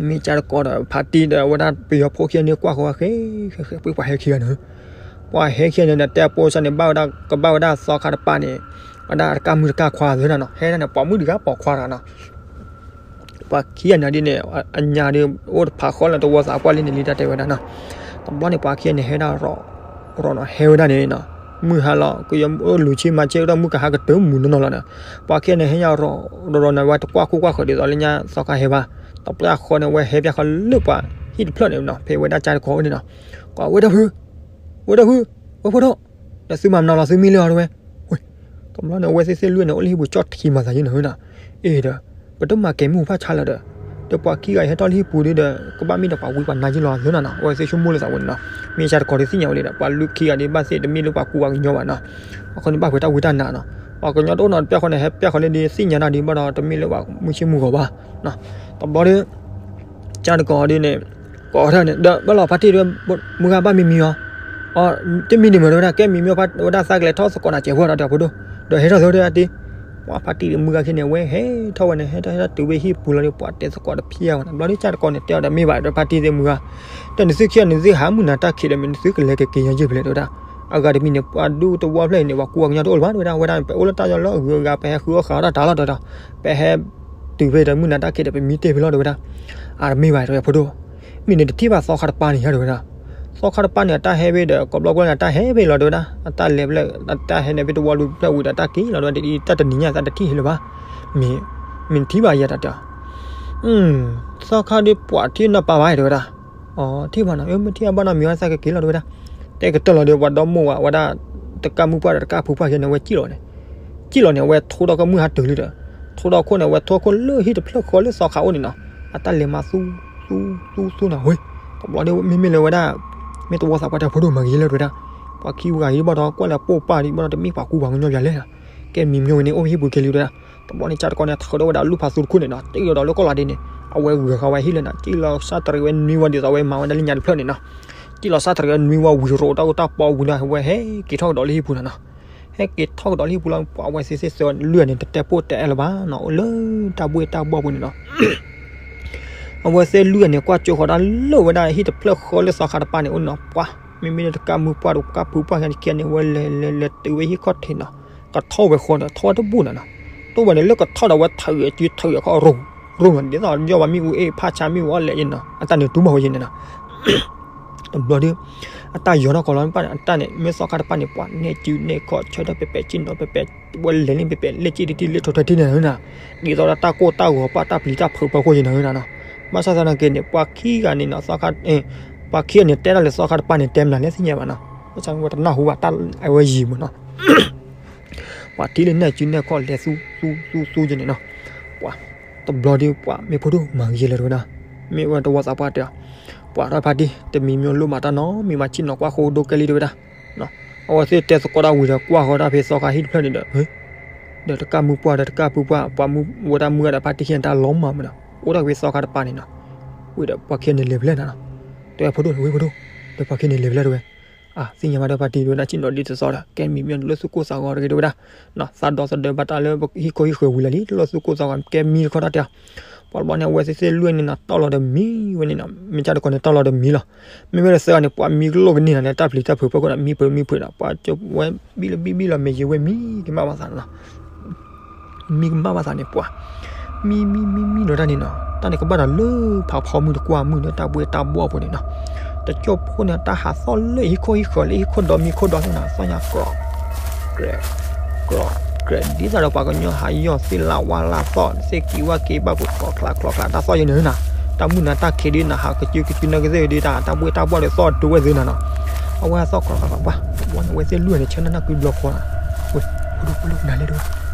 မ့ၢ်ကၢ်တကိးဒီး ဖါတံၢ်ဒီး အဝဲဒၣ်ပယီၤဖိခံဂၤန့ၣ် ကွၢ်ဃီဝဲဃဲ ဃဲဃဲပှၤဟဲခံဂၤန့ၣ်ဧၢ, ပှၤဟဲခံဂၤန့ၣ်ဒီး တဲပိစၢ်န့ၣ် ဘၣ်ဝဲဒၣ် ကဘၣ်ဝဲဒၣ်သီခါတပၤန့ၣ် ဝဲဒၣ်တကၢ်မုၣ်တကၢ်ခွါသ့ၣ်နီၤ, ဟဲဒၣ်န့ၣ် ပိာ်မုၣ်တဂၤပိာ်ခွါတဂၤနီၤ ပှၤခံဂၤန့ၣ်ဒ်န့ၣ် အညါဒီး အိၣ်တဖးဃီလၢတဝီသးပှၢ်လံန့ၣ် လံတၢ်တဲဝဲဒၣ်နီၤ, တဘျီန့ၣ် ပှၤခံဂၤန့ၣ် ဟဲဒၣ်ရီၤ ရီၤနီၤ ဟဲဝဲဒၣ်န့ၣ်နီၤ, မုၢ်ဟါလီၤ ကယီၤအိၣ်လူၤဆံမၤဆံဒီး မုၢ်ကဟါကတၢၢ်မူနီၢ်နီၢ်လီၤန့ၣ်, ပှၤခံဂၤန့ၣ် ဟဲညါရီၤ ရီၤရီၤန့ၣ် ဝဲတကွၢ်ခိၣ်ကွၢ်ဃၢၤဒ်သိးလၢညါသီခါဟဲဘၣ်, တပျၢ်ဃီန့ၣ် ဝဲဟဲပျၢ်ဃီလၢပှၤဟံၣ်တဖျၢၣ်န့ၣ်နီၤ, ဖဲဝဲဒၣ်ကၢ်တကိးအိၣ်န့ၣ်နီၤ, ကွၢ်ဝဲဒၣ်ဖု ဝဲဒၣ်ဖု ဝဲဖိဒိၣ်, ဒီးသုမၤမနုၤလီၤ သုမံလၢအီၤတဝဲ, ဝဲ တဘျီန့ၣ် အဝဲသ့ၣ်သ့ၣ်လွံၢ်န့ၣ် အိၣ်လၢဟံၣ်ပူၤကၠီၣ်ထံမၤသးယံၤနီၤဧၢနီၤ, အ့ဒီး ပတမၤကဲမုၢ်ဖၣ်ဆါလၢၤဒီး, ဒီးပှၤခံဂၤအံၤဟဲထီၣ်လၢဟံၣ်ပူၤဒီး ကဘၣ်မ့ၢ်ဒီးပှၤဝံပှၤနါယံၤလီၤသ့နီၤနီၤ, အဝဲသ့ၣ်ဆိကမိၣ်လၢသးဝဲန့ၣ်နီၤ, မ့ၢ်ကၢ်တကိးဒီးသ့ၣ်ညါဝဲလံဒီး ပှၤလွံၢ်ခံဂၤဒ်ဘၣ်သ့ၣ်တမ့ၢ်လၢပှၤကူပှၤကညီဘၣ်နီၤ, အဃိန့ၣ်ဘၣ်ပှဲၤတၢ်ဝံတၢ်နါနီၤ, ပှၤကညီတအိၣ်နီတပျၢ်ဃီန့ၣ် ဟဲပျၢ်ဃီလၢဒ်သ့ၣ်ညါတၢ်ဒ်ဘၣ်ဒီး တမ့ၢ်လၢပှၤမုၢ်ဆ့ၣ်မုၢ်ဂီၤဘၣ်, တဘျီဒီး ကၢ်တကိးဒ်န့ၣ် ကိးထီၣ်န့ၣ် ဒီးဘၣ်လီၤဖါတံၢ်ဒီး မုၢ်ဂၤဘၣ်မံမံအီၤ, အ တမံဒံးမ့ၢ်တဝဲဒၣ် ကဲမံမံအီၤ ဝဲဒၣ်သးကလဲၤထီၣ်သကိးနၤစဲးဖိဒီးတဲဖိဒိၣ်, ဒီးဟဲထီၣ်သ့ဝဲဒၣ်တ့ၢ်, ပှၤဖါတံၢ်ဒီးမုၢ်ဂၤခံန့ၣ် အဝဲဟဲထီၣ်ဝဲန့ၣ် ဟဲထီၣ်ဟဲထီၣ်တုၤဝဲဟံၣ်ပူၤလီၤဒီး ပှၤတဲသကိးတဖျၢၣ်ဝဲန့ၣ် ဘျီဒ်ကၢ်တကိးန့ၣ် တဲအီၤဒီးမ့ၢ်ဘၣ်ဒီးဖါတံၢ်သ့ၣ်မုၢ်ဂၤ, ဒီးနသုခံဂၤန့ၣ် သုဟးမုၢ်နၤတၢ်ခံးဒီး မ့ၢ်နသုကလဲၤကက့ၤညီယုၢ်ဖဲလဲၣ်တဝဲဒၣ်, အဂၤတမံၤန့ၣ် ပှၤဒူတဝီဖျၢၣ်အံၤန့ၣ် ပှၤကူပှၤကညီတအိၣ်လၢၤဘၣ်တဝဲဒၣ်, ဝဲဒၣ် ပအိၣ်လၢတၢ်ယီၤလၢအဂုၤအဂၤ ပဟဲဃုအီၣ်ဃုအီတၢ်တၢ်လီၤတဝဲဒၣ်, ပဟဲ တုၤဖဲဒီးမုၢ်နၤတၢ်ခံးဒီး ပမံတ့ၢ်ဖဲလီၤတဝဲဒၣ်, အတမ့ၢ်ဘၣ်တဝဲဖိဒိၣ်, မ့ၢ်န့ၣ်တထံၣ်ဘၣ်သီခါတပၤန့ၣ်ယါတဝဲဒၣ်, သီခါတပၤန့ၣ် အတၢ်ဟဲဖဲဒီး ကိးဘျီကွၢ်န့ၣ် အတၢ်ဟဲဖဲလီၤတဝဲဒၣ်, အတၢ်လဲၤဖဲလဲၣ် အတၢ်ဟဲန့ၣ်ဖဲတဝီဒူဖျၢၣ်ဝံၤဒီး တၢ်က့ၤလီၤတဝဲဒၣ်, တၢ်တနံၤညါသးတထံၣ်ဟဲလၢၤဘၣ်, မ့ၢ် မ့ၢ်နထံၣ်ဘၣ်ယါတၢ်တဲ, သီခါဒီးပှၤထံၣ်နီၢ်ပၤဘၣ်တဝဲဒၣ်, အထံၣ်ဘၣ်နီၤ မ့ၢ်ထံၣ်အဘၣ်နီတမံၤဝဲသးကက့ၤလီၤတဝဲဒၣ်, တဲကတၢၢ်လီၤဒီး ပှၤဒီမိၢ်ဝဲဒၣ် တကၢ်မုၢ်ပှၢ်ဒီးတကၢ်ဖုပှၢ်ယါန့ၣ် အဝဲကံၣ်လီၤန့ၣ်, ကံၣ်လီၤန့ၣ် အဝဲထိဒီးကမုၢ်ဟါတုၤလံဒီး, ထိဒီးခိၣ်န့ၣ် အဝဲထိခိၣ်လၢဟံၣ်တဖျၢၣ်ဃီလၢသီခါအိၣ်န့ၣ်နီၤ, အတၢ်လဲၤမၤသူ သူ သူ သူနီၤ, ဝဲ တဘျီဒီး မ့မ့ၢ်လၢဝဲဒၣ် မ့ၢ်တဝီသးပှၢ်တဲဖိဒိၣ် မၤဂ့ၤလၢတဝဲဒၣ်, ပှၤခံဂၤအံၤဘၣ်ဒီး ကွၢ်လၢပိာ်ပၢ်ဒံးဘၣ်ဒီး တမ့ၢ်ပှၤကူပှၤကညီဘၣ်လဲၣ်, ကဲမံမံဝဲန့ၣ် အိၣ်ဟံၣ်ပူၤက့ၤလံတဝဲဒၣ်, တဘျီန့ၣ် ကၢ်တကိးန့ၣ် ထုးဒီးဝဲဒၣ်လူၢ်ဖးသူတခိၣ်န့ၣ်နီၤ တ့ၢ်လီၤဒီးလၢကီၢ်လီၤဒ့န့ၣ် အဝဲဂုၤဃီဝဲဟံၣ်လၢနီၤ တ့ၢ်လီၤစၢ်တရံးဝဲနွံဝီဒ်သိးဝဲမၤဝဲဒၣ်လၢညါတဖျၢၣ်န့ၣ်နီၤ, တ့ၢ်လီၤစၢ်တရံးဝဲနွံဝီဝံၤရိးတၢ်အိၣ်တၢ်ပီဝံၤလီၤ ဝဲဟဲက့ၤထီၣ်ကဒီးလၢဟံၣ်ပူၤလီၤနီၤ, ဟဲက့ၤထီၣ်ကဒီးလၢဟံၣ်ပူၤလီၤ ပှၤဝဲသ့ၣ်သ့ၣ်သၢလွံၢ်န့ၣ် တတဲပိာ်တဲအဲၣ်လၢၤဘၣ်နီၤ အိၣ်လၢတၢ်ဘှ့ၣ်တၢ်ဘှီၣ်ပူၤန့ၣ်နီၤ အဝဲသ့ၣ်လွံၢ်န့ၣ် ကွၢ်ကၠိဃီၤတၢ်လၢဝဲဒၣ်ဟံၣ်တဖျၢၣ်ဃီလၢသီခါတပၤန့ၣ် အိၣ်နီၤ ပှၤ မ့မ့ၢ်လၢတကၢ်မုၢ်ပှၢ်ဒီးကၢ်ဖုပှၢ်ခဲန့ၣ် ဝဲလဲၤလဲၤလဲၤတုၤဝဲဟံၣ်ခီၣ်ထံးနီၤ ကထီၣ်ဝဲဃီဒီး ထီၣ်ဝဲတဘူၣ်နီၤနီၤ တိၢ်ဝဲန့ၣ်လၢကထီၣ်ဒီးဝဲထုးအစုထုးအခီၣ်ရိၢ် ရိၢ်နီၤ ဒ်သိးယီၢ်ဘၣ်မ့ၣ်အူအ့ၣ် ဖးဆါမ့ၣ်အူအီၣ်လဲၣ်ယဲနီၤ အတၢ်န့ၣ်တူၢ်ဘၣ်ဝဲယဲန့ၣ်နီၤ တဘျီဒီး အတၢ်ယီၤထီၣ်ကီးလီၤ ပှၤန့ၣ် အတၢ်န့ၣ် မ့ၢ်သီခါတပၤန့ၣ် ပှၤနဲၣ်စုနဲၣ်ခီၣ်ဆၢထၢၣ်ပဲပဲစံၣ်နီၤပဲပဲ ဝဲလဲၤလံပဲပဲ လဲၣ်စံၣ်တထံၣ် လဲၣ်ထီၣ်ထီၣ်ထံၣ်န့ၣ်နီၤ ဒ်သိးဒီးတၢ်ကိၢ်တၢ်ဂီၤပၢ်တၢ်ပျံၤတၢ်ဖုးပၢၤခိၣ်ယဲနီၤနီၤ ဘၣ်ဆၣ်သနာ်က့န့ၣ် ပှၤခံဂၤန့ၣ်နီၤ သီခါ ပှၤခံဂၤန့ၣ် တဲတၢ်လၢသီခါတပၤန့ၣ် တဲမနုၤလဲၣ်သ့ၣ်ညါဘၣ်နီၤ ဘၣ်ဆၣ်ဝဲတနၢ်ဟူဘၣ်တၢ်အဝဲယံၤမးနီၤ ပှၤထံၣ်လၢနဲၣ်စုနဲၣ်ခီၣ်လဲၤသူသူသူယဲန့ၣ်နီၤ ပှၤ တဘျီဒီး ပှၤမ့ၢ်ဖိဒိၣ်မၤဂ့ၤလဲၣ်တဝဲဒၣ် မ့ၢ်ဝဲတဝီသးပှၢ်တဲ ပှၤထီၣ်ဖါတံၢ် တမံၤမ့ၢ်လိၣ်မးတၢ်နီတမံၤဘၣ် ဆ့ၣ်နီၤကွၢ်ဃိဒိၣ်ကဲလံတဝဲဒၣ် အဝဲသ့ၣ်တဲသကိးတၢ်ဝံၤဒီး ကွၢ်ဃီတၢ်ဖဲသီခါဟံၣ်တဖျၢၣ်န့ၣ်ဒီး ဒီးတကၢ်မုၢ်ပှၢ်ဒီးတကၢ်ဖုပှၢ် ပှၤမုၢ်ဝဲဒၣ်မုၢ်ဂၤဒီးဖါတံၢ်ခံဂၤန့ၣ် တၢ်လီၤမၢ်မးဒီး အိၣ်ဒၣ်ဝဲသီခါတပၤန့ၣ်နီၤ ဝံၤဒီးပှၤခံဂၤန့ၣ်လဲၤဖဲလဲၣ်နၤနီၤ တဲဝဲဖိဒိၣ် ဝဲဖိဒိၣ် ဒီးပှၤခံဂၤန့ၣ်လဲၤဖဲလဲၣ်တဝဲ အါ သ့ၣ်ညါဘၣ်ဒီးဖါတံၢ်တဝဲဒၣ် ဆ့ၣ်နီၤဒ်သိးသိးဒီး ကဲမံၤမ့ၢ်လၢသူၣ်ကိၢ်သးဂီၤတဂ့ၤတဝဲဒၣ် သးဒီသဒၢဘၣ်တၢ်လၢဟံၣ်ခိၣ်ဟံၣ်ဃၢၤဝံၤလီၤလံ လၢသူၣ်ကိၢ်သးဂီၤ ကဲမံၤတခီတၢ်တဲ ပှၤတဘျီန့ၣ် အဝဲသ့ၣ်သ့ၣ်လွံၢ်န့ၣ်နီၤ တီၢ်လီၤဒီးမံဝဲန့ၣ်နီၤ မ့ၢ်ကၢ်တကိးန့ၣ် တီၢ်လီၤဒီးမံလီၤ မ့မ့ၢ်လၢသၢဂၤန့ၣ် ပှၤမံကလိာ်ကန့ၢ်နၤန့ၣ် တၢ်ပျံၤတၢ်ဖုးဖၢခိၣ်ဒီး မံဖုးမံဖုးဒီး ပှၤကၠိဝဲဘံၣ်လၢဘံၣ်ဘံၣ်လီၤ မ့ၢ်ယံၤဝဲမံကမၣ်ဘၣ်သးနီၤ မံကမၣ်ဘၣ်သးန့ၣ်ပှၤ မံမံမံမံဒီးတၢ်န့ၣ်နီၤ တၢ်န့ၣ်ကဘၣ်ဒီးလၢဖးဖီမုၢ်တကွၢ်မုၢ်လၢတၢ်ဘှ့ၣ်တၢ်ဘှီၣ်ဖိန့ၣ်နီၤ တကၠိဖိန့ၣ် တၢ်ဟးသီၣ်လၢဟံၣ်ခိၣ်ဟံၣ်ဃၢၤလၢဟံၣ်ခိၣ်ဒီမံၤခိၣ်ဒီသ့ၣ်နီၤ သီၣ်ညါကြီ ကြီ ကြီ ဒ်သိးဒီးပှၤကညီဟးယီၢ်သ့ၣ်လၢဝါလၢသီၣ် သ့ၣ်ကံၤဝၣ်က့ၤဘၣ်ပူၤကြီကြီ တၢ်သီၣ်ယဲန့ၣ်နီၤ တၢ်မုၢ်နၤတၢ်ခံးဒ်နၤဟးကစုကစုနၢ်ကသ့ၣ်ဒ်တၢ် တၢ်ဘှ့ၣ်တၢ်ဘှီၣ်ဒီးသီၣ်ဒိဝဲသ့ၣ်နီၤနီၤ အဝဲသီၣ်ကြီကြီ ပှၤန့ၣ် အဝဲသ့ၣ်လွံၢ်န့ၣ် ဆၢနၢ်နၢ်ကွံဘျီဃီနီၤ ဝဲ ဖိဒိၣ်ဖိဒိၣ်နၤလဲၣ်တဝဲ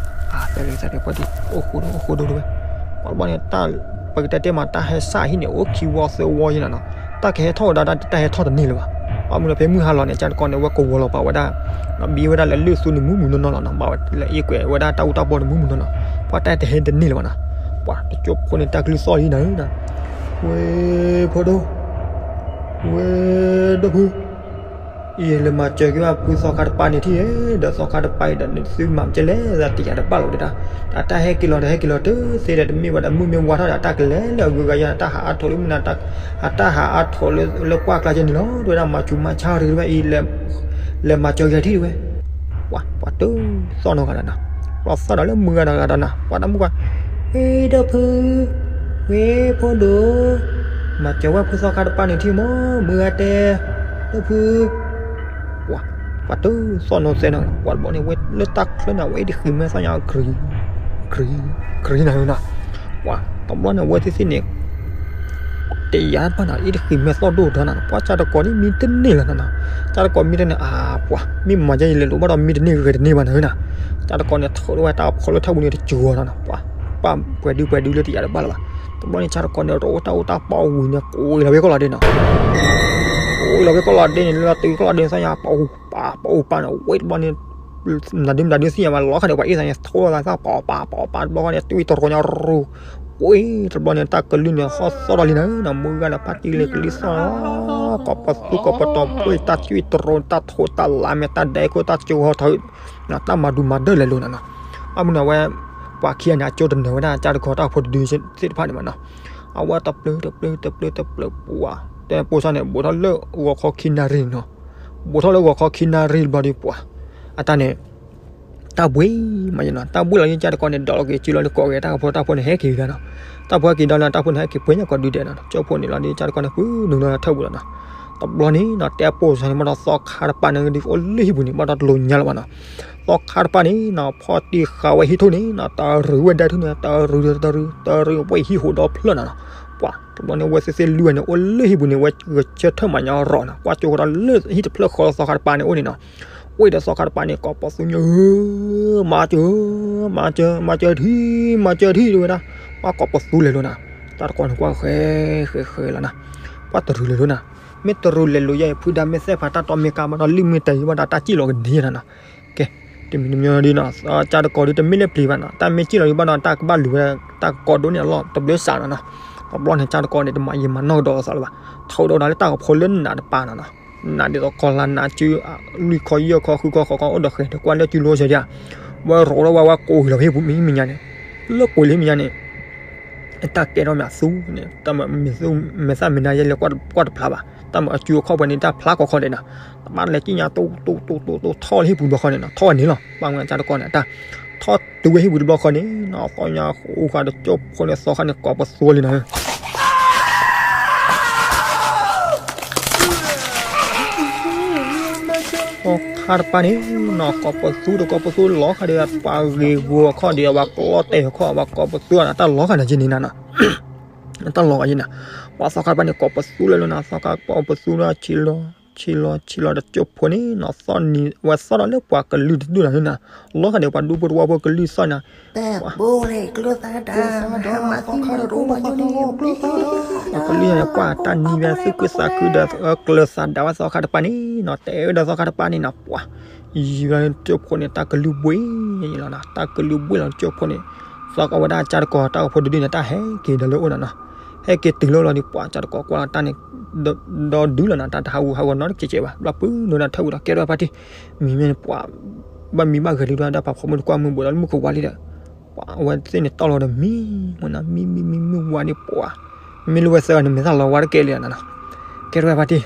အသးက့ၤသးက့ၤပှၤဒ် အိၣ်ဃိဒိၣ်အိၣ်ဃိဒိၣ်တဝဲ ပှၤဘၣ်န့ၣ် တၢ် ပကတဲတဲမး တၢ်ဟဲစၢ်ဟံၣ်န့ၣ် အိၣ်ခံဝီသၢဝီယဲနီၤနီၤ တၢ်ကဟဲထီၣ်ဝဲဒၣ် တၢ်ဟဲထီၣ်တန့ၢ်လၢၤဘၣ် ဘၣ်မနုၤဖဲမုၢ်ဟါလီၤန့ၣ် ကၢ်တကိးန့ၣ် ဝဲကဝီၤလီၤပာ်ဝဲဒၣ် ဘံဝဲဒၣ်လၢလၢၢ်သူန့ၣ်မုၢ်မုၢ်နီၢ်နီၢ်လီၤနီၤ ဘၣ်ဝဲလၢအ့ၣ်ကွဲးဝဲဒၣ်တၢ်အူတၢ်ပီန့ၣ်မုၢ်မုၢ်နီၢ်နီၢ် ပှၤတၢ်တဟဲတန့ၢ်လၢၤဘၣ်နီၤ ပှၤတကၠိဖိန့ၣ် တၢ်ကလုၢ်သီၣ်လံနၤဧၢနီၤ ဝဲ ဖိဒိၣ် ဝဲ ဒီပုၢ် အံၤလဲၤမၤစၢၤက့ၤဘၣ်ဖုသီခါတပၤန့ၣ်ထံၣ်ဒီး သီခါတပၤအံၤဒီး နသုမၤမကဲလဲၣ် သးတယာ်တဘၣ်လီၤဒၣ်. တၢ်ဟဲက့ၤလီၤဒီးဟဲက့ၤလီၤတသ့ဒီး တမ့ၢ်ဝဲဒၣ်မုၢ်မ့ၢ်ဝါထီၣ်ဒီး တၢ်ကလဲၤလၢအဂုၤအဂၤယါ တၢ်ဟးအါထိးလၢမုၢ်နၤ တၢ်ဟးအါထိးလၢပှၢ်ကျါကဲန့ၣ်လီၤ. တဝဲဒၣ်မၤဆူးမၤဆါတဂ့ၤတဝဲအံၤ လဲၤမၤစၢၤက့ၤထံၣ်တဝဲ ပှၤပှၤတုၤသီၣ်နီၢ်ဂၤလီၤနီၤ. ဘျီသီၣ်ဒီးလၢမုၢ်ဂၤဒီးဂၤဒီးနီၤ ပှၤတၢ်မုၣ်ကွၢ်, ဝ့ၢ်ဒီဖု, ဝ့ၢ်ဖိဒိၣ်, မၤစၢၤဝဲဖုသီခါတပၤန့ၣ်ထံၣ်မး မုၢ်ဂၤတဲ, ဒီဖု, ပှၤ, ပှၤတုၤသီၣ်နီၢ်သဲနီၤ ပှၤတဘျီန့ၣ် ဝဲလၢတၢ်ချၢန့ၣ် ဝဲအံၤတဃံးမဲာ်သီၣ်ညါ ကြံၤ, ကြံၤ, ကြံၤနၤနီၤ. ပှၤတဘျီန့ၣ် အဝဲသ့ၣ်သ့ၣ်န့ၣ် တယာ်တဖၣ်နီၤ အံၤတဃံးမဲာ်သီၣ်ဒိၣ်ဒီးနီၤ ပှၤကၢ်တကိးန့ၣ်မံတန့ၢ်လီၤနီၤ. ကၢ်တကိးမံတန့ၢ် အါပှၤ မ့ၢ်မၤယဲယလဲၤလိာ်ဘၣ်ဒီးမံတန့ၢ်ဂဲၤတန့ၢ်ဘၣ်နီၤနီၤ. ကၢ်တကိးန့ၣ် ထုးထီၣ်ဝဲတၢ်ဖီလၢထၢၣ်ပူၤန့ၣ်တစူၤနီၤနီၤ ပှၤ, ပှၤပှဲၤဒုပှဲၤဒုလၢတယာ်တဘၣ်လၢၤဘၣ်. တဘျီန့ၣ် ကၢ်တကိးန့ၣ် ရိးတၢ်အိၣ်တၢ်ပာ်အိၣ်ဝံၤန့ၣ် ကိးလီၤဝဲကီၢ်လီၤဒ့နီၤ ကိးလီၤဝဲကီၢ်လီၤဒ့န့ၣ် လၢလီၤတုၤကီၢ်လီၤဒ့န့ၣ် သ့ၣ်ညါပာ်အိၣ်ပာ်ပာ်အိၣ်ပာ်န့ၣ် ဝဲတဘျီန့ၣ် မတၤဒုမတၤဒုသ့ၣ်ညါဘၣ် လီၤခါန့ၣ် ပှၤအ့ၣ်သးန့ၣ် ထိလီၤသးသၣ်ပာ်အီၤပာ်ပာ်အီၤပာ်တဘျီဃီန့ၣ် တွံၢ်တရိညါရူၤ, ဝဲတဘျီန့ၣ် တၢ်ကလုၢ်န့ၣ် သီၣ်သီၣ်ဒီးလံနီၤ မုၢ်ဂၤန့ၣ် ဖါတံၢ်လဲၤကလံၤသီၣ်လီၤ ကိးပသူကိးပတီၤပှ့ၢ် တၢ်တွံၢ်တရိ တၢ်ထိးတၢ်လးမဲာ် တၢ်ဒဲးခိၣ် တၢ်ကၠိဟီထီၣ် တၢ်မၤဒူမၤဒၢလဲၤလိၤနီၤနီၤ. ဘၣ်မနုၤဝဲ ပှၤခံဂၤန့ၣ် အကၠိတနၢၤဝဲဒၣ် ကၢ်တကိးတၢ်ဖိတဒုသ့ၣ်တဖၣ်န့ၣ်မးနီၤ. အဝဲတပျၢၤတပျၢၤတပျၢၤတပျၢၤပှၤ တဲပိစါန့ၣ် ဘူးထီၣ်လၢဂီၤခီခံနၣ်ရံၣ်နီၤ ဘူးထီၣ်လၢဂီၤခီခံနၣ်ရံၣ်တဘျီဒီးပှၤ အတၢ်န့ၣ် တၢ်ဘှံးမးနီၤ တၢ်ဘှံးလီၤန့ၣ် ကၢ်တကိးန့ၣ် ဒိးလီၤက့ၤစုလီၤန့ၣ် ကိးဂဲၤတၢ်ကဖိတၢ်ဖိန့ၣ် ဟဲက့ၤဝဲဒၣ်နီၤ. တၢ်ဖိဟဲက့ၤဒီးလၢတၢ်ဖိန့ၣ် ဟဲက့ၤပှဲၤညါကိးဒုဒဲးနီၤ ကၠိဖိန့ၣ်လီၤဒီး ကၢ်တကိးန့ၣ် ပှၤနုာ်လီၤထၢၣ်ပူၤလီၤနီၤ. တဘျီန့ၣ်နီၤ တဲပိစါန့ၣ် ဘၣ်ဒီးသီခါတပၤန့ၣ်ဒီး အိၣ်လၢဟံၣ်ပူၤန့ၣ် ဘၣ်ဒီးတလိၤညါလၢၤဘၣ်နီၤ. သီခါတပၤန့ၣ်နီၤ ဖီၣ်တံၢ်ဃာ်ဝဲဟံၣ်ထူၣ်န့ၣ်နီၤ တရူးဝဲဒၣ်ထူၣ်န့ၣ် တရူးတရူးတရူးဝဲဟံၣ်ဟူးဒီဖျၢၣ်နီၤနီၤ. ပှၤ တဘျီန့ၣ် ဝဲသ့ၣ်သ့ၣ်လွံၢ်ဂၤန့ၣ် အိၣ်လၢဟံၣ်ပူၤန့ၣ် ဝဲဂဲၤဆၢထၢၣ်မၤညါရီၤနီၤ ကွၢ်ကၠိဃီဒီးလၢဟံၣ်တဖျၢၣ်ဃီလၢသီခါတပၤန့ၣ်အိၣ်န့ၣ်နီၤ. ဝဲဒီးသီခါတပၤန့ၣ် ကိးပသူညါ မၤစၢၤ မၤစၢၤ မၤစၢၤထံ မၤစၢၤထံ တဲဝဲဒၣ် ပှၤကိးပသူလဲၤလိၤနီၤ. ကၢ်တကိးန့ၣ်ကွၢ်ဃဲဃဲဃဲလီၤနီၤ ပှၤတရူးလဲၤလိၤနီၤ. မ့ၢ်တရူးလဲၤလိၤယဲ ဖုဒါမ့ၢ်သဲဖးတၢ်တီမ့ၢ်ကါဘၣ်ဒီး လံၣ်မ့ၢ်တၢ်ယံၤဘၣ်ဒီး တၢ်စံၣ်လီၤကန့ၢ်နီၤနီၤ. ကဲ တမံၤတမံၤဒီးနီၤ ကၢ်တကိးဒီးတမ့ၢ်လၢပျံၤဘၣ်နီၤ တၢ်မ့ၢ်စံၣ်လီၤက့ၤဘၣ်ဒီး တၢ်ကဘၣ်လူၤဝဲ တၢ်ကကိးဒိၣ်န့ၣ်အလီၢ်တဘျုးစးနီၤနီၤ. တဘျီန့ၣ် ကၢ်တကိးန့ၣ် တမၤယံာ်မၤနီၢ်ကဒီးအသးလၢၤဘၣ် ထုးဒီးလၢတၢ်ကဖိလၢနးတပၤနီၤနီၤ. နးဒ်သိးကီၢ်လၢနးစု လွံၢ်ခီယဲၢ်ခီဃုခီဃိးခီအိၣ်ဒီးဃဲၤဒီးကွၢ်လၢစုလိစဲဒၣ် ဝဲရိးထီၣ်ဝဲဝဲကိးဂ့ၤလီၤဖဲဟံၣ်ပူၤမံၤမံၤညါန့ၣ် လၢကိးလံမံၤညါန့ၣ် တၢ်ကဲထီၣ်မ့ၢ်အသူန့ၣ် တၢ်မ့ၢ်သူမဲာ်သၣ်မဲာ်နါယဲလဲၤကွၢ်တဖျါဘၣ် တၢ်မ့ၢ်အစုအခီၣ်ပှဲၤန့ၣ် တၢ်ဖျါကီးခီဒဲးနီၤ. တဘၣ်လဲၤကံၣ်ညါတိတိတိတိတိထီၣ်လၢဟံၣ်ပူၤတဘျီဃီန့ၣ်နီၤ ထီၣ်ဝဲန့ၣ်လီၤ. ဘၣ်မနုၤကၢ်တကိးန့ၣ် တၢ် ထီၣ်တုၤဝဲဟံၣ်ပူၤတဘျီဃီန့ၣ်နီၤ သီညါဃိဃာ်ဒီးကၠိဖိန့ၣ် သီခါန့ၣ် ကိးပသူလံနီၤ သီခါတပၤန့ၣ်နီၤ ကိးပသူဒီးကိးပသူလီၤဃာ်ဒီး ပှၤဂ့ၤဂီၤခီဒီး ပှၤကျီတဲာ်ခီ ပှၤကိးပသူနီၤ တၢ်လီၤဃာ်န့ၣ်က့န့ၣ်နီၤ တၢ်လီၤဃာ်က့န့ၣ် ပှၤသီခါတပၤန့ၣ် ကိးပသူလၢလီၤနီၤ သီခါကိးပသူလီၤ ဆံးလီၤ ဆံးလီၤဆံးလီၤဒီးကၠိဖိန့ၣ်နီၤ သီၣ်နံၤဝဲသီၣ်ဒီးလၢပှၤကလုာ်တဒူၣ်နီၤ လီၤဃာ်ဒီးပှၤဒူဖိတဝီဖိကလုာ်သီၣ်နီၤ ပှၤကလုာ်န့ၣ် ကွၢ်တၢ်နံၤဝဲသူၣ်ခုသးခုဒီး ကျၢၤသးဒးဝဲသီခါတပၤန့ၣ်နီၤ တဲဝဲဒၣ်သီခါတပၤန့ၣ်နီၤ ပှၤ ယံာ်လီၤန့ၣ် ကၠိဖိန့ၣ် တၢ်ကလုၢ်ဘှံးလီၤနီၤ တၢ်ကလုၢ်ဘှံးလီၤကၠိဖိန့ၣ် သီခါဝဲဒၣ်ကၢ်တကိးတၢ်ကဖိတဒုန့ၣ် တၢ်ဟဲက့ၤဒီးလၢအိၣ်နီၤနီၤ ဟဲက့ၤတုၤလၢလီၤဒီး ပှၤကၢ်တကိးကွၢ်လီၤတၢ်န့ၣ် ဒီဒုလီၤနီၤ တၢ်တဟးဂူာ်ဟးဂီၤနီတကဲးကဲးဘၣ် ဘျီပုၢ်နုာ်ဒီးထၢၣ်ဝံၤဒီး ကဲထီၣ်ဝဲဖါတံၢ် မံၤမ့ၢ်န့ၣ်ပှၤ ဘၣ်မံဘၣ်ဂဲၤလံဒီး တၢ်ပာ်ဖှိၣ်မုၣ်တကွၢ်မုၢ်ဘူးဒီးလၢမုၢ်ကဝါလံဒီး ပှၤအဝဲသ့ၣ်န့ၣ်တီၢ်လီၤဒီးမံမ့ၢ်နီၤ မံမံမံမံဝါန့ၣ်ပှၤ မ့မ့ၢ်လၢဝဲသၢဂၤန့ၣ် မဲာ်သၣ်လီၤဝါတကဲလံနီၤနီၤ ကဲထီၣ်ဝဲဖါတံၢ်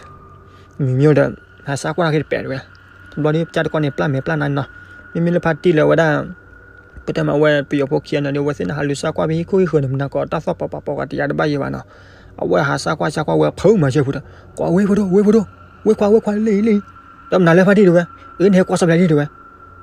မံၤမ့ၢ်ဒီး ဟးစၢ်ကွၢ်တၢ်က့ၤတပဲာ်တဝဲ တဘျီဒီးကၢ်တကိးန့ၣ် ပျၢ်မဲာ်ပျၢ်နါနီၤ မ့မ့ၢ်လၢဖါတံၢ်လၢဝဲဒၣ် ပတဲမးဝဲပယီၤဖိခံဂၤန့ၣ်ဒီး အဝဲသ့ၣ်န့ၣ် ဟးလူၤစၢ်ကွၢ်ဖဲဟံၣ်ခိၣ်ဟံၣ်ဃၢၤန့ၣ် မနၤကိးတၢ်သီၣ်ပာ်ပာ်ပီၤဂၤတယါတဘၣ်ယဲဘၣ်နီၤ အဝဲဟးစၢ်ကွၢ်စၢ်ကွၢ်ဝဲ ဖုမၤစၢၤဖုဒီး ကွၢ်ဝဲဖိဒိၣ် ဝဲဖိဒိၣ် ဝဲခွါ ဝဲခွါလံလံ တမနုၤလၢဖါတံၢ်တဝဲ အၢ နဟဲကွၢ်ဆီဖဲလံတဝဲ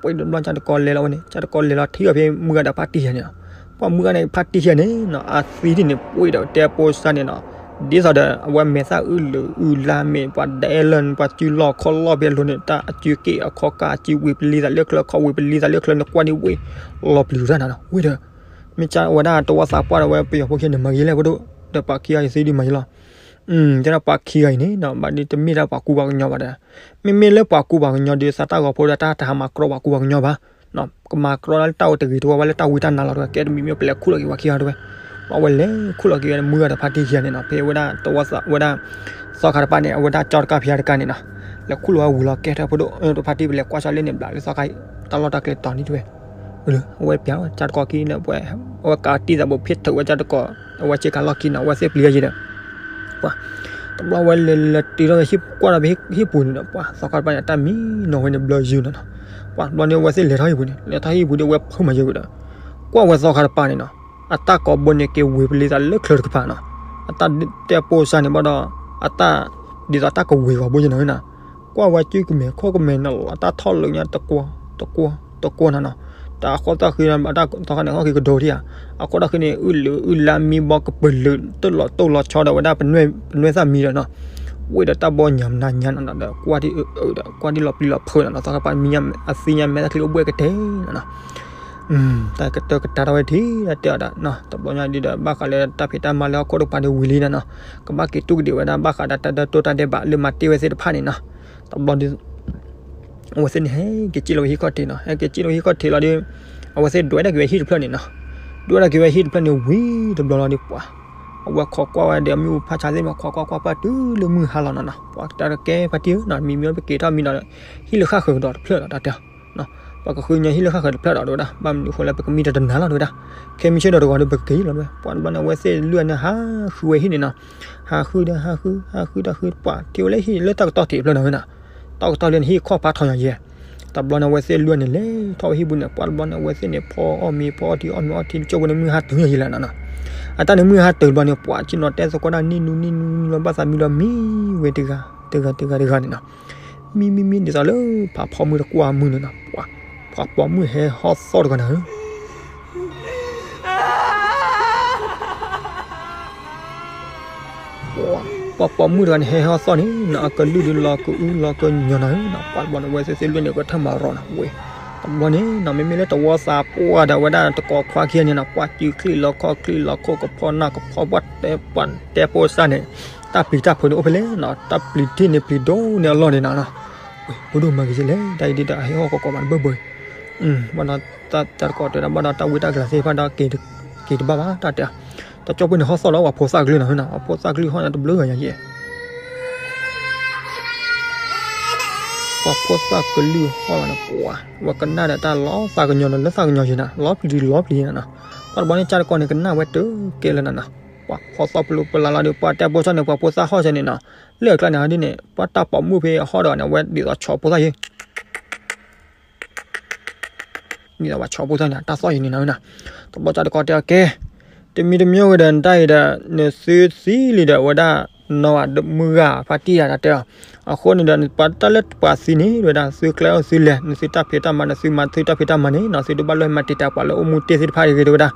ပှဲၤတဘျီကၢ်တကိးလဲၤလီၤဝဲန့ၣ် ကၢ်တကိးလဲၤလီၤထံၣ်အီၤဖဲမုၢ်ဂၤဒီးဖါတံၢ်ယဲန့ၣ်နီၤ ပှၤမုၢ်ဂၤန့ၣ် ဖါတံၢ်ယဲန့ၣ်နီၤ အသံတံၢ်န့ၣ် ပှဲၤဒီးတဲပိစါန့ၣ်နီၤ ဒ်သိးဒီး အဝဲမဲာ်သၣ်အုၣ်လုာ်အုၣ်လါမ့ၢ် ပှၤဒဲလၢ ပှၤစုလီၢ်ခီလီၢ်ဖဲလိၤန့ၣ် တၢ်အစုက့ၣ်အခီကၢ် အစုဝံၤပလံသးလၢချၢ ခီဝံၤပလံသးလၢချၢန့ၣ် ကွၢ်န့ၣ်ဝဲ လီၤပျံၤတၢ်နီၤနီၤ ဝဲဒီး မ့ၢ်ကၢ်ဝဲဒၣ်တဝီသးပှၢ်ဒီးဝဲပယီၤဖိခံန့ၣ် မၤဂ့ၤလဲၣ်ဖိဒိၣ် ဒီးပှၤခံဂၤအံၤသံဒုးမၤယဲလီၤ ကဲဒီးပှၤခံဂၤအံၤန့ၣ်နီၤ ဘၣ်ဒီးတမ့ၢ်ဒၣ်ပှၤကူပှၤကညီဘၣ်ဒီး မ့မ့ၢ်လၢပှၤကူပှၤကညီဒီး သးတၢ်ဂီၤဖိဒီးတၢ်တဟးမၤကြီပှၤကူပှၤကညီဘၣ် ကမၤကြီလၢတၢ်အိၣ်တဂ့ၤတဝီဘၣ်လၢတၢ်ဝံတၢ်နါလီၤတဝဲ ကဲတမံၤမ့ၢ်ပလဲၤခူၣ်လီၤက့ၤပှၤခံဂၤတဝဲ အဝဲလဲၤခူၣ်လီၤက့ၤဝဲမုၢ်ဂၤဒီးဖါတံၢ်ခံဂၤန့ၣ်နီၤ ဖဲဝဲဒၣ်တဝီသးဝဲဒၣ် သီခါတပၤန့ၣ် အဝဲဒၣ်ကၠီတကၢ်ဖံးတကၢ်န့ၣ်နီၤ လဲၤခူၣ်လီၤဝဲဝံၤလီၤကဲထီၣ်ဖိဒိၣ် တဖါတံၢ် ပလဲၤကွၢ်ဆၢလၢန့ၣ်ဘျးလၢသီခါ တၢ်လီၢ်တၢ်ကျဲတီၤန့ၣ်တဝဲ, အဝဲပျးလီၤ ကၠၢ်တကီခံန့ၣ် ပှဲၤ အဝဲကးတံၢ်သးဘိးဖ့ၣ်ထုးဝဲကၠၢ်တကီ အဝဲဆ့ကၤလီၢ်ခံန့ၣ် အဝဲသ့ၣ်ပျံၤယဲဒီး ပှၤ တဘျီဝဲလဲၤလဲၤတုၤထီၣ်ဝဲဟံၣ် ကွၢ်ဒီးဖဲဟံၣ်ပူၤန့ၣ်ဒီး ပှၤသီခါတဖါန့ၣ် တၢ်မံနီၤဝဲန့ၣ်ဘျီယုာ်နီၤနီၤ, ပှၤတဘျီန့ၣ် အဝဲသ့ၣ်လဲၤထီၣ်ဟံၣ်ပူၤန့ၣ် လဲၤထီၣ်ဟံၣ်ပူၤဒီး အဝဲဖုးမၤယဲဝံၤဒီး ကွၢ်ဝဲသီခါတဖါန့ၣ်နီၤ အတၢ်ကိးဘိန့ၣ် က့ၤဝ့ၤပလံသးလၢချၢတကပၤနီၤ, အတၢ်တဲပိာ်စၢ်န့ၣ်ဘၣ်ဒီး အတၢ် ဒ်သိးတၢ်ကဝ့ၤဂီၤဘိယဲနီၤနီၤ, ကွၢ်ဝဲစုကမဲာ်ခီၣ်ကမဲာ်နီၤ အတၢ်ထီၣ်လၢညါတကွီၤ တကွီၤ တကွီၤနီၤနီၤ, တၢ်အဃိသၣ်ဃံ တၢ်သီခါန့ၣ် ဟီၣ်ဃံကဒိထံၣ်ဧါ, အဃိသၣ်ဃံန့ၣ် အုၣ်လၢအုၣ်လါမံဘီကပၢၤလုာ် တၢ်လီၤတိၢ်လီၤဆီဒီးဝဲဒၣ် ပနွဲၣ်သၣ်မံဒီးနီၤ, ဝ့ၢ်ဒီးတၢ်ဘီညါမနၤညါနီၤနီၤ ဒီးကွၢ်ဒ်အၢအၢဒီး ကွၢ်ဒ်လီၤပျံၤလီၤဖုးနီၤနီၤ သီခါပှၤမံညါ အသံညါမဲာ်တၢ်ချံအိၣ်ဘှဲၣ်ကတဲာ်နီၤနီၤ တၢ်ကတၢၢ်ကတၢၢ်ထီၣ်ဝဲထံၣ် တၢ်တဲအီၤဒီးနီၤ တဘျီညါဒ်ဒီး ဘၣ်ဃးလၢတၢ်ဖံးတၢ်မၤလၢဟီၣ်ခိၣ်တကပၤဒီးဝံၤလံနီၤနီၤ, ကဘၣ်က့ၤတူၢ်ကဒံးဝဲဒၣ် ဘၣ်ဃးဒီးတၢ်ဒၢတိၢ်တၢ်ဒဲးဘး လၢမၤတ့ၢ်ဝဲသ့ၣ်တဖၣ်န့ၣ်နီၤ, တဘျီဒီး အဝဲသ့ၣ်န့ၣ် ဟဲက့ၤစံၣ်လီၤဝဲဟံၣ်ခီၣ်ထံးနီၤ ဟဲက့ၤစံၣ်လီၤဝဲဟံၣ်ခီၣ်ထံးလီၤဒီး အဝဲသ့ၣ်ဒွဲၣ်ဒၣ်က့ၤဝဲဟံၣ်တဖျၢၣ်န့ၣ်နီၤ, ဒွဲၣ်ဒၣ်က့ၤဝဲဟံၣ်တဖျၢၣ်န့ၣ်ဝံၤတဘျီလီၤဒီး ပှၤ အဝဲခိးကွၢ်ဝဲဒီး အမ့ၣ်အူဖးဆါသ့ၣ်မး ခိးကွၢ်ကွၢ်ပှၢ်တုၤလၢမုၢ်ဟါလီၤနီၤနီၤ, ပှၤတဲကဲဖါတံၢ်ဧၢနီၤ မံမံပက့ၤထီၣ်မံနီၤ, ဟံၣ်လၢဃၣ်ဃၢၤကဒီးတဖျၢၣ်လီၤ တၢ်တဲအီၤ, ပှၤကဃုညီဟံၣ်လၢဃၣ်ဃၢၤတဖျၢၣ်လီၤ တဲဝဲဒၣ် ဘၣ်မနုၤအဃိလဲၣ် ပကမံတတနၤလီၤ တဲဝဲဒၣ်, ခဲမံဆၢဒီးတဂီၤဒီး ပကက့ၤလီၤ တဲဝဲ ပှၤတဘျီန့ၣ် အဝဲသ့ၣ်လွံၢ်န့ၣ် ဟးဃုဝဲဟံၣ်န့ၣ်နီၤ, ဟးဃုဒီး ဟးဃု ဟးဃုတၢ်ဃု ပှၤထံၣ်ဝဲလၢဟံၣ်လၢတၢ်ကတီၢ်ထံး တဖျၢၣ်နီၤဝဲနီၤ, တၢ်ကတီၢ်လၢန့ၣ် ဟံၣ်ခီၣ်ဖးထီၣ်ညါယဲ တဘျီန့ၣ် အဝဲသ့ၣ်လွံၢ်န့ၣ် လဲၤထီၣ်ဝဲဟံၣ်ပူၤန့ၣ် ပှၤတဘျီန့ၣ် အဝဲသ့ၣ်န့ၣ် ဖီအီၣ်မ့ၤ ဖီအီထံ အီၣ်မ့ၤအီထံ တကၠိၢ်ဖိန့ၣ် မုၢ်ဟါတုၤယဲလီၤနီၤနီၤ, အတၢ်န့ၣ်မုၢ်ဟါတုၤတဘျီန့ၣ် ပှၤဆ့ၣ်နီၤတဲသကိးတၢ် နံၣ်နူနံၣ်နူနံၣ်လီၤ ဘၣ်သးမံလီၤ မံဝဲတဂၤတဂၤတဂၤတဂၤန့ၣ်နီၤ, မံမံမံ ဒ်သိးလၢ ဖးဖီမုၢ်တကွၢ်မုၢ်န့ၣ်နီၤ, ပှၤပိာ်မုၣ်ဟဲဟီၣ်သီၣ်တဂၤန့ၣ် ပှၤပိာ်မုၣ်တဂၤန့ၣ် ဟဲဟီၣ်သီၣ်န့ၣ်နီၤ အကလုၢ်ဒုးလီၤကအုလီၤကညီနီၤနီၤ, ပှၤတဘျီန့ၣ် အဝဲသ့ၣ်သ့ၣ်လွံၢ်န့ၣ် ကထၢၣ်မၤရီၤနီၤ ဝဲ တဘျီန့ၣ်နီၤ မ့မ့ၢ်လၢတဝီသးပှၢ်ဒီး အဝဲဒၣ်တကိးခွါခံဂၤန့ၣ်နီၤ ပှၤစုချံၣ်လီၤခီၣ်ချံၣ်လီၤခိၣ်ကဖီနၢ်ကဖီ ပှၤတဲ ပှၤတဲပိာ်စၢ်န့ၣ် တၢ်ပျံၤတၢ်ဖုးန့ၣ်အိၣ်ဖဲလဲၣ်နီၤ တၢ်ပျံၤထံၣ်န့ၣ်ပျံၤဒိၣ်န့ၢ်အလီၢ်န့ၣ်နီၤနီၤ, ဝဲ ဖိဒိၣ်မၤဂ့ၤကလဲၣ် တၢ်အံၤဒ်ဒီး အဟဲဟီၣ်ကီးကီးမးတဘၢဘၢ ဘၣ်နီၤ တၢ်တကိးတဲဒၣ် ဘၣ်ဒီးတၢ်ဝံတၢ်ကလၤသ့ၣ်တဖၣ်ဒီး က့ၤတဘၣ်ဘၣ် တၢ်တဲ တကၠိၢ်ဖိန့ၣ် ဟီၣ်သီၣ်လီၤ ပှၤဖိသၣ်ကလုၢ်နီၤနီၤ ပှၤဖိသၣ်ကလုၢ်ဟီၣ်န့ၣ် တဘျုးဂၤယဲ ပှၤဖိသၣ်ကလုၢ်ဟီၣ်လီၤန့ၣ် ပှၤ ဝဲကနၣ်ဒီးတၢ်လီၤသးကညီၤလၢသးကညီၤယဲနီၤ လီၤပျံၤလီၤပျံၤနီၤနီၤ, ပှၤတဘျီန့ၣ် ကၠၢ်တကိးန့ၣ် ကနၣ်ဝဲတကဲလၢၤနီၤနီၤ, ပှၤဟီၣ်သီၣ်ပလူပလၤလီၤဒီး ပှၤတဲပိာ်စၢ်န့ၣ် ပှၤဖိသၣ်ဟီၣ်စဲန့ၣ်နီၤ, လၢအကျါန့ၣ်ဟီဒ်န့ၣ် ပှၤတၢ်ပိာ်မုၣ်ဖဲအဟီၣ်ဒီးန့ၣ် အဝဲဒ်သိးဆီဖိသၣ်ယဲ ဒ်သိးပှၤဆီဖိသၣ်န့ၣ် တၢ်သီၣ်ယဲန့ၣ်နီၤနီၤ, တဘျီကၠၢ်တကိးတဲအီၤကဲ တမံၤတမံၤဝဲဒီး နတၢ်အံၤဒီး နသုသံလံဒီး အဝဲဒၣ်နီၢ်ဂၤမုၢ်ဂၤဖါတံၢ်ယၤတၢ်တဲအီၤ, အဃိန့ၣ်ဒီး ပှၤတၢ်လၢပှၤသံန့ၣ် တဲဝဲဒၣ် သုကျဲအိၣ်သုလဲၤ နသုတၢ်ဖံးတၢ်မၤ နသုမၤသုတၢ်ဖံးတၢ်မၤန့ၣ်နီၤ သုတဘၣ်လၢမၤတံာ်တာ်ပှၤလၢအိၣ်မူတ့ၢ်သ့ၣ်တဖၣ်တဂ့ၤ တဲဝဲဒၣ်,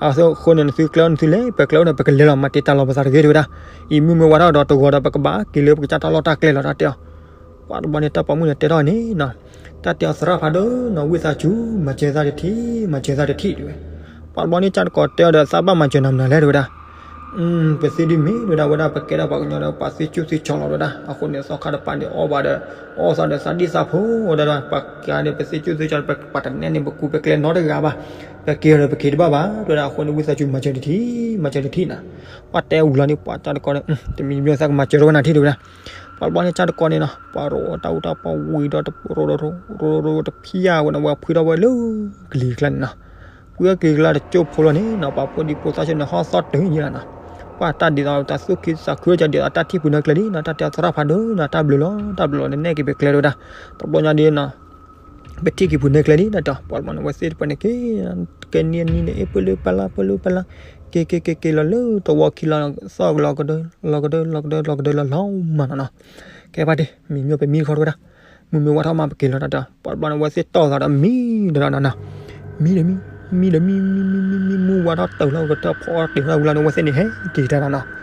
အဃိန့ၣ် နသုကျဲအိၣ်နသုလဲၤ ပကျဲအိၣ်ဒီး ပကလဲၤလီၤမၤတံာ်တာ်လီၤပသးတဂ့ၤ တဲဝဲဒၣ်, အံၤမုၢ်မ့ၢ်ဝါထီၣ်ဒီးတဂီၤဒီး ပကဘၣ်က့ၤလၢပကစၢ်တၢ်လီၢ်တၢ်ကျဲလီၤ တၢ်တဲအီၤ ပှၤတဘျီန့ၣ် တၢ်ပိာ်မုၣ်န့ၣ်တဲထီၣ်န့ၣ်နီၤ, တၢ်တဲအီၤသရၣ်ဖးဒိၣ်နီၤ ဝံသးစူၤ မၤစၢၤသးတထံၣ် မၤစၢၤသးတထံၣ် တဲဝဲ, ပှၤတဘျီန့ၣ် ကၠၢ်တကိးတဲအီၤဒီး သးဘၣ်မၤစၢၤနၤမနုၤလဲၣ် တဲဝဲဒၣ်, ပသ့ဒ်မ့ၢ် တဲဝဲဒၣ် ဝဲဒၣ်ပကဲဒၣ်ပှၤကညီဒီး ပှၤသ့ကၠူၣ်သ့ဆီလီၤ တဲဝဲဒၣ်, အဃိန့ၣ် သီခါတပၤန့ၣ် အီၣ်ဘၣ်ဒီး အီၣ်သးဒီးသးဒံၣ်သးဖိ တဲဝဲဒၣ်, ပှၤကါန့ၣ် ပသ့ကၠူၣ်သ့ဆီ ပှၤတနဲၣ်န့ၣ် ပကူပကျဲနီတဂၤဘၣ်, ပက့ၤဒီးပက့ၤတဘၣ်ဘၣ် တဲဝဲဒၣ်, အဃိန့ၣ် ဝံသးစူၤ မၤစၢၤတထံၣ် မၤစၢၤတထံၣ်နီၤ, ပှၤတဲဝံၤလီၤန့ၣ် ပှၤကၠၢ်တကိးန့ၣ် တမံၤတမံၤသးကမၤစၢၤထီၣ်ဝဲနၤထံၣ် တဲဝဲဒၣ်, ပှၤတဘျီန့ၣ် ကၠၢ်တကိးန့ၣ်နီၤ ပှၤရိတၢ်အူတၢ်ပီဝံၤဒီး ရိရိရိရိတဖံးယါဝဲန့ၣ် ဝဲဖှံထီၣ်ဝဲလၢကလံၤကျါန့ၣ်နီၤ, ဖှံထီၣ်ကလံၤကျါတကၠိၢ်ဖိလီၤန့ၣ်နီၤ ပှၤဖိဒံဖိသၣ်ဆၢန့ၣ် ဟီၣ်သီၣ်တုၤယဲလီၤနီၤ, ပှၤတၢ်ဒ်သိးတၢ်သူၣ်ခံသးခုကဒီး တၢ်ထံၣ်ပူၤန့ၣ်ကျဲလံနီၤ တၢ်တဲအီၤသရၣ်ဖးဒိၣ်နီၤ တၢ်ဘျုးလီၤ တၢ်ဘျုးလီၤ နနဲၣ်က့ၤပကျဲ တဲဝဲဒၣ်, တဘျီညါဒ်နီၤ ပထံၣ်က့ၤပူၤန့ၣ်ကျဲလံ တၢ်တဲအီၤ ပှၤတဘျီန့ၣ် ဝဲသ့ၣ်တဖၣ်န့ၣ်က့ၤ ကဲနံၣ်နံၣ်န့ၣ် အ့ၣ်ပလၢပလၢပလၢပလၢ က့ၤက့ၤက့ၤက့ၤလီၤလၢ တဝီခံလီၤ သီၣ်လီၤကဒၢ လီၤကဒၢ လီၤကဒၢ လီၤကဒၢလီၤလီၤမးနီၤနီၤ, ကဲဖါတံၢ် မံမ့ၢ်ပမံခီတဝဲဒၣ်, မုၢ်မ့ၢ်ဝါထီၣ်မး ပက့ၤလီၤတၢ်တဲအီၤ ပှၤတဘျီန့ၣ် ဝဲသ့ၣ်တီၢ်သးဒီးမံဒီးနီၤနီၤ, မံဒီးမံ မံဒီးမံ မံမံမံမံ မုၢ်ဝါထီၣ်တုၤလီၤ ကတၢၢ်ဖီအီၣ်တ့ၢ်လီၤဝံၤလီၤန့ၣ် ဝဲသ့ၣ်န့ၣ် ဟဲက့ၤတၢ်နီၤနီၤ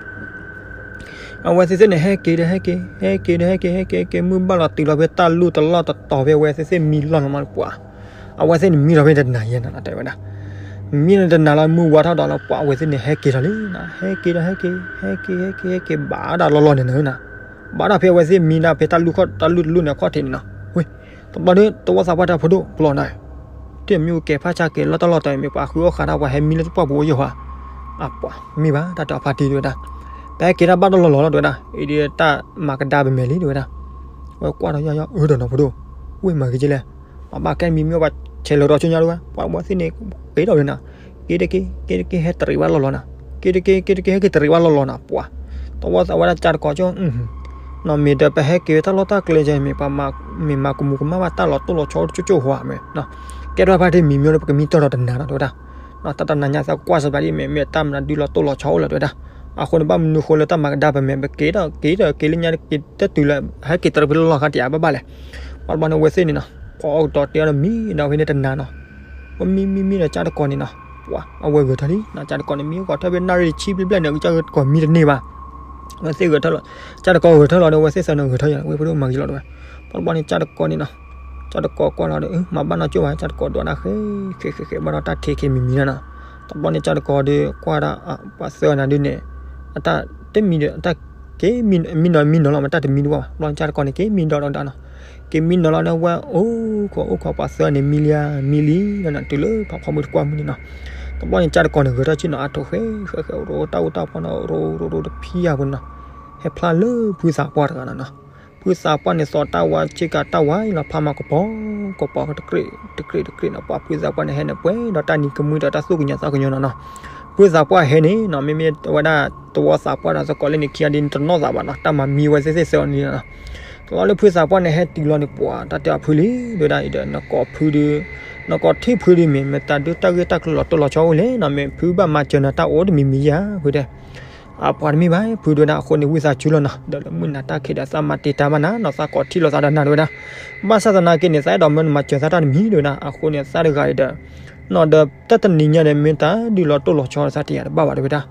အဝဲသ့ၣ်သ့ၣ်န့ၣ် ဟဲက့ၤဒီးဟဲက့ၤ ဟဲက့ၤဒီးဟဲက့ၤ ဟဲက့ၤဟဲက့ၤ မုၢ်ဘၣ်လီၤတုၤလီၤဖဲတၢ်လူၢ်တလီၢ်တတီၤဖဲ အဝဲသ့ၣ်သ့ၣ်မံလီၢ်လီၤမးပှၤ, အဝဲသ့ၣ်န့ၣ်မံလီၤဖဲတနၤယဲနီၤနီၤ တဲဝဲဒၣ်, မံလီၤတနၤလီၤ မုၢ်ဝါထီၣ်ဒီးလီၤ ပှၤအဝဲသ့ၣ်န့ၣ် ဟဲက့ၤထီၣ်လံနီၤ ဟဲက့ၤဒီးဟဲက့ၤ ဟဲက့ၤဟဲက့ၤဟဲက့ၤ ဘၣ်ဒၣ်လီၢ်လီၢ်န့ၣ်နီၤ ဘၣ်ဒၣ်ဖဲအဝဲသ့ၣ်မံဒၣ်ဖဲတၢ်လူၢ်တလီၢ်န့ၣ်အခီၣ်ထံးန့ၣ်နီၤ, ဝဲ တဘျီဒီး တဝီသးပှၢ်တၢ်ဖိဒိၣ်ပလီၢ်နီၤ တမ့ၢ်ကဲဖးဆါကဲလီၢ်တၢ်လီၢ်တၢ်မ့ၢ်ပှၤဃုအီၣ်ဃာ်တၢ် ပှၤဟဲမံလၢတပှၢ်ပူၤအိၣ်ယိာ်ဧါ, အပှၤမ့ၢ်ဘၣ် တၢ်တဲအီၤဖါတံၢ် တဲဝဲဒၣ်, ပဟဲက့ၤတၢ်ဘၣ်တလီၢ်လီၢ်လီၤ တဲဝဲဒၣ်, အံၤဒ်တၢ်မၤကဒါပမဲာ်လံ တဲဝဲဒၣ်, ဝဲကွၢ်ထီၣ်ယီၤယီၤ အၢဒီးနီၤဖိဒိၣ်, ဝ့ၢ်မၤဂ့ၤကလဲၣ်, မၤဘၣ်ကဲမံၤမံၤဘၣ်ဆဲးလီၤဒီးဆိညါတဝဲ, ပှၤဝဲသ့ၣ်န့ၣ် က့ၤဒီးဝဲနၤ, က့ၤတက့ၢ် က့ၤတက့ၢ် ဟဲတရံးဘၣ်လီၢ်လီၤနၤ, က့ၤတက့ၢ် က့ၤတက့ၢ် ဟဲက့ၤတရံးဘၣ်လီၢ်လီၤနၤ, ပှၤ, တဝီသးဝဲဒၣ်ကၢ်တကိးကၠိ နီၢ်မ့ၢ်ဒီးပဟဲက့ၤဝဲတၢ်လီၢ်တၢ်ကျဲကဲမ့ၢ်ပှၤမၤ မ့ၢ်မၤကမူၤကမၣ်ဘၣ်တၢ်လီၤတိၢ်လီၤဆီအိၣ်တကၠိကၠိဝဲမ့ၢ်, ကဲထီၣ်ဖါတ့ၢ်မံၤမံၤဒီး ပကမံတီၢ်ဒီးတနၤဒီးတဲဝဲဒၣ်, တၢ်တနၤညါသးကွၢ်စၢၤဘၣ်ဒ်မ့ၢ် မ့ၢ်တၢ်မနုၤဒုးလီၤတိၢ်လီၤဆီအိၣ်လၢၤတဲဝဲဒၣ်, အဃိန့ၣ် ဘၣ်မနုၤဃိလၢတၢ်မၤကဒါပမဲာ် ပက့ၤဒီးက့ၤဒီးက့ၤလၢညါက့ၤတတုၤလၢ ဟဲက့ၤတရံးဖဲလီၢ်လီၢ်ခါတယၤဘၣ်ဘၣ်လဲၣ်, ပှၤတဘျီန့ၣ် အဝဲသ့ၣ်န့ၣ်နီၤ ပှၤအီၣ်ကတီၤတဲအီၤဒီးမံဒီးဖဲန့ၣ်တနၤနီၤ ဝဲမံမံမံဒီးကၢ်တကိးန့ၣ်နီၤ, ပှၤအဝဲဂဲၤထီၣ်လံနီၤ, ကၢ်တကိးန့ၣ် မံအီၣ်ကတီၤဖဲနၣ်ရံၣ်တဆံဘျဲၣ်ဘျဲၣ်န့ၣ် ကၢ်တကိးမံတန့ၢ်ဘၣ်, ဝဲသ့ၣ်ဂဲၤထီၣ်လီၤ, ကၢ်တကိးဂဲၤထီၣ်လီၤဒီး ဝဲသ့ၣ်သၢန့ၣ်ဂဲၤထီၣ်ယၤ ဝဲဖိဒိၣ်မၤဂ့ၤလီၤတဲဝဲ, ပှၤတဘျီန့ၣ် ကၢ်တကိးန့ၣ်နီၤ, ကၢ်တကိးကွၢ်လီၤဒီး မၤဘၣ်နီၢ်ကၠိဘၣ် ကၢ်တကိးဒွးနၢ်ဃဲ ဃဲဃဲဃဲ ဘၣ်ဒီးတၢ်ထံၣ်က့ၤမံၤမံၤနီၤ, တဘျီန့ၣ် ကၢ်တကိးဒီးကွၢ်ဒၣ် ပှၤသၢနၤဒုန့ၣ် အတၢ်တမံၤဒီး အတၢ်က့ၤမံၤ မံနီၤမံနီၤလီၤ မ့ၢ်တၢ်တမံၤဒံးဘၣ်, တဘျီန့ၣ်ကၢ်တကိးန့ၣ် က့ၤမံနီၤဒီးဒၣ်နီၤ, က့ၤမံနီၤလီၤန့ၣ် ဝဲအိၣ်ခိးအိၣ်ခိးပှၤသၢန့ၣ် မံလံဧါ မံလံနီၤ တုၤလၢဖးဖီမုၢ်တကွၢ်မုၢ်န့ၣ်နီၤ, တဘျီန့ၣ် ကၢ်တကိးန့ၣ် ဂဲၤထီၣ်ဆ့ၣ်နီၤ အါထီၣ်ဃဲဃဲဃဲ ရိတၢ်အူတၢ်ဖီနီၤ ရိရိရိတဖံယၤဖိန့ၣ်နီၤ, ဟဲဖျါလၢဖုသးပှၢ်တဂၤနီၤနီၤ, ဖုသးပှၢ်န့ၣ် သီၣ်တၢ်ဝါဆ့ကၤတၢ်ဝါအံၤလီၤ ဖးမၤကပီၤ ကပီၤ တကြ့းတကြ့းတကြ့းနီၤ, ပှၤဖုသးပှၢ်န့ၣ်ဟဲန့ၣ် ပှဲၤဒီးတၢ်နံၤကမှံဒီးတၢ်သူၣ်ကညီၤသးကညီၤနီၤနီၤ, ဖုသးပှၢ်ဟဲန့ၣ်နီၤ မ့မ့ၢ်ဝဲဒၣ် တဝီသးပှၢ်ဒီးသကိးလၢန့ၣ်ခံဂၤဒ်န့ၣ် တနီၣ်သးဘၣ်နီၤ တၢ်မၤမံဝဲသ့ၣ်သ့ၣ်သၢအီၤန့ၣ်နီၤ, တလီၤလၢဖုသးပှၢ်န့ၣ် ဟဲတုၤလီၤန့ၣ် ပှၤတၢ်တဲအီၤဖုလံ ဒဝဲဒၣ်အံၤဒီး နကိးဖုဒု နကိးထံၣ်ဖုဒုမ့ၢ် မ့ၢ်တၢ်ဒုးတၢ်ဂ့ၢ်တၢ်ကျိၤလီၤတိၢ်လီၤဆီအိၣ်လဲၣ်နီၤ မ့ၢ်ဖုဘၣ်မၤစၢၤနၤတၢ်အိၣ်တမံၤမံၤယၤ ဖုတဲ အပှၤတမ့ၢ်ဘၣ် ဖုဒဝဲဒၣ် အဃိန့ၣ် ဝံသးစူၤလီၤနီၤ ဒီးလၢမုၢ်နၤတၢ်ခံးဒီး သးမၤတံာ်တာ်ဘၣ်နၤနီၤ သးကိးထံၣ်လိာ်သးဒီးနၤဒဝဲဒၣ် ဘၣ်ဆၣ်သနာ်က့န့ၣ် သးအဲၣ်ဒိးမၢနမၤစၢၤသးတၢ်တမံၤဒဝဲဒၣ် အဃိန့ၣ် သးတဂၤအံၤဒီး နီၤဒီးတၢ်တနံၤညါဒီး မ့ၢ်တၢ်ဒုးလီၤတိၢ်လီၤဆီသးတယၤတဘၣ်ဘၣ်ဒဝဲဒၣ်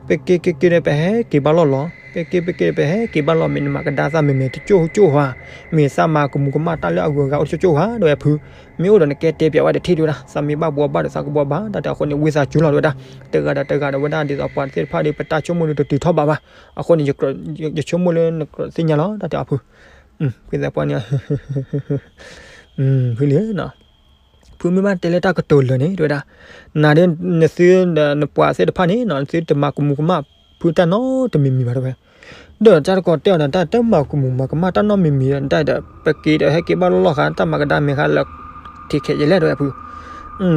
ပက့ၤက့ၤက့ၤဒီး ပဟဲက့ၤဘၣ်လီၢ်လီၤ ပက့ၤပက့ၤဒီး ပဟဲက့ၤဘၣ်လီၢ် မ့ၢ်နမၤကဒါသးမဲာ်မဲာ်တကၠိၢ်ကၠိၢ်ဧါ မ့ၢ်သးမၤကမူၤကမၣ်တၢ်လၢအဂုၤအဂၤအိၣ်တကၠိၢ်ကၠိၢ်ဧါ ဒဝဲဖု မ့ၢ်အိၣ်ဒီးနကဲတဲပျးဝဲတထံၣ်ဒဝဲဒၣ် သးမ့ၢ်ဘၣ်ဘှီဘၣ်ဒီးသးကဘှီဘၣ် တၢ်တဲအဃိန့ၣ် ဝံသးစူၤလီၤဒဝဲဒၣ် တဂၤဒီးတဂၤဒီးဝဲဒၣ် ဒ်သိးပှၤသ့ၣ်တဖၣ်ဒီး ပတၢ်ဆိကမိၣ်ဒီးတတုၤထီၣ်ဘးဘၣ် အဃိန့ၣ် ယဆိကမိၣ်လၢနကြၢးသ့ၣ်ညါလီၤ တၢ်တဲအီၤဖု ဖုသးပှၢ်န့ၣ် ဖုလံနီၤ ဖုမ့ၢ်ဘၣ်တဲလၢတၢ်ကတိၤလၢာ်န့ၣ် တဲဝဲဒၣ်, နၤဒ်နသုဒီးနပှၤသ့ၣ်တဖၣ်န့ၣ်နီၤ နသုတမၤကမူၤကမၣ်ဖုတၢ်နီတမံၤမံၤဘၣ်တဲဝဲ, ဒီးတၢ်တကိးတဲအီၤဒီး တၢ်တမၤကမူၤမၤကမၣ်တၢ်နီတမံၤမံၤဒီး တၢ်ဒီး ပက့ၤဒီးဟဲက့ၤဘၣ်လီၢ်လီၢ်ဃာ် တၢ်မၤကဒါမ့ၢ်ဃာ်လၢ ထံးခဲးယလဲၣ်တဲဝဲဖု,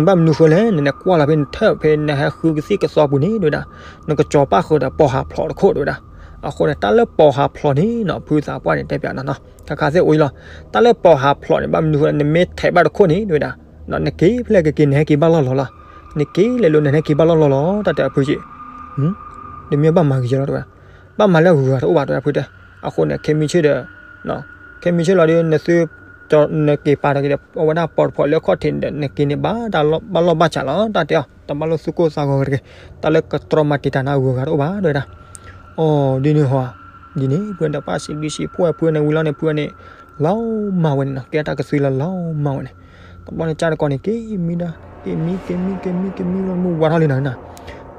ဘၣ်မနုၤဃိလဲၣ် နနကွၢ်လီၤဖဲနထၢၣ်ဖဲနဟဲဃုကသံၣ်ကသီပူၤန့ၣ် တဲဝဲဒၣ်, နကစီၤပၣ်ဃုာ်ဒီးပိာ်ဟးဖျိးတခိၣ်တဲဝဲဒၣ်, အဃိန့ၣ် တၢ်လၢပိာ်ဟးဖျိးန့ၣ်နီၤ ဖုသးပှၢ်န့ၣ် တဲပျးနၤနီၤ တခါသ့ၣ်အိၣ်အံၤလီၤ, တၢ်လၢပိာ်ဟးဖျိးန့ၣ် ဘၣ်မနုၤဃိလဲၣ် နမ့ၢ်ထဲးဘၣ်တခိၣ်န့ၣ် တဲဝဲဒၣ်, နက့ၤဖဲလဲၣ်ကက့ၤ နဟဲက့ၤဘၣ်လီၢ်လီၤလီၤ, နက့ၤလဲၤလိၤ နဟဲက့ၤဘၣ်လီၢ်လီၤလီၤ တၢ်တဲအဖုက့ၤ, တမ့ၢ်ဘၣ်မၤဂ့ၤယလီၤတဲဝဲ, ဘၣ်မၤလၢအဂုၤအဂၤတအိၣ်ဘၣ်တဲဝဲဖုတဲ, အဃိန့ၣ် ခဲမုၢ်ဆ့ၣ်ဒီး ခဲမုၢ်ဆ့ၣ်လီၤဒီး နသု နက့ၤပာ်ထီၣ်က့ၤဒီး အဝဲဒၣ်ပိာ်တဖိးလၢအခီၣ်ထံးန့ၣ်ဒီး နက့ၤန့ၣ်ဘၣ်တၢ်ဘၣ်လီၢ်ဘၣ်စးလီၤ တၢ်တဲအီၤ တဘၣ်လိာ်သူၣ်ကိၢ်သးဂီၤတဂ့ၤ, တၢ်လၢကတြီမၤတံာ်တာ်နၤအဂုၤအဂၤတအိၣ်ဘၣ်တဲဝဲဒၣ်, အိ ဒ်န့ၣ်ဟီ, ဒ်န့ၣ် ဖုဒီးပၢ်စံးဘျုးစံးဖှိၣ်ဝဲဖုန့ၣ်ဝံၤလီၤန့ၣ် ဖုန့ၣ် လီၤမၢ်ဝဲန့ၣ်နီၤ ကဲတၢ်ကသွံလီၤလီၤမၢ်ဝဲန့ၣ်, တဘျီန့ၣ် ကၢ်တကိးန့ၣ် က့ၤမံဒီး က့ၤမံ က့ၤမံ က့ၤမံ က့ၤမံလီၤ မုၢ်ဝါထီၣ်လံနီၤနီၤ,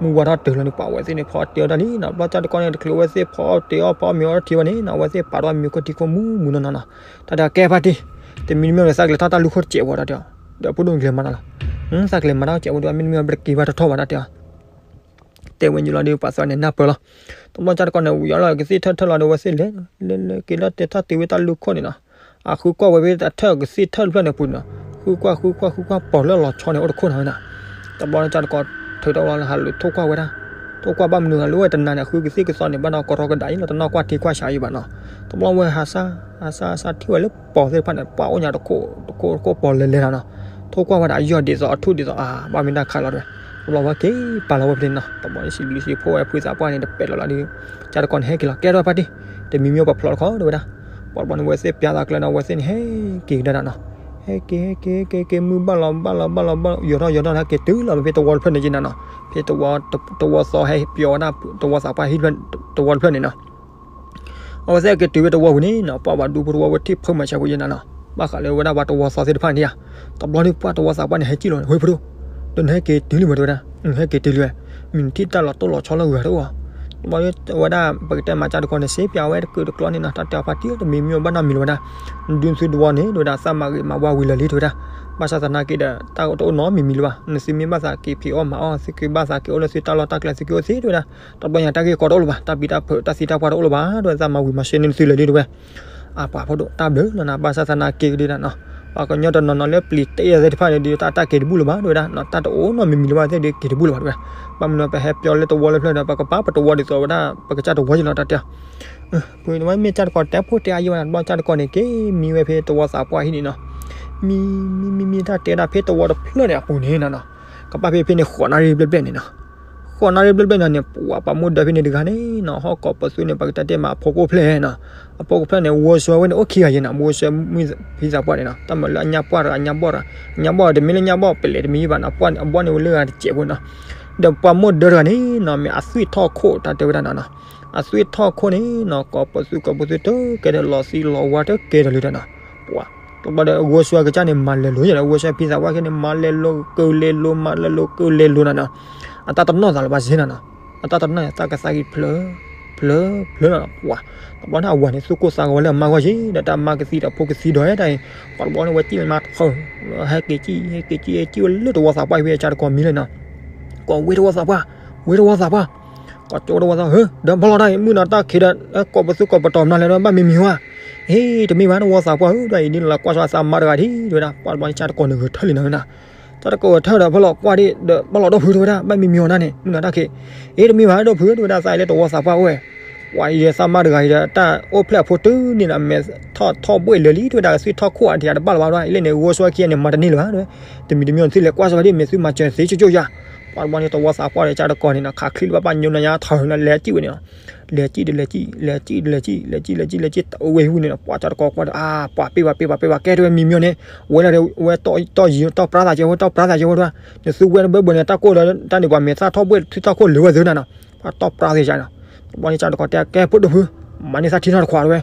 မုၢ်ဝါထီၣ်တုၤလီၤန့ၣ် ပှၤအဝဲသ့ၣ်န့ၣ် ဖီအီၣ်တ့ၤအီၣ်တၢ်လံနီၤ, ဘျီကၢ်တကိးန့ၣ် တချုးအဝဲသ့ၣ်ဖီအီၣ်တ့ၤအီၣ် ဖီအီၣ်မ့ၤအီၣ်တထံဝဲန့ၣ်နီၤ အဝဲသ့ၣ်ပာ်ထီၣ်မ့ၤခိၣ်ထံခိၣ်မူမူနီၤနီၤ, တၢ်တဲကဲဖါတံၢ်, တမံၤတမံၤန့ၣ် သးကလဲၤထီၣ်တၢ်လူၢ်ခိၣ်တစဲးဖိတၢ်တဲအီၤ, ဒီးဖိဒိၣ်ကျဲၤမၤတၢ်လီၤ, သးကလဲၤမၤတၢ်တစဲးဖိဒီး မ့တမ့ၢ်ဘၣ်ပတက့ၤဘၣ်တထီၣ်ဘၣ်တၢ်တဲအီၤ တဲဝဲညါလီၤဒီး ပှၤသးန့ၣ် နၢ်ပၢၢ်လီၤ. တဘျီကၢ်တကိးန့ၣ် ဝံၤအီၤလီၤ ကသံၣ်ထၢၣ်ထၢၣ်လီၤဒီး အဝဲသ့ၣ်လဲၤ လဲၤလဲၤက့ၤလီၤ တဲထီၣ်တ့ၢ်ဝဲတၢ်လူၢ်ခိၣ်န့ၣ်နီၤ. အဃုကွၢ်ဝဲဖဲအထၢၣ်ကသံၣ်ထၢၣ်တဖျၢၣ်န့ၣ်ပူၤနီၤ, ဃုကွၢ်ဃုကွၢ်ဃုကွၢ် ပိာ်လၢအလီၤဆီန့ၣ် အိၣ်တခိၣ်နီၤနီၤ. တဘျီကၢ်တကိး ထုးထီၣ်ဝဲလၢဟးလိာ်ထိၣ်ကွၢ်ဝဲဒၣ်, ထိၣ်ကွၢ်ဘၣ်မနုၤဂၤလၢဝဲတနၤန့ၣ် ဃုကသံၣ်ကသီန့ၣ် ဘၣ်ဒီးကရီကဒးအံၤလီၤ တနီၣ်ကွၢ်ထံကွၢ်ဆးအံၤဘၣ်နီၤ. တဘျီဝဲဟးစၢ် ဟးစၢ်ဟးစၢ်ထံၣ်ဝဲလၢပိာ်သ့ၣ်တဖၣ်န့ၣ် ပှၤအိၣ်ညါတခိၣ်တခိၣ်တခိၣ်ပိာ်လဲၤလဲၤနီၤနီၤ. ထိၣ်ကွၢ်ဝဲဒၣ်အယီၢ်ဒ်သိးအထူၣ်ဒ်သိးအါ ဘၣ်မ့ၢ်တၢ်ခးလီၤတဲဝဲ. တဘျီဝဲက့ၤပာ်လီၤဝဲဖဲန့ၣ်နီၤ. တဘျီစံးဘျုးစံးဖှိၣ်ဝဲဖုသးပှၢ်န့ၣ် တပဲာ်လီၤလီၤဒီး ကၢ်တကိးန့ၣ် ဟဲက့ၤလီၤ ကဲထီၣ်ဖါတံၢ်, တမံၤမံၤပဖျိးတခီတဲဝဲဒၣ်. ပှၤတဘျီန့ၣ် အဝဲသ့ၣ်ပျးသးကျၢၤနီၤ အဝဲသ့ၣ်န့ၣ် ဟဲက့ၤကဒါဒၣ်နီၤ. ဟဲက့ၤ ဟဲက့ၤ ဟဲက့ၤ ဟဲက့ၤ မုၢ်ဘၣ်လီၤဘၣ်လီၤဘၣ်လီၤ ယိာ်ထီၣ်ယိာ်ထီၣ် ဟဲက့ၤတုၤလီၤဖဲတဝီတဖျၢၣ်န့ၣ်က့ၤနၤနီၤ. ဖဲတဝီသီဟဲပျီဝဲဒၣ်တဝီသးပှၢ်ဟံၣ်တဝီတဖျၢၣ်န့ၣ်နီၤ. အဝဲသ့ၣ်က့ၤတုၤဝဲတဝီပူၤန့ၣ်နီၤ ပှၤဘၣ်ဒူဖိတဝီဝဲထံၣ်ဖုမၤဆါပူၤယနၤနီၤ. ဘၣ်ဃးလၢဝဲဒၣ်ပှၤတဝီသီသ့ၣ်တဖၣ်န့ၣ်ဧါ. တဘျီန့ၣ်ပှၤတဝီသးပှၢ်န့ၣ် ဟဲက့ၤလီၤန့ၣ် ဝဲဖုဒိၣ်, ဒီးနဟဲက့ၤတုၤလံမးတဲဝဲဒၣ်. ဟဲက့ၤတုၤလံဝဲ, မ့ၢ်နထံၣ်တၢ်လီၤတိၢ်လီၤဆီလၢအဂၤတအိၣ်ဧါ. တဘျီန့ၣ်ဝဲဒၣ် ပကတဲမၤကၢ်တကိးန့ၣ် စ့ပျးဝဲတကုာ်တကျီန့ၣ်နီၤ တၢ်တဲအီၤဖါတံၢ် တမံၤမံၤဘၣ်နီတမံၤလၢၤဝဲဒၣ်. နဒုသုတဝီန့ၣ် ဒဝဲဒၣ်သးမၤဂ့ၤမၤဝါဝံၤလၢာ်လံတဲဝဲဒၣ်. ဘၣ်ဆၣ်သနာ်က့ဒီး တၢ်တအိၣ်နီတမံၤမံၤလၢၤဘၣ်. နသုမ့ၢ်ဘၣ်သးက့ၤဖံးအီၣ်မၤအီၣ် သုက့ၤဘၣ်သးက့ၤအိၣ်လၢသုတၢ်လီၢ်တၢ်ကျဲ သုက့ၤအိၣ်သ့တဲဝဲဒၣ်. တဘျီညါတၢ်ဂ့ၢ်ကီတအိၣ်လၢၤဘၣ်, တၢ်ပျံၤတၢ်ဖုးတၢ်သံတၢ်ပှၢ်တအိၣ်လၢၤဘၣ် ဒဝဲသးမၤဝံၤမၤစ့န့ၢ်နသုလၢာ်လံတဲဝဲ. အပှၤဖိဒိၣ်တၢ်ဘျုးလီၤနၤ, ဘၣ်ဆၣ်သနာ်က့ဒုးဒၣ်နီၤ, ပှၤကညီတနီၤနီၤလၢပျံၤတအဲၣ်သ့ၣ်တဖၣ်န့ၣ်ဒုး တၢ်တၢ်က့ၤတဘူၣ်လၢၤဘၣ်ဒုးဝဲဒၣ်နီၤ, တၢ်တအိၣ်နီတမံၤမံၤလၢၤဘၣ်သ့ၣ်ဒုးက့ၤတဘူၣ်လၢၤဘၣ်ဒုးဝဲ, ဘၣ်မနုၤ ပဟဲပၠီလၢတဝီလၢဖျၢၣ်ဒီး ပကပာ်ပတဝီဒ်သိးဝဲဒၣ် ပကစၢ်တဝီယံၤလီၤတၢ်တဲအီၤ, ပဝဲမ့ၢ်ကၢ်တကီးတဲဖိတဲအါယံၤဝဲဒၣ် တဘျီကၢ်တကီးန့ၣ် က့ၤမံဝဲဖဲတဝီသးပှၢ်ဟံၣ်န့ၣ်နီၤ, မံ မံ မံ မံ တၢ်တဲဒၣ်ဖဲတဝီတဖျၢၣ်န့ၣ်အပူၤန့ၣ်နီၤနီၤ, ကဘၣ်ဖဲဖဲန့ၣ် ဃိးနၣ်ရံၣ်ဘျဲၣ်ဘျဲၣ်န့ၣ်နီၤ ဃိးနၣ်ရံၣ်ဘျဲၣ်ဘျဲၣ်န့ၣ်န့ၣ် ပှၤပှၤမိၢ်ဒၢဖဲန့ၣ်တဂၤန့ၣ်နီၤ, ဟီၣ်ကီးပသူန့ၣ် ပကတဲတဲမးအဖိကအိၣ်ဖျဲၣ်နီၤ, အဖိကအိၣ်ဖျဲၣ်န့ၣ် ဝိဆှၢဝဲန့ၣ် အိၣ်ခံဂၤယဲနီၤ, ဝိဆှၢမုၣ်ဖံသးပှၢ်န့ၣ်နီၤ, တၢ်မၤလၢအညၣ်ပှၢ်တဂၤ အညၣ်ဘီၣ်တဂၤ, အညၣ်ဘီၣ်တမ့ၢ်လၢညၣ်ဘီၣ် ပလဲၤတမံၤဘၣ်နီၤ, ပှၢ်အဘီၣ်န့ၣ်ဝဲလၢဂၤတစဲးဖိနီၤ, ဒီးပှၤမိၢ်ဒၢတဂၤန့ၣ်နီၤ မ့ၢ်အသွံၣ်ထီၣ်ခိၣ်တၢ်တဲဝဲဒၣ်နီၤနီၤ, အသွံၣ်ထီၣ်ခိၣ်န့ၣ်နီၤ ကီးပသူကီးပသူတကဲဒီးလီၤသံလီၤဝါတကဲဒီးလံဒီးနီၤ, ပှၤ တဘျီဒီး ဝိဆှၢကစၢ်န့ၣ် မၤလဲၤလိၤယဲဒီး ဝိဆှၢဖံသးပှၢ်ခဲန့ၣ် မၤလဲၤလိၤကလဲၤလိၤ မၤလဲၤလိၤကလဲၤလိၤနီၤနီၤ, အတၢ်တနီၣ်သးလၢၤဘၣ်စ့နီၤနီၤ, အတၢ်တနီၣ်သးကသးကံၢ်ဖျၢၣ် ဖျၢၣ် ဖျၢၣ်နီၤနီၤ, ပှၤ တဘျီန့ၣ် အဝၤန့ၣ် သူၣ်ကိၢ်သးဂီၤဝဲလၢအမါဂီၢ်ယဲဒီး တၢ်မါကသံဒီးဖိကသံဒီးတၢ်အံၤ, ပှၤတဘျီန့ၣ် ဝဲစံၣ်လီၤမါထီၣ် ဟဲက့ၤစံၣ် ဟဲက့ၤစံၣ် ဟဲစံၣ်ဝဲလၢတဝီသးပှၢ်ဖဲအကၢ်တကီးမံလံနီၤ, ကီးဝ့တဝီသးပှၢ် ဝ့တဝီသးပှၢ် ကီးကၠိတဝီသး ဟၢ ဒီးဘၣ်လီၤတၢ်အံၤ မုၢ်နီၤတၢ်ခံးဒီး ကီးပသူကီးပတီၤမနုၤလဲၣ်ဒီး ဘၣ်မံမံၤဝဲ, ဟ့ တမ့ၢ်ဘၣ်တဝီသးပှၢ်ဧၢ ဒီးအံၤဒ်န့ၣ်လီၤ ကွၢ်စၢ်သးမါတဂၤဒ်ဝဲဒၣ် ပှၤတဘျီန့ၣ် ကၢ်တကီးန့ၣ်ဂဲၤထၢၣ်လံနီၤဝဲဒၣ်, ကၢ်တကီးဂဲၤထၢၣ်ဒီး ဖဲလီၤကွၢ်ဒ်ဒီး ဘၣ်လီၤဒီပုၢ်တဝဲဒၣ် ဘၣ်မံမံၤအီၤနၤန့ၣ် မုၢ်နီၤတၢ်ခံး, ဟ့ တမ့ၢ်ဘၣ်ဒီပုၢ်တဝဲဒၣ် သးအံၤလၢတဝီသးပှၢ်အိၣ်ဝဲ ပှၤအံၤဒီးသးမါတဂၤအံၤဒီး တၢ်အိၣ်ဖျဲၣ်အဖိတုၤန့ၣ်ဒီး အမဲာ်ထီၣ်ထီၣ်ဘှ့ၣ်လၢာ်လံ တဝဲဒၣ် သွံၣ်ထီၣ်ခိၣ်အါထံးအါတဘၣ်လၢၤဘၣ် တဝဲ အံၤလဲၣ်န့ၣ် ဂိၢ်စွဲခံဂၤန့ၣ် မၤတန့ၢ်လၢၤဘၣ် တဝဲ, တမံၤတမံၤန့ၣ် သုလဲၤကွၢ်စၢ်ဝဲဒ် မ့ၢ်သုမၤစၢၤသ့ကၠိကၠိယါ, ပှၤတဘျီန့ၣ် တဝီသးပှၢ်ဒီးကၢ်တကီးန့ၣ်နီၤ ခးချံလၢဘၣ်ပၢ်ညိနၤညါထီၣ်န့ၣ် လဲၤစံၣ်ဝဲန့ၣ်နီၤ, လဲၤစံၣ်ဒီးလဲၤစံၣ် လဲၤစံၣ်ဒီးလဲၤစံၣ် လဲၤစံၣ်လဲၤစံၣ်လဲၤစံၣ်လဲၤစံၣ်လဲၤစံၣ် တဝဲဝံၤန့ၣ်နီၤ ပှၤကၢ်တကီးကွၢ်ဒီး အါ ပှၤပ့ၢ်ဘၣ်ပ့ၢ်ဘၣ်ပ့ၢ်ဘၣ် ကဲတဝဲမံမံၤန့ၣ် ဝဲလၢဝဲတီၢ်ယံၤ တီၢ်ပြါသးကဲဝဲ တီၢ်ပြါသးကဲဝဲတဝဲ, နသုဝဲတဘၢဘၢန့ၣ် တၢ်ကိၢ်ဒီးတၢ်န့ၣ် ပှၤမဲာ်သၣ်ထီၣ်ဘှ့ၣ် သွံၣ်ထီၣ်ခိၣ်လၢာ်ဝဲသုနီၤနီၤ ပှၤတီၢ်ပြါသ့ၣ်ယါနီၤ, တဘျီန့ၣ် ကၢ်တကီးတဲ ကဲဖိဒိၣ်ဖု မၤန့ၢ်သးထံထီၣ်တခွးတဝဲ,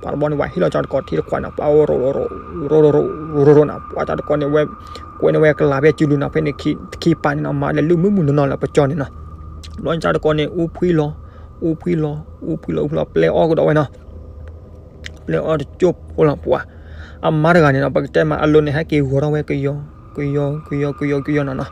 ပှၤတဘျီန့ၣ် ပှၤဟ့ၣ်လီၤကၢ်တကီးထံတခွးနီၤ ပှၤအိၣ်ရိၣ်ရိၣ်ရိၣ်ရိၣ်ရိၣ်နီၤ ပှၤကၢ်တကီးန့ၣ် ဝဲ ကွဲးန့ၢ်ဝဲကလၤဖဲစုလူနီၤ ဖဲန့ၣ်ခံပၤန့ၣ်နီၤ မၤလဲၤလုၢ်မုၢ်မုၢ်နီၢ်နီၢ်လၢပကၠီန့ၣ်နီၤ, တဘျီန့ၣ်ကၢ်တကီးန့ၣ် အူဖှံလီၤ အူဖှံလီၤ အူဖှံလီၤ အူဖှံလီၤ အူဖှံလီၤ ပျဲအီၣ်ကဒီးဝဲနီၤ ပျဲအီၣ်တကၠိဖိလီၤပှၤ, အမါတဂၤန့ၣ်နီၤ ပကတဲမးအလိၤန့ၣ် ဟဲက့ၤဂီၤထီၣ်ဝဲကယီ ကယီ ကယီ ကယီ ကယီနီၤနီၤ,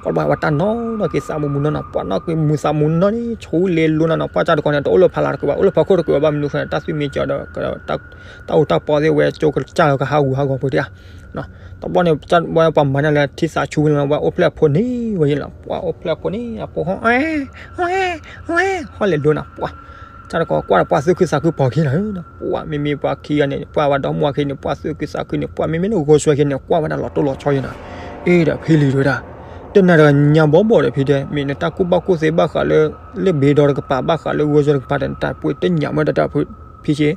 ပှၤဘၣ်ဝဲတၢ်နီၣ်နီၣ်က့ၤသးမူမူနီၢ်နီၢ် ပှၤနီၣ်က့ၤမူသးမူနီၢ်န့ၣ် ဆူလဲၤလိနီၤနီၤ ပှၤကၢ်တကီးန့ၣ် တအိၣ်လၢဖးလၢ်တကုးဘၣ် အိၣ်လၢဖီခိၣ်တကုးဘၣ် ဘၣ်မနုၤဃိ တၢ်သွံၣ်မ့ၢ်ကၠီဒီး တၢ်အူတၢ်ပီသ့ၣ်ဝဲကၠိကစၢ်လၢကဟးဂူာ်ဟးဂီၤဖိတၢ် တဘျီန့ၣ် ဝဲပှၤမၤန့ၢ်လၢထံသးဆူဝဲလီၤ ဝဲအိၣ်ဖျဲၣ်ဖိန့ၣ်ဝဲယဲလီၤ ပှၤအိၣ်ဖျဲၣ်ဖိန့ၣ် အဖိဟီၣ် ဝဲ ဝဲ ဟီၣ်လဲၤလိနီၤ ပှၤ ကၢ်တကီးကွၢ်ဒီးပှၤသူၣ်ခုသးခုပိာ်ခံလီၤ, ပှၤမ့မ့ၢ်ပှၤခံဂၤန့ၣ် ပှၤဝဲဒီမါဝၤခံန့ၣ် ပှၤသူၣ်ခုသးခုန့ၣ် ပှၤမ့မ့ၢ်လၢဂိၢ်စွဲခံန့ၣ် ကွၢ်ဝဲဒၣ်လီၤတိၢ်လီၤဆီယဲနီၤ, အ့ဒီးဖံလံၤတဝဲဒၣ်, တနၤတဂၤညါဘီဘီဒီးဖံတဲ မ့ၢ်နတၢ်ကူၣ်ဘၣ်ကူၣ်သ့ဘၣ်ဃးလၢ လၢဘ့ဒီတကပၤ ဘၣ်ဃးလၢဂိၢ်စွဲတကပၤဒီး နတၢ်ပှ့ၤတညၣ်မ့ၢ်တၢ်တၢ်ဖံဆ့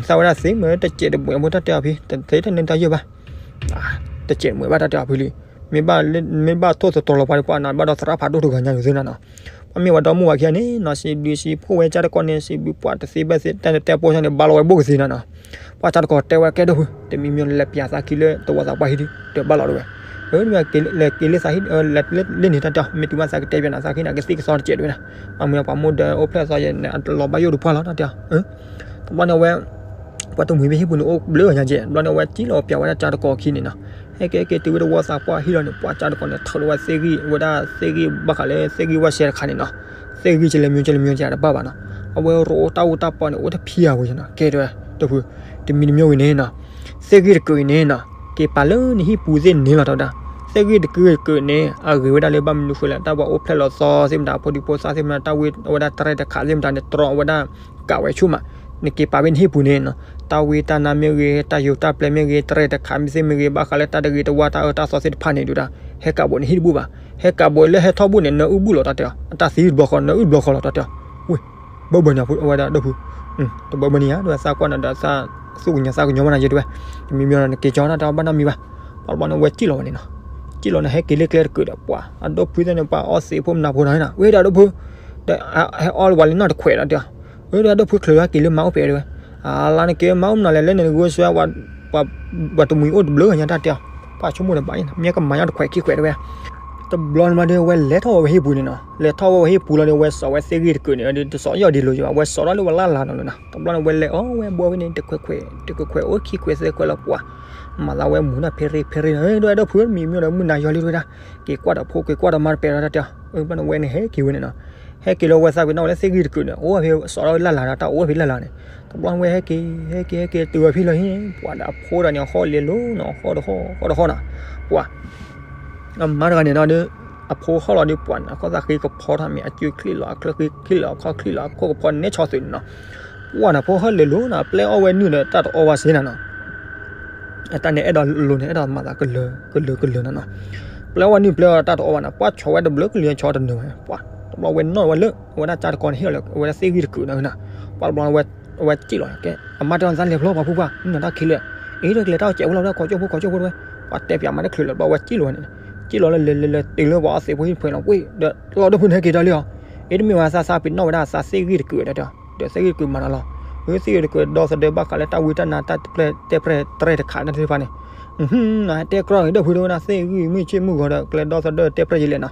သးဝဲဒၣ်သ့မ့ၢ်တစဲးတမှဲးဖိတၢ်တဲအီၤဖံ တသ့တန့ၢ်တၢ်ယဲၢ်ဘၣ်, တစဲးတမှဲးဘၣ်တၢ်တဲအီၤဖံလံ, မ့ၢ်ဘၣ် မ့ၢ်ဘၣ်ထိၣ်သတြီၤလီၤပှၤဒီးပှၤနၤဘၣ်ဒီးသရၣ်ဖးဒိၣ်တဂၤညါန့ၣ်သ့နီၤနီၤ, ပှၤမ့ၢ်ဝဲဒီမါဝၤခံဂၤန့ၣ်နီၤ စံးဘျုးစံးဖှိၣ်ဝဲကၢ်တကီးန့ၣ် စံးဘျုးပှၤတသ့ဘၣ်သ့ တၢ်နတဲပိာ်ဆၢန့ၣ် ဘၣ်လီၤဝဲဘိၣ်ကသ့နီၤနီၤ, ပှၤကၢ်တကီးတဲဝဲကဲဒိၣ်ဖု တမံၤမံၤန့ၣ် လဲၤပျးသးခံလၢတဝီသးပှၢ်ဟံၣ်ဒု တဘၣ်လီၤတဝဲ, လဲၤက့ၤလၢသးဟံၣ် လဲၤလၢန့ၣ်တၢ်တဲအီၤ မ့ၢ်တုၤမးသးကတဲပျးနၤသးခံန့ၣ် ကသံၣ်ကသီတစဲးတဝဲဒၣ်, ဘၣ်မနုၤပှၤမိၢ်ဒၢအိၣ်ဖျဲၣ်သီယဲန့ၣ် အလီၤဘၣ်ယိၣ်တပှၢ်လီၤတၢ်တဲအီၤ တဘျီန့ၣ်ဝဲ ပှၤတမှံၤဖဲဟံၣ်ပူၤန့ၣ် အိၣ်ဘျုးဂၤညါကဲး တဘျီန့ၣ်ဝဲစံၣ်လီၤပျးဝဲဒၣ်ကၢ်တကီးခံန့ၣ်နီၤ, ဟဲက့ၤဟဲက့ၤတုၤဝဲတဝီသးပှၢ်ဟံၣ်လီၤန့ၣ် ပှၤကၢ်တကီးန့ၣ် ထုးလီၤဝဲသ့ၣ်ဂံၢ် ဝဲဒၣ်သ့ၣ်ဂံၢ်ဘၣ်ဃးလၢသ့ၣ်ဂံၢ်ဝဲရှဲတခါန့ၣ်နီၤ, သ့ၣ်ဂံၢ်ကလဲၤမံကလဲၤမံကတဘၣ်ဘၣ်နီၤ, အဝဲရိၣ်တၢ်အူတၢ်ပီန့ၣ် အိၣ်တဖံးအဝဲနီၤ ကဲတဲဝဲ ဒိၣ်ဖု တမံၤတမံၤဝံၤန့ၣ်နီၤ, သ့ၣ်ဂံၢ်တကုးအံၤန့ၣ်နီၤ က့ၤပာ်လၢနဟံၣ်ပူၤသ့ၣ်န့ၣ်လီၤတဝဲဒၣ်, သ့ၣ်ဂံၢ်တကုးတကုးန့ၣ် အဂ့ၤဝဲဒၣ်လၢဘၣ်မနုၤဃိလဲၣ် တၢ်ပှၤအိၣ်ဖျဲၣ်လီၤသီသ့ၣ်မတၤ ဖိဒံဖိသၣ်သ့ၣ်မတၤ တၢ်ဝံအဝဲဒၣ်တရဲၣ်တခးသ့ၣ်မတၤန့ၣ် တြီအဝဲဒၣ် ကးဝဲဆူၣ်မး, နက့ၤပာ်ဝဲနဟံၣ်ပူၤန့ၣ်နီၤ, တၢ်ဝံတၢ်နါမ့ၢ်ဂ့ၤ တၢ်ယိၤတၢ်ပျဲမ့ၢ်ဂ့ၤ တရဲၣ်တခးမ့ၢ်သ့ၣ်မ့ၢ်ဂ့ၤ ဘၣ်ဃးလၢတၢ်တဂ့ၤတဝါတၢ်အၢတၢ်သီသ့ၣ်တဖၣ်န့ၣ်ဒုးဒၣ် ဟဲကးဘိးနဟံၣ်တဘူၣ်ဘၣ်, ဟဲကးဘိးလၢဟဲထီၣ်ဘူၣ်န့ၣ် နအုၣ်ဘူၣ်လီၤတၢ်တဲအီၤ အတၢ်သံတဘျီဃီ နအုၣ်တဘျီဃီလီၤတၢ်တဲအီၤ, ဝ့ၢ် ဘၢဘၢန့ၣ်အဝဲဒၣ်ဒိၣ်ဖု တဘၢဘၢန့ၣ်ယါ ဒ်သးကွၢ်နၤဒီးသးသူၣ်ကညီၤသးကညီၤဘၣ်နၤယဲတဝဲ, တမံၤမံၤနက့ၤကၠီတၢ်တဲအီၤဘၣ်နီတမံၤဘၣ်, ပှၤတဘျီန့ၣ်ဝဲစံၣ်လီၤဝဲန့ၣ်နီၤ, စံၣ်လီၤန့ၣ် ဟဲက့ၤလၢကျဲတကုးဒီးပှၤ အဒိၣ်ဖုသ့ၣ်န့ၣ် ပှၤအီသံးဖိမနၤဖိနီၤ ဝ့ၢ်ဒီးဒိၣ်ဖု ဒီးဟဲအီလၢပှၤလၢနီၢ်တခွဲးလီၤတဲအီၤ, ဝ့ၢ်ဒီးဒိၣ်ဖုချုးလၢက့ၤလၢမါအိၣ်ဖဲတဲဝဲ, အလါနက့ၤမါအိၣ်မနုၤလဲၣ် လၢန့ၣ်နဂိၢ်စွဲ ပှၤတမှံၤအိၣ်တဘျုးဂၤညါတၢ်တဲအီၤ, ပှၤဆိကမိၣ်ဒီးဘၣ်အံၤ မ့ၢ်ကမၤညီတခွဲးခံခွဲးတဲဝဲ တဘျီန့ၣ်မးဒီး ဝဲလဲၤထီၣ်ဝဲဝဲဟံၣ်ပူၤန့ၣ်နီၤ, လဲၤထီၣ်ဝဲဝဲဟံၣ်ပူၤလီၤဒီး ဝဲစိာ်ဝဲသ့ၣ်ဂံၢ်တကုးန့ၣ်ဒီး တစိာ်ယီၣ်ဒံးလိာ်ယဘၣ် ဝဲစိာ်ထီၣ်လၢဝဲလၢ်လၢ်နီၤနီၤ, တဘျီန့ၣ် ဝဲလဲၤအီဝဲဘှီဖဲန့ၣ် တခွဲးခွဲး တခွဲးခွဲး အိၣ်ခံခွဲးသၢခွဲးလီၤပှၤ, မၤသးဝဲမူၤတၢ်ဖဲရ့ဖဲရ့နီၤ, ဒိၣ်ဒိၣ်ဖုမံၤမံၤဒီး မုၢ်နၤယီၤလံတဝဲဒၣ်, က့ၤကွၢ်ဒီးဖိ က့ၤကွၢ်ဒီးမါတပဲာ်ဒီးတၢ်တဲအီၤ, ဘၣ်န့ၣ်ဝဲန့ၣ်ဟဲက့ၤဝဲန့ၣ်နီၤ, ဟဲက့ၤလၢဝဲသးပ့ၤနီၣ်ဝဲလၢသ့ၣ်ဂံၢ်တကုာ်န့ၣ် အိၣ်ဝဲဖဲစီၤထီၣ်ဝဲလၢ်လၢ်ဒီး တၢ်အိၣ်ဝဲဖဲလၢ်လၢ်န့ၣ်, တဘျီဝဲဟဲက့ၤ ဟဲက့ၤ ဟဲက့ၤတုၤဝဲဖဲလၢဟံၣ် ပှၤဒီးအဖိဒီးန့ၣ် အဟီၣ်လဲၤလိၤနီၤ ဟီၣ်တဟီၣ် ဟီၣ်တဟီၣ်နီၤ, ပှၤ အမါတဂၤန့ၣ်ဒီး အဖိဟီၣ်လီၤဒီး ပှၤန့ၣ် အခိၣ်သးဃ့ကဖီထီၣ်မ့ၢ် အစုချံၣ်လီၤ အချၢဃ့ချံၣ်လီၤ အခီၣ်ချံၣ်လီၤ အခိၣ်ကဖီန့ၣ်ဆီသုးန့ၣ်နီၤ, ပှၤန့ၣ် ဖိဟီၣ်လဲၤလိၤနီၤ ပျဲအီၣ်ဝဲနုၢ်ဒီးတၢ်တအီၣ်ဘၣ်စ့နၤနီၤ အတၢ်န့ၣ်အဲၣ်ဒိးလိၤန့ၣ် အဲၣ်ဒိးမၤသးကလၢၤ ကလၢၤ ကလၢၤနီၤနီၤ, ပျဲဝဲနုၢ်ပျဲအီၣ်တၢ်တအီၣ်ဘၣ်နီၤ ပှၤဆီဝဲတဘျုးကလံၤဆီတနၢၤဝဲ ပှၤ တဘျီဝဲနီၣ်ဝဲလၢ အဝဲဒၣ်ကၠၢ်တကီန့ၣ်ဟ့ၣ်လီၤလၢ အဝဲဒၣ်သ့ၣ်ဂံၢ်တကုာ်နီၤနီၤ, ပှၤတဘျီဝဲ အဝဲစံၣ်လီၤကဲ အမါတဲအီၤသးလဲၤဖျီပှၤဖုပှၢ် နတၢ်ခံးလဲၣ်, အ့ တကလဲၤတၢ်အိၣ်ကဲးဝဲလီၤဝဲဒၣ် ကိးကၠိဖိ ကိးကၠိဖိတဝဲ, ပှၤတဲပၠးမးတချုးလၢၤ တဘျီဝဲစံၣ်လီၤဝဲန့ၣ်, စံၣ်လီၤလၢလဲၤလဲၤလဲၤတုၤလၢပှၤအီၣ်သ့ၣ်ဖိဟံၣ်တဖျၢၣ်လီၤ ဝ့ၢ်ဒီး လီၤဒိၣ်ဖုန့ၣ်ဟဲက့ၤတၢ်လံအီၤ, အ့ တမ့ၢ်ဝဲသးသးပ့ၤနီၣ်ဝဲဒၣ်သးသ့ၣ်ဂံၢ်တကုာ်ဒီး ဒီးသ့ၣ်ဂံၢ်တကုာ်မၤတၢ်လီၤ, ဝဲသ့ၣ်ဂံၢ်တကုာ်ဒီသဒၢဘၣ်ဃးလၢတၢ်ဝံတၢ်နါတၢ်ပျဲၢ်တဲပျဲၢ်တြဲၤတခါတၢ်သ့ၣ်တဖၣ်န့ၣ်, တဲကြီဒီးဖုတဝဲဒၣ် သ့ၣ်ဂံၢ်မုၢ်ဆ့ၣ်မုၢ်ဂီၤဒီး ကျဲဒီသဒၢတဲပျဲၢ်ယလဲၣ်နီၤ,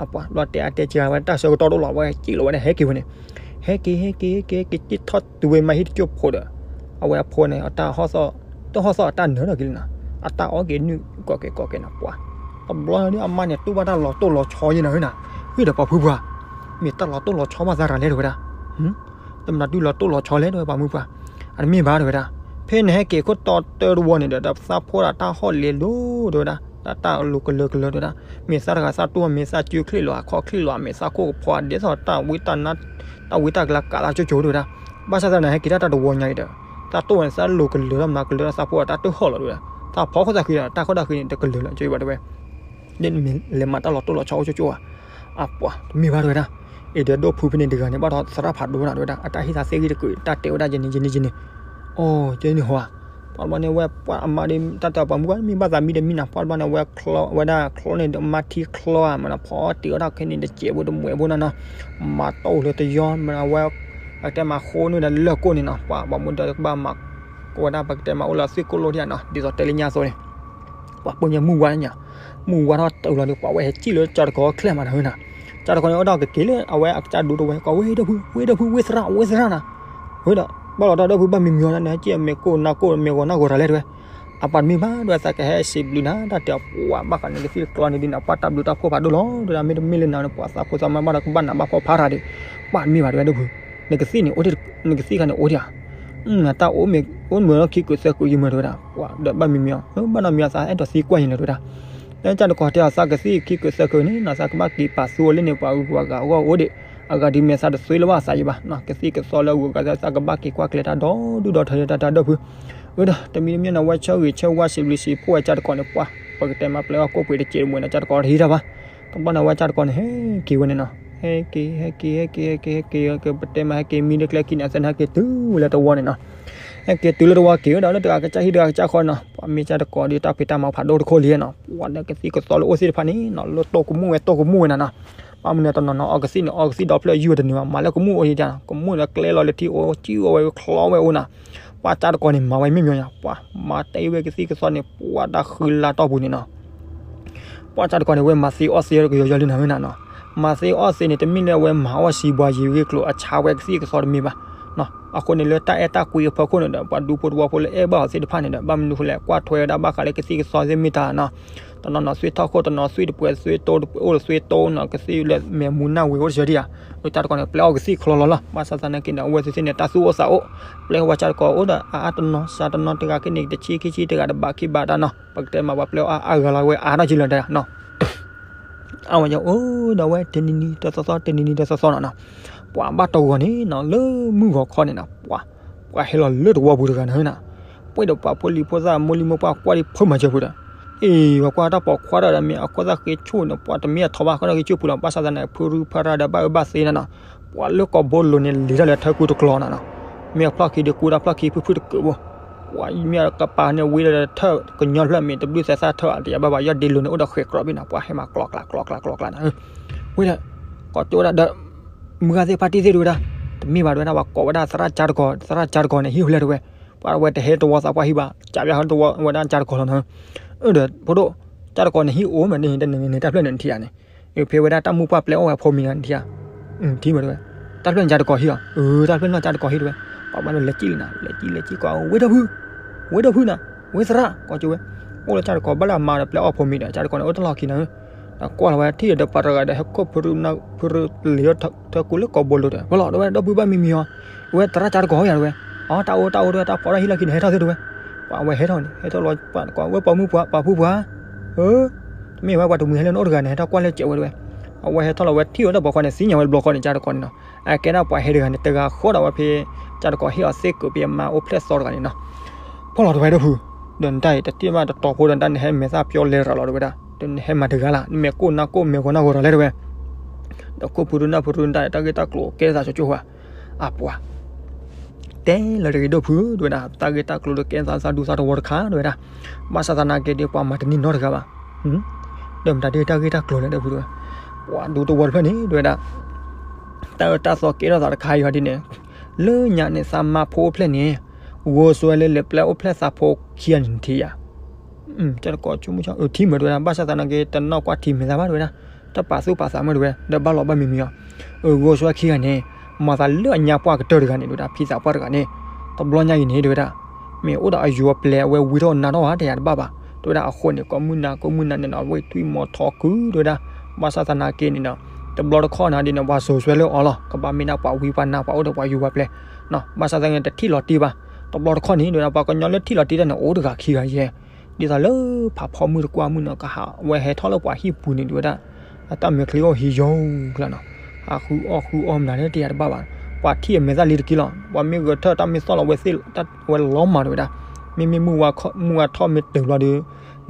အပှၤဘျီတဲအါတဲစှၤဝဲ တၢ်ဆၢကတီၢ်တအိၣ်လီၤ ဝဲစံၣ်လီၤဝဲဒၣ်ဟဲက့ၤဝဲန့ၣ်, ဟဲက့ၤ ဟဲက့ၤ ဟဲက့ၤ ဟဲက့ၤ က့ၤထီၣ်တုၤဝဲမၤဟံၣ်တကၠိၢ်ဖိဒီး အဝဲအဖိန့ၣ် အတၢ်ဟီၣ်သီၣ် တဟီၣ်သီၣ်အတၢ်နၢၤထီၣ်က့ၤလံနီၤ, အတၢ်အီၣ်က့ၤနုၢ် ကီၢ်က့ၤကီၢ်က့ၤနီၤ ပှၤ, တဘျီန့ၣ် အမါန့ၣ်တူၢ်ဘၣ်တၢ်လီၤတိၢ်လီၤဆီယဲနီၤနီၤ, ဟ့ၣ်ဒီးပှၤဖုပှၢ်, မ့ၢ်တၢ်လီၤတိၢ်လီၤဆီဘၣ်သးရၤလဲၣ်တဝဲဒၣ် တမနုၤဒုလီၤတိၢ်လီၤဆီလဲၣ်တဝဲပှၤမုၢ်ပှၢ်, အတမ့ၢ်ဘၣ်တဝဲဒၣ်, ဖဲနဟဲက့ၤခိၣ်တီတၢတဝီန့ၣ်ဒီး သးဖိဒီးတၢ်ဟီၣ်လဲၤလိၤတဝဲဒၣ်, တၢ်တၢ်လိၤကလၢၤကလၢၤတဝဲဒၣ်, မ့ၢ်သးတဂၤသးတူၢ် မ့ၢ်သးစုချံၣ်လီၤ အခီၣ်ချံၣ်လီၤ မ့ၢ်သးခိၣ်ကဖီဒ်သိးတၢ်ဝံတၢ်နါ, တၢ်ဝံတၢ်ကလၤကးသးကၠိကၠိတဝဲဒၣ်, ဘၣ်ဆၣ်သနာ်က့ တၢ်တဝီညါအံၤဒီး သးတူၢ်ဝဲန့ၣ် သးလိၤကလၢၤထီၣ်မနုၤကလၢၤထီၣ်သးဖိဒီးတၢ်တဟီၣ်လီၤတဝဲဒၣ်, သးဖီခိၣ်သးဃံဒီး တၢ်ခိၣ်တၢ်ဃံန့ၣ်တကလၢၤလၢၤ ကၠိဘၣ်တဝဲ ဒ်နမ့ၢ်လဲၤမၤတၢ်လီၤတိၢ်လီၤဆီအိၣ်ကၠိကၠိဧါ, အပှၤ တမ့ၢ်ဘၣ်တဝဲဒၣ်, အ့ ဒီးဒိၣ်ဖုဖဲန့ၣ်တဂၤန့ၣ် ဘၣ်ဒီးသရၣ်ဖးဒိၣ်နၤတဝဲဒၣ် အတၢ်ဟ့ၣ်သးသ့ၣ်ဂံၢ်တကုာ် တၢ်တဲဝဲဒၣ်ယန့ၣ်ယန့ၣ်ယန့ၣ်, အိ ကန့ၣ်ဟီဧါ, ပှၤတဘျီန့ၣ်ဝဲပှၤအမါဒီး တၢ်တဲပှၤမုၢ်ပှၢ်မ့ၢ်ဘၣ်သးမံဒီးမံနၤ ပှၤတဘျီန့ၣ် ဝဲချီဝဲဒၣ်ချီန့ၣ်ဒီးမါထံချီဧါ မ့ၢ်နီၤ ဖီအီၣ်တ့ၤအီၣ်တၢ်ခဲန့ၣ် တစဲးဖိတမှဲးဖိနၤနီၤ, မၤတအိၣ်လၢတယီ မ့ၢ်နီၤ ဝဲ ပကတဲမၤဃိနုာ်ဒီးလၢၢ်ကိၢ်န့ၣ်နီၤ ပှၤဘၣ်မူဒီးကဘၣ်မၤ ကဝဲဒၣ်ပကတဲမၤအိၣ်လၢသွံၣ်ကိၢ်လိၣ်ဒံးနီၤ ဒ်သိးတဲလၢညါအသိးန့ၣ် ပှၤပညါမုၢ်ဝါညါ, မုၢ်ဝါထီၣ်တုၤလီၤဒီး ပှၤဝဲဟဲစံၣ်လၢကၠၢ်တကီၤချဲမးနီၤ ကၠၢ်တကီၤန့ၣ် အိၣ်ဒီးကက့ၤလၢအဝဲအကစၢ်ဒူတဝဲ ကိးဝဲဒၣ်ဖု ဝဲဒၣ်ဖု ဝဲသရၣ် ဝဲသရၣ်နီၤ, ဝဲဒီး ဘၣ်လီၤတၢ်ဒီဖုဘၣ်မံမံအီၤန့ၣ် က့ၤမ့ၢ်ကိၢ်နၢ်ကိၢ် မ့ၢ်ဂီၤနၢ်ဂီၤတၢ်လဲၣ်တဝဲ, အပှၤတမ့ၢ်ဘၣ်ဒွဲသးကဟဲစံးဘျုးနၤ တၢ်တဲအီၤ ပှၤဘၣ်ဃးန့ၣ် ကသံၣ်တကျီန့ၣ်ဒ်န့ၣ် ပှၤတၢ်ဘျုးတၢ်ဖှိၣ်ဖးဒိၣ်လီၤ ဒ်ဒၣ်မ့တမ့ၢ်လၢနၤန့ၣ် ပှၤသးဖိသးမါဘၣ်ဒီးကဘၣ်နးဘၣ်ဖှီၣ်ဖးတၢ်ဒီး, ပှၤတမ့ၢ်ဘၣ်ဒွဲဒၣ်ဖု, နကသံၣ်န့ၣ်အိၣ် နကသံၣ်ခါန့ၣ်အိၣ်ဒံးဧါ တၢ်အိၣ်မ့ၢ် အိၣ်မ့ၢ်လီၤခံကုာ်သၢကုာ်ယမုာ်တဝဲဒၣ် ပှၤဒီးဘၣ်မံမံအီၤ ဘၣ်နီတမံၤအသးအဲၣ်ဒိးသံကွၢ်ယံၤလီၤတဝဲဒၣ်, လၢကၠၢ်တကီၤတဲအီၤ သးကသံၣ်ခံကုာ်သၢကုာ်န့ၣ်နီၤ သးကဘၣ်က့ၤပာ်သူအီၤလၢန့ၣ် ပှၤဂုၤပှၤဂၤအဂီၢ်အိၣ်ဒံး, အဂၤဒ်မ့ၢ်သးတသွံလၢၤဘၣ်သးယံၤဘၣ်နီၤ ကသံၣ်ကသီလၢအဂုၤအဂၤ သးကဘၣ်က့ၤကွၢ်ကျဲၤတၢ်ဒီဒူၣ်ဒီထၢလၢတၢ်တၢ်ဒီဖု, အၢဒီး တမံၤတမံၤနီၤ ဝဲဆၢဂ့ၤဆၢဝါစံးဘျုးစံးဖှိၣ်ဝဲကၠၢ်တကီၤန့ၣ် ပှၤ ပကတဲမၤပျဲအီၣ်ကိၣ်ပှ့ၤတစဲးတမှဲၤနီၤ ကၠၢ်တကီၤတဟံးတၢ်ဘၣ်, တဘျီန့ၣ် ဝဲကၠၢ်တကီၤန့ၣ် ဟဲက့ၤဝဲန့ၣ်နီၤ ဟဲက့ၤ ဟဲက့ၤ ဟဲက့ၤ ဟဲက့ၤ ဟဲက့ၤ ပတဲမၤဟဲက့ၤမံလၢကျဲခံန့ၣ် အသနၢ်ဟဲက့ၤတုၤလၢတဝီန့ၣ်နီၤ, ဟဲက့ၤတုၤလၢတဝီက့ၤဝဲဒီးလၢတဂၤကစၢ်ဟံၣ်တဂၤကစၢ်ဃီနီၤ ပှၤမ့ၢ်ကၠၢ်တကီၤဒီးတၢ်ဖံးတၢ်မၤဖးဒိၣ်တခိၣ်လံနီၤ ပှၤဒီးကသံၣ်ကသီလၢအိၣ်သ့ၣ်တဖၣ်န့ၣ်နီၤ လၢတိၢ်ကမူၣ်ဝဲတိၢ်ကမူၣ်ဝဲနၤနီၤ, ဘၣ်မနုၤတနီၤနီၤ အီကသံၣ်န့ၣ် အီကသံၣ်ဒီဖျၢၣ်ယုၢ်ဝဲတနုာ်ဘၣ် မၤလၢကမူၣ်အိၣ်ဒံးနီၤ ကမူၣ်ဒီးကျဲလီၤလၢထံအိၣ် ကံၣ်အိၣ်ဝဲချီဝဲအိၣ်နီၤ, ပှၤကၠၢ်တကီၤန့ၣ် မၤဝဲမ့ၢ်မ့ၢ်ညါ ပှၤမၤတ့ၢ်ဝဲကသံၣ်ကသီန့ၣ် ပှၤတၢ်ဃုလါတီၢ်ပူၤန့ၣ်နီၤ ပှၤကၠၢ်တကီၤန့ၣ် ဝဲမၤသ့အီၣ်သ့ကယီၤယီၤလံနၤဝဲနၤနီၤ, မၤသ့အီၣ်သ့န့ၣ် တမ့ၢ်လၢအဝဲမၤအီၣ်စံးဘှါယံၤဂ့ၢ်ကျိၤအဆါဝဲကသံၣ်ကသီတမ့ၢ်ဘၣ်, အဃိန့ၣ်လၢတၢ်အဲၣ်တၢ်ကွံအဖီခိၣ်န့ၣ်ဒီး ပှၤဒူဖိတဝီဖိလၢအဲၣ်ဘၣ်အီၤသ့ၣ်တဖၣ်န့ၣ်ဒီး ဘၣ်မနုၤဃိလဲၣ် ကွၢ်ထွဲဝဲဒၣ်ဘၣ်ဃးလၢကသံၣ်ကသီသ့ၣ်မ့ၢ်တၢ်နီၤ, တနီၤနီၤသွံၣ်ထီၣ်ခိၣ် တနီၤသွံၣ်တပှဲၤသွံၣ်တိ အိၣ်ဒီးသွံၣ်တိနီၤ ကသံၣ်လၢမဲာ်မူနၢ်ဝ့ၤအိၣ်တစၢဒံးဧါ, ကၠၢ်တကီၤန့ၣ် ပျဲအီၣ်ကသံၣ်ချီလီၤလီၤ ဘၣ်ဆၣ်သနာ်က့န့ၣ် အဝဲသ့ၣ်သ့ၣ်န့ၣ် တၢ်သူၣ်အိၣ်သးအိၣ်, ပျဲဝဲကၠၢ်တကီၤအိၣ်ဒီးအအါတနီၤ စှၤတနီၤ တဂၤက့န့ၣ် တဆံခံဆံ တဂၤတဘးခံဘးတၢ်နီၤ ပကတဲမးပှၤပျဲအီၣ်အါဂၤလီၤဝဲအါထီၣ်ကံလီၤတၢ်နီၤ အဝဲယအိၣ်ဒီးဝဲတနံၤနံၤတသီသီ တနံၤနံၤတသီသီနီၤနီၤ, ပှၤဘၣ်တဂီၤန့ၣ်နီၤ လၢမုၢ်ဂီၤခီန့ၣ်နီၤ ပှၤ ပှၤဟဲလီၤလၢတဝီပူၤတဂၤနီၤနီၤ, ပှဲၤဒီးပှၤဖိလံၤဖိသၣ်မိၢ်လံၤမိၢ်ပှၢ်ကွၢ်ဒံးဖုမၤစၢၤပူၤဒီး, အ့ ပှၤကွၢ်တၢ်ပိာ်ခွါဒီး မ့ၢ်အခိၣ်သၣ်ဃ့ဆူၣ်န့ၣ် ပှၤတမ့ၢ်အထီဘၣ် ခိၣ်သၣ်ဃ့ဆူၣ်ပူၤလီၤ ဘၣ်ဆၣ်သနာ်က့ ဖုရူဖုရၣ်ဒီးဘၣ်အၢဘၣ်သီနီၤနီၤ, ပှၤလၢကီၢ်ဘိလိၤန့ၣ် လံၤထီၣ်လၢထၢကူတကျီနီၤနီၤ, မ့ၢ်အဖျီၣ်ခံဒုးကူတၢ်ဖျီၣ်ခံဖုဖုတကုးဘိ ပှၤမ့ၢ်အကပၤန့ၣ်ဝံၤဒီးထၢၣ်ကညီဖျၢၣ်မ့ၢ်တဘျုးသဲးသၣ်ထၢၣ်အတယၤဘၣ်ဘၣ် ယီၢ်ဒ့လိၤန့ၣ် အိၣ်ဒီးဃဲၤကြီဘ့ၣ်နီၤ ပှၤဟဲမၤကျီကျါကျီကျါကျီကျါနီၤ, ဝံၤဒီး ကိးကၠိဒၣ်ဒီး မုၢ်ဂၤသ့ၣ်ဖါတံၢ်သ့ၣ်တဝဲဒၣ်, တမ့ၢ်ဘၣ်တဝဲဒၣ် ပှၤကိးဝဲဒၣ်သရၣ်ကၠၢ်တကီၤ သရၣ်ကၠၢ်တကီၤန့ၣ် ဟံၣ်ဟူလဲၣ်တဝဲ, ပှၤဝဲတဟဲတဝီသးပှၢ်ဟံၣ်ဘၣ် ကၠးပျၢ်ဟဲတဝီဝဲဒၣ်ကၠၢ်တကီၤလီၤနီၤ, အၢဒီး ဖိဒိၣ် ကၠၢ်တကီၤန့ၣ်ဟံၣ်အိၣ်မးန့ၣ် တန့ၣ်န့ၣ် တၢ်ဖျၢၣ်န့ၣ်နထံၣ်ဧါန့ၣ်, ဖဲဝဲဒၣ်တၢ်မိၢ်ပှၢ်ပျဲအီၣ်ဝဲအဖိမံၤန့ၣ်နထံၣ်ဧါ, ထံၣ်မးတဝဲ, တၢ်ဖျၢၣ်န့ၣ်ကၠၢ်တကီၤဟံၣ်လီၤ, အၢ တၢ်ဖျၢၣ်န့ၣ်ကၠၢ်တကီၤဟံၣ်တဝဲ, ပှၤဘၣ်ဒီးလဲၤကံၣ်လံနီၤ လဲၤကံၣ်လဲၤကံၣ်ကိး ဝဲဒီဖု ဝဲဒီဖုနီၤ ဝဲသရၣ်ကိးကၠိဝဲ, အိၣ်လၢကၠၢ်တကီၤဘၣ်လၢအမါဒီးပျဲအီၣ်ဖိမံၤဒီး ကၠၢ်တကီၤန့ၣ် အိၣ်တလီၢ်ခံနီၤ, တၢ်ကွၢ်လီၤဝဲထံၣ်ဒီးပှၤတဂၤဒီး ဟဲခိၣ်ဖုရူနၢ်ဖုရူလံၤထၢကိလၢကိးဘိလိၤဒီး ဝဲလီၤ တဲဝဲ ဒီပုၢ်ဘၣ်မံမံဟီ, အဝဲသရၣ်ကၠါတကိးယၤ တဲဝဲ, အတၢ်အိၣ်တၢ်အိၣ် တဲဝဲ တၢ်ဖီတၢ်ဟံၣ်လီၢ်ခံန့ၣ် ဟဲထီၣ်သ့ တဲဝဲ, ပှၤအဝဲဟဲထီၣ်န့ၣ် ဟဲထီၣ်လီၤ ပှၤတကိး ဝဲပှၤမုၣ်ပှၤ ပှၤဖုပှၤ, မ့ၢ်ဝဲပှၤတမှံၤဟဲလၢနအိၣ်တဂၤန့ၣ် ဟဲထီၣ်ကွၢ်လၢကဲးဝဲ တဲဝဲ, အဝဲဟဲထီၣ်လီၤဝဲထံၣ်ဝဲဒီးပိာ်ခွါန့ၣ် သ့ၣ်ညါဝဲတဘျီဃီန့ၣ် ကၠါတကိးန့ၣ်နီၤ, အကဲဒၣ်ပှၤဟဲတဂၤန့ၣ် တဂၤဃီဒီးဝဲဖဲ ကၠါတကိးဟ့ၣ်အီၤသ့ၣ်ကၢးဖဲအမါအိၣ်ဖျဲၣ်သီတဂၤန့ၣ်နီၤ, ဖီၣ်လီၤတဲဝဲဒီပုၢ်, ဒီးနတၢ်အံၤ တတ့ၢ်မးတတီၤဖိဒီး နတၢ်န့ၣ်ဟဲမဲာ်သၣ်ပျီလဲၤရၤလီၤ တဲဝဲဒၣ်, ဒီးနဟဲမၤတဂၤလၢ် နမဲာ်ကိၢ်နါကိၢ် မဲာ်ဂီၤနါဂီၤဒီးလဲၣ် တဲဝဲ, ဒီးခိၣ်ဖုရူနၢ်ဖုရူနတၢ် တၢ်ဂ့ၢ်တၢ်ကျိၤကဲထီၣ်သးဆိကၠိဝဲ, အပှၤ တဲလၢတဂ့ၤ ဒီပုၢ် တဲဝဲဒၣ်, တၢ်ဂ့ၢ်တၢ်ကျိၤဒီးကဲထီၣ်သးဒူသးတဝီတခါ တဲဝဲဒၣ်, ဘၣ်ဆၣ်သနာ်က့ဒီး ပှၤမၤတန့ၢ်နီတဂၤဘၣ်, ဒီးမတၤဒ်တၢ်ဂ့ၢ်တၢ်ကျိၤလဲၣ် ဒီပုၢ် တဲဝဲ, ပှၤဒူတဝီတဖျၢၣ်န့ၣ် တဲဝဲဒၣ်, တၢ်အၢတၢ်သီကဲထီၣ်သးတခါအံၤဟီဒ်န့ၣ်, လၢညါန့ၣ် သးမါဖိအိၣ်ဖျဲၣ်န့ၣ်, ဂီၤစွဲလၢလဲၤပျဲအိၣ်ဖျဲၣ်သးဖိခံဂၤန့ၣ်ထံၣ်ယၤ ကၠါတကိးဆိကမိၣ် ထံၣ်မး တဲဝဲဒၣ်, ဘၣ်ဆၣ်သနာ်က့ တနီၣ်ကွၢ်ထံမဲာ်သၣ်ဘၣ် တဲဝဲဒၣ်, တပာ်သူၣ်ပာ်သးမး တဲဝဲ, ဒီးဘၣ်လီၤဘၣ်မံမံအီၤ, အဂီၤစွဲခံဂၤန့ၣ်, မၤသးလၢအညါပှၢ်ကတၢၢ်တဂၤန့ၣ် တဲဝဲဒၣ်, ဖံသးပှၢ်တဂၤန့ၣ် တဲဝဲဒၣ်, မ့ၢ်အိၣ်ဒီးအယိၤအပျဲၢ် အဝဲဝံထီၣ်နါထီၣ်ဧါ တယၤတဘၣ်ဘၣ်, တဲဝဲဒၣ်, အဃိန့ၣ် ကိးမုၢ်နၤ ကိးမုၢ်နၤန့ၣ်နီၤ အဝဲထွံၣ်မီၤထီကုၤ တဲဝဲဒၣ်, ဘၣ်ဆၣ်သနာ်က့န့ၣ်နီၤ, တဘျီတခီၣ်နၤဒ်န့ၣ် ပှၤစိာ်စွဲလၢအီၤလီၤ, ကဘၣ်မ့ၢ်ဒၣ်ပှၤဝံပှၤနါ ပှၤအိၣ်ဒီးပှၤယိၤပှၤပျဲၢ် ဘၣ်ဆၣ်သနာ်က့ တထံၣ်လီၤတံၢ်ဘၣ်, တဘျီတခီၣ်န့ၣ် တဲဝဲဒၣ် ပှၤကညီလၢထံၣ်လီၤတံၢ်တၢ်န့ၣ် အိၣ်တဂၤခံဂၤယဲၢ်, ဒ်သိးလၢဖးဖီမုၢ်တကွၢ်မုၢ်နီၤ ကဟးဝဲဟဲထီၣ်လၢပှၤဟံၣ်ပူၤန့ၣ် တဲဝဲဒၣ်, အတၢ်မဲာ်ချံအိၣ်ဟံးယီၤကျါနီၤ, ဟးဃုအီၣ်ဃုအီမနုၤလၢတယၤတဘၣ်ဘၣ်, ပှၤထံၣ်အမဲာ်သၣ်လံတက့ၢ်လီၤ, ပှၤမ့ၢ်ဂဲၤထၢၣ်တၢ်မ့ၢ်သီၣ်လီၤဝဲသ့ၣ် တၢ်ဝဲလီၤမး တဲဝဲဒၣ်, မ့မ့ၢ်မုၢ်ဝါထီၣ်မ့ၢ်တုၤဘျီဒီး,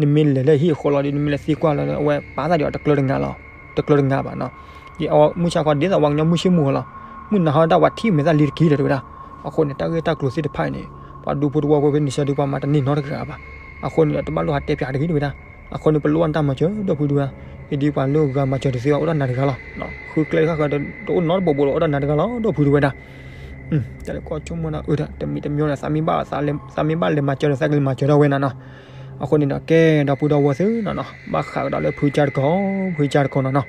နမ့ၢ်လဲၤလၢဟံၣ်အဃီလီၤဒီး နမ့ၢ်လဲၤသံကွၢ်လီၤဒီး အဝဲပာ်သးဒီးအီၤတကျၢၤတငါလီၤ, တကျၢၤတငါဘၣ်နီၤ, ယမုၢ်ဆါခီဒ်သိးပှၤကညီမုၢ်ဆ့ၣ်မုၢ်ဂီၤလီၤ, မုၢ်နၤဟီဒၣ်ပှၤထံၣ်မဲာ်သၣ်လံတက့ၢ်လီၤ တဲဝဲဒၣ်, အဃိန့ၣ် တၢ်ဂ့ၢ်တၢ်ကျိၤသ့ၣ်တဖၣ်အံၤန့ၣ် ပှၤဒူဖိတဝီဖိဖဲန့ၣ်ဆၢဒီး ပှၤမၤတန့ၢ်နီတဂၤဘၣ်, အဃိန့ၣ်ဒီး တဘၣ်လိၣ်ဟးတဲပၠးတဂ့ၤ တဲဝဲဒၣ်, အဃိန့ၣ် ပလိၣ်ဘၣ်တၢ်မၤစၢၤ ဒီပုၢ် တဲဝဲ, အံၤဒ်ပှၤလၢအဂၤမၤစၢၤတသ့ဘၣ် အိၣ်ဒၣ်နၤတဂၤလီၤ, ဃုကျဲဃၣ်ဃၢၤဒီး တအိၣ်နီတဘိးဘိလီၤ အိၣ်ဒၣ်နၤတဂၤလီၤ ဒီပုၢ် တဲဝဲဒၣ်, တၢ်လၢကီၢ်ဆိကမိၣ်ဒီး အၢ တမံၤတမံၤဒီး သးမ့ၢ်ဘၣ်လဲၤမၤစၢၤဒီး သးကလဲၤမၤစၢၤဒၣ်ဝဲနၤနီၤ, အဃိန့ၣ်ဒီး ကဲဒီပုၢ်ဒီဝဲၢ်သ့ၣ်နီၤနီၤ ဘၣ်ဃးကဒီးလၢဖုကၠါတကိး ဖုကၠါတကိးနီၤနီၤ,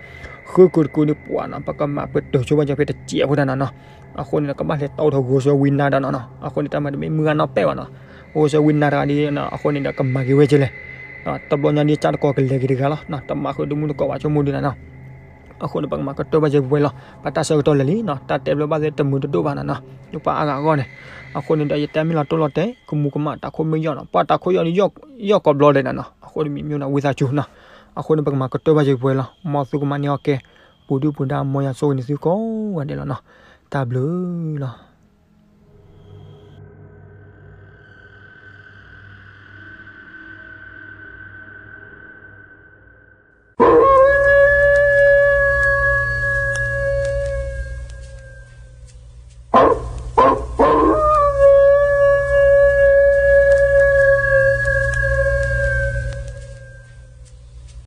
ဃုကိးတကိးဒီးပှၤနီၤ ပကမၤပတုာ်ဆိဘၣ်စၢၤဖဲတစဲးဖိတၢ်နီၤနီၤ, အဃိန့ၣ်ဒီး ကဘၣ်လဲၤတီထီၣ်ဂီၤစွဲဝံနါတၢ်နီၤနီၤ, အဃိန့ၣ် တၢ်မၤတမ့ၢ်မုၢ်ဂၤနီၢ်ပဲၢ်ဘၣ်နီၤ, ဂီၤစွဲဝံနါတဂၤဒီး အဃိန့ၣ်ဒီး ကမၤက့ၤဝဲကဲလဲၣ်, တဘျီညါဒီး ကၠါတကိးကလဲၤက့ၤတဂၤလီၤ, တမၤဃုာ်တမူတကိးဘၣ် ဆိကမိၣ်ဒ်နီၤနီၤ အဃိန့ၣ် ပကမၤကတၢၢ်ဘၣ်စၢၤပှဲၤလီၤ, ပတၢ်ဆၢကတီၢ်လဲၤလံနီၤ, တၢ်တဲဘျီဘၣ်သ့ၣ်တမုာ်တဒိၣ်ဘၣ်နီၤနီၤ, ယပှၤအါဂၤအဂီၢ်န့ၣ်, အဃိန့ၣ်ဒီး ယတဲမ့ၢ်လီၤတိၢ်လီၤတဲာ် ကမူၤကမၣ်တၢ်ခိၣ်မ့ၢ်ယီၢ်နီၤ, ပှၤတၢ်ခိၣ်ယီၢ်န့ၣ် ယီၢ်ကိးဘျီဒဲးနီၤနီၤ, အဃိန့ၣ်မ့ၢ်မ့ၢ်နီၤ ဝံသးစူၤနီၤ, အဃိန့ၣ် ပကမၤကတၢၢ်ဘၣ်စၢၤပှဲၤလီၤ, မ်သုကမၤန့ၢ်အီၣ်ကဲ, ပူၤဒုၣ်ပူၤဒါ မ်ယွၤဆိၣ်ဂ့ၤန့ၢ်သုကိးဂၤဒဲးလီၤနီၤ, တၢ်ဘျုးလီၤ.